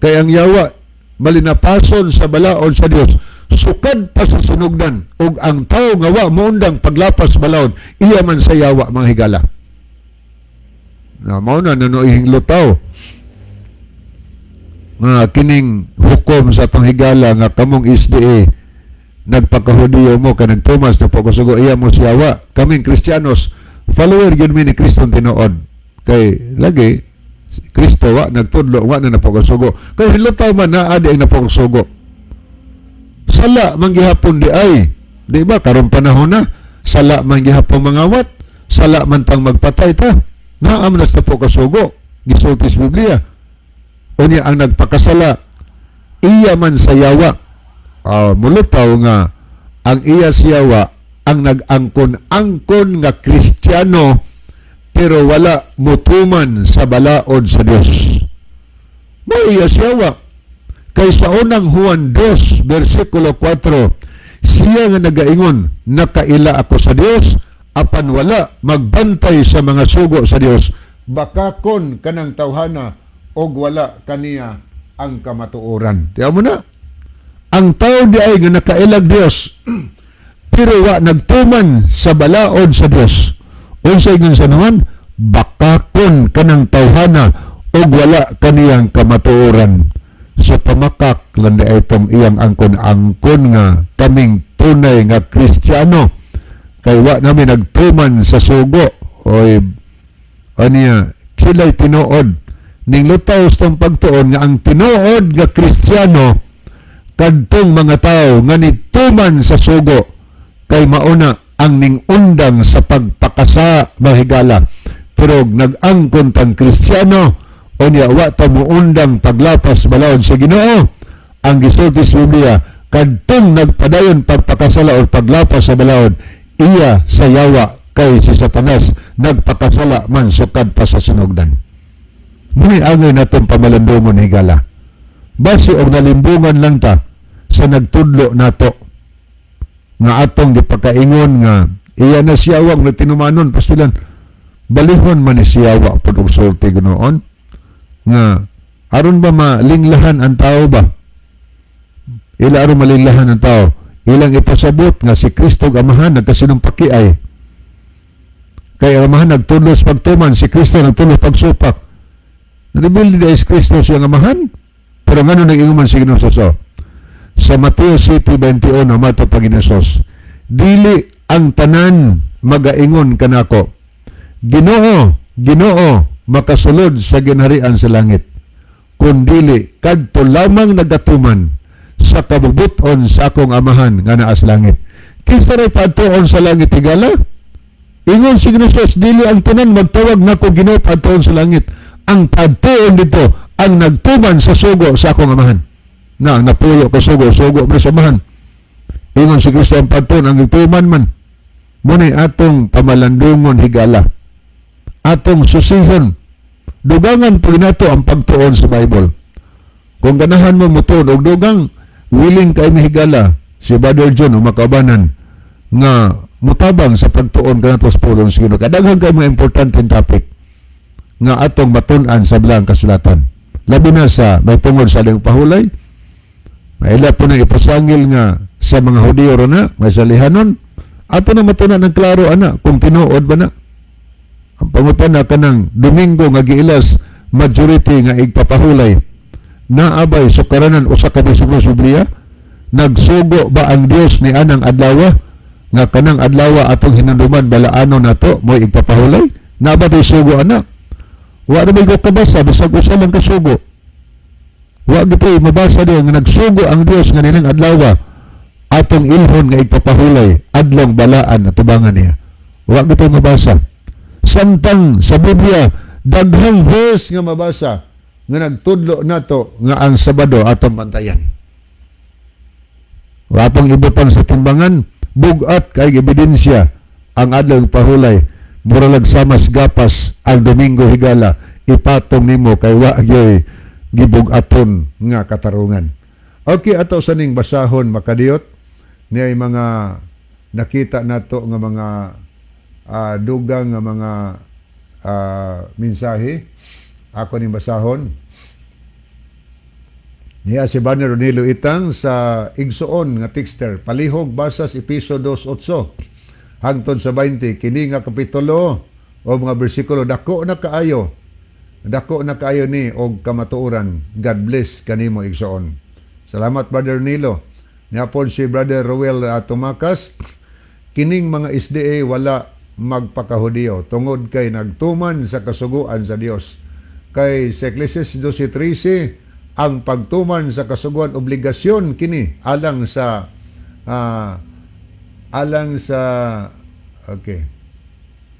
Kay ang yawa malinapason sa balaod sa Dios sukad pa sa sinugdan, ug ang tao nga wa moundang paglapas balaod, iya man sa yawa, mga higala. Na mao na nanuihing lutaw nga kining hukom sa atong higala nga kamong SDA, nagpakahudiyo mo ka, nagtumas na pagkasugo, iya mo siyawa. Kaming Kristiyanos, follower gyud mi ni Kristo tinuod, kay lagi si Kristo wa nagtudlo wa na napagkasugo, kay hilutaw man naa di ang napagkasugo, sala man gihapon di ay, di ba? Karon panahon na sala man gihapon mangawat, sala man tang magpatay ta, naa man sa kasugo gisulti sa Biblia. Unya ang nagpakasala, iya man sa yawa. Mulutaw nga ang iya siyawa ang nag-angkon-angkon nga Kristiyano pero wala mutuman sa balaod sa Dios. Mo iya siyawa. Kay sa unang Juan 2 versikulo 4, siya nga nagaingon, "Nakaila ako sa Dios," apan wala magbantay sa mga sugo sa Dios, bakakon kanang tawhana og wala kaniya ang kamatuoran. Tiyan mo na. Ang tao di ay nga nakailag Dios pero wa nagtuman sa balaod sa Dios. Unsa ingon sa naman? Bakakon kanang tawhana og wala kaniyang kamatuoran. So pamakak lang di ay itong iyang angkon-angkon nga kaming tunay nga Kristiyano kay wa namin nagtuman sa sugo. Oy, aniya sila'y tinuod ning lutaw sa tong pagtuon nga ang tinuod nga Kristiyano kadtong mga tao nga nituman sa sugo, kay mauna ang ning undang sa pagpakasa, mahigala. Pero nag-angkon tang Kristiyano, unya wa ta muundang paglapas balaod sa Ginoo, ang gisulti sa Biblia, kadtong nagpadayon pagpakasala o paglapas sa balaod, iya sa yawa, kay si Satanas nagpakasala man sukad pa sa sinugdan. Muni angay natong pamalandungon, higala. Basi og nalimbungan lang ta sa nagtudlo nato nga atong gipakaingon nga iya na siyawang na tinumanon pastilan, balihon man ni siyawa pud og sulti ginoon nga aron ba malinglahan ang tao ba, ila aron malinglahan ang tao, ilang ipasabot nga si Kristo ug Amahan nagkasinumpaki ay kay ang Amahan nagtudlo sa pagtuman, si Kristo nagtudlo sa pagsupak. Rebelde is Kristo siyang Amahan. Pero ngano nag-ingon man si Ginoo sa Mateo 7:21, mato Panginoon Jesus, "Dili ang tanan magaingon kanako, 'Ginoo, Ginoo,' makasulod sa ginharian sa langit, kundili kadto lamang nagatuman sa kabubuton sa akong Amahan nga naa sa langit." Kinsa ray padtuon sa langit, higala? Ingon si Ginoo, dili ang tanan magtawag nako Ginoo padtuon sa langit. Ang padtuon dito ang nagtuman sa sugo sa akong Amahan. Na ang napulo ka sugo, sugo man sa Amahan. Ingon si Kristo, ang padtuon ang nagtuman man. Muna'y atong pamalandungon, higala. Atong susihon. Dugangan po nato ang pagtuon sa Bible. Kung ganahan mo mutuon og dugang willing kay higala si Brother John o makaubanan nga mutabang sa pagtuon kanato sa pulong sa Ginoo. Kadaghan kay mga importanteng topic nga atong matun-an sa Balaang Kasulatan. Labi na sa may tungod sa aling pahulay, maila po nang ipasangil nga sa mga Hudiyo ro na, may salihanon, Ato na matuna ng klaro ana kung tinuod ba na. Ang pangutana kanang Domingo nga giilas majority nga igpapahulay. Naabay sukaranan usa ka bersikulo sa Biblia? Nagsugo ba ang Dios ni anang adlaw nga kanang adlaw atong hinanduman balaano nato mo igpapahulay? Naa ba tay sugo ana? Wa na may kabasa bisag usa lang ka sugo. Wa gyud mabasa diyan nga nagsugo ang Dios nga nining adlaw atong ilhon nga igpapahulay adlong balaan atubangan niya. Wa gyud mabasa. Samtang sa Biblia daghang verse nga mabasa nga nagtudlo nato nga ang Sabado atong bantayan. Wa pang ibutang sa timbangan, bugat kay ebidensya ang adlaw pahulay. Muralag samas gapas ang Domingo, higala, ipatong nimo kay wa gyoy gibug-aton nga katarungan. Okay, ato sa ning basahon, makadiyot niya mga nakita nato nga mga dugang nga mga mensahe. Ako ning basahon. Niya si Banner Ronilo Itang sa igsuon nga texter, palihog basas Epeso 2:8 hangtod sa 20. Kini nga kapitulo o mga bersikulo dako na kaayo, dako na kaayo ni og kamatuoran. God bless kanimo, igsuon. Salamat, Brother Nilo. Niya pod si Brother Ruel Tumakas, kining mga SDA wala magpakahudiyo tungod kay nagtuman sa kasuguan sa Dios, kay sa Ecclesiastes 12:13 ang pagtuman sa kasuguan obligasyon kini alang sa okay,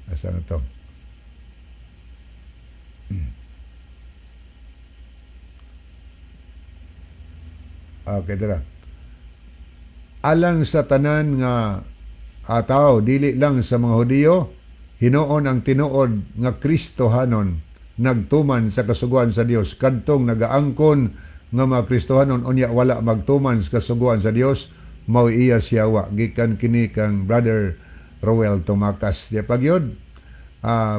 asa na to? Okay, dira. Alang sa tanan nga tao, dili lang sa mga Hudiyo, hinuon ang tinuod nga Kristohanon nagtuman sa kasuguan sa Dios. Kadtong nagaangkon nga mga Kristohanon unya wala magtuman sa kasuguan sa Dios, mao iya siyawa. Gikan kini kang Brother Roel Tumakas. Di pagyod,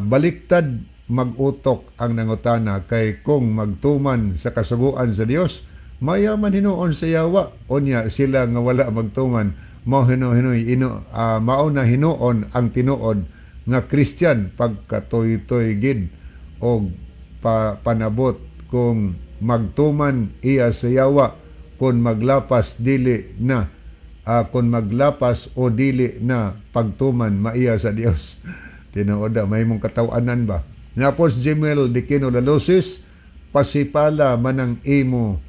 baliktad mag-utok ang nangutana kay kung magtuman sa kasuguan sa Dios, mayaman hinuon sa yawa. Unya sila nga wala magtuman, mao hino hinoy ino mao na hinuon ang tinuod nga Christian pagkatoy-toy gid og panabot kung magtuman iya sa yawa kung maglapas dili na kung maglapas o dili na pagtuman maiya sa Dios. Tinuod na may mong katawanan ba. Napos Jimel Dikino Lalosis, pasipala manang imo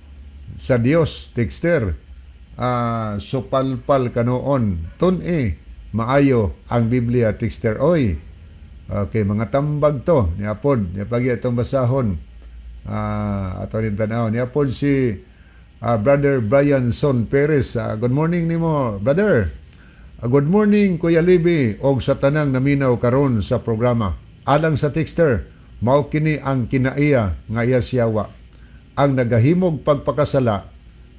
sa Dios, texter, supalpal kanoon tun-e maayo ang Biblia, texter oy. Okay, mga tambag to ni Apod ni pagi itong basahon, ato rin tanaw ni Apod si Brother Brian Son Perez. Good morning nimo, brother. Good morning, Kuya Libi, og sa tanang naminaw karon sa programa. Alang sa texter, mao kini ang kinaiya nga iya siyawa. Ang nagahimog pagpakasala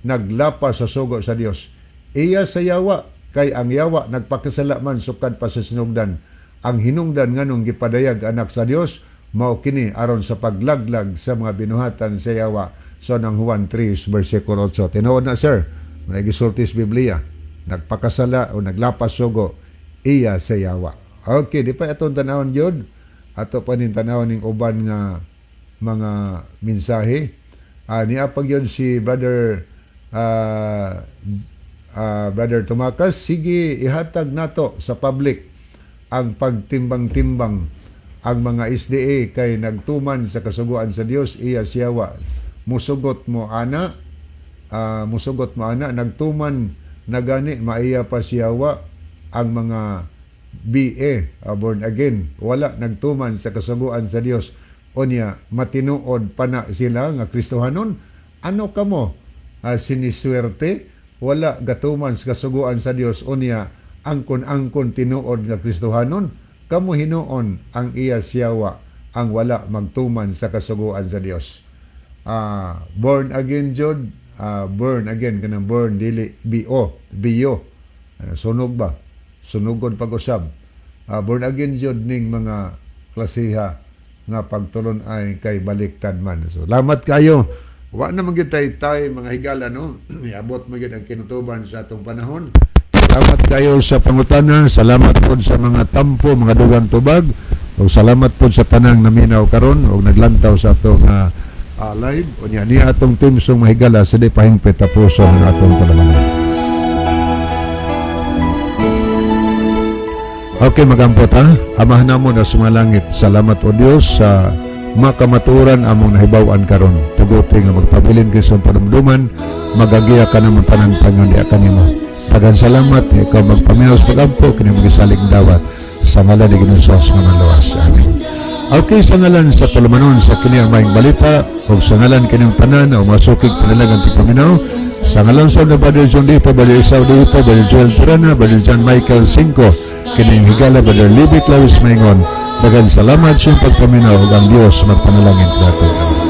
naglapas sa sugo sa Dios. Iya sa yawa kay ang yawa nagpakasala man sukad pa sa sinugdan. Ang hinungdan nganong gipadayag anak sa Dios mao kini aron sa paglaglag sa mga binuhatan sa yawa. So ng Juan 3 versikulo 8. Tinuod na, sir. May gisulti sa Biblia. Nagpakasala o naglapas sugo iya sa yawa. Okay, di pa atong tanawon yun. Ato pa nin tanawon ning uban nga mga mensahe. Niya pag yun si Brother Brother Tumakas, sige ihatag nato sa public ang pagtimbang-timbang ang mga SDA kay nagtuman sa kasuguan sa Dios, iya siyawa. Musugot mo ana, musugot mo ana, nagtuman na gani maiya pa siyawa ang mga BA, born again, wala nagtuman sa kasuguan sa Dios. Unya matinuod pa na sila nga Kristohanon? Ano kamo, siniswerte wala gatuman sa kasuguan sa Dios, unya angkon-angkon tinuod nga Kristohanon? Kamo hinuon ang iya siyawa ang wala magtuman sa kasuguan sa Dios. Born again jud, burn again kanang burn, dili bo bio. Ano, sunog ba, sunugon pag-usab. Born again jud ning mga klasiha nga pagtulon ay kay baliktad man. So salamat kayo. Wa na man gyud tay tay mga higala, no? Iabot mo gyud ang kinutuban sa atong panahon. Salamat kayo sa pangutana, salamat pod sa mga tampo, mga dugang tubag, ug salamat pod sa tanang naminaw karon ug naglantaw sa atong live. Unya niya atong theme song, mga higala, sa di pahingpit tapuson ang atong tulumanon. Okay, magampo ta. Amahan namo na sa mga langit, salamat o Dios sa makamaturan among nahibaw-an karon. Tuguti nga magpabilin kay sa panumduman, magagiya ka naman tanan pangon diya kanimo. Daghang salamat, ikaw magpaminaw sa pagampo, kini magisalig dawat sa ngalan ni Ginoong Hesus nga manluwas. Amen. Okay, sa ngalan sa tulumanon sa kini ang maayong balita ug sa ngalan kining tanan o masukig pinalangan tigpaminaw, sa ngalan sa na Brother John Dito, Brother Isao Dito, Brother Joel Pirana, Brother John Michael Cinco, kining higala Brother Libby Claus Maingon. Daghang salamat sa iyong pagpaminaw ug ang Dios magpanalangin kanato. Amen.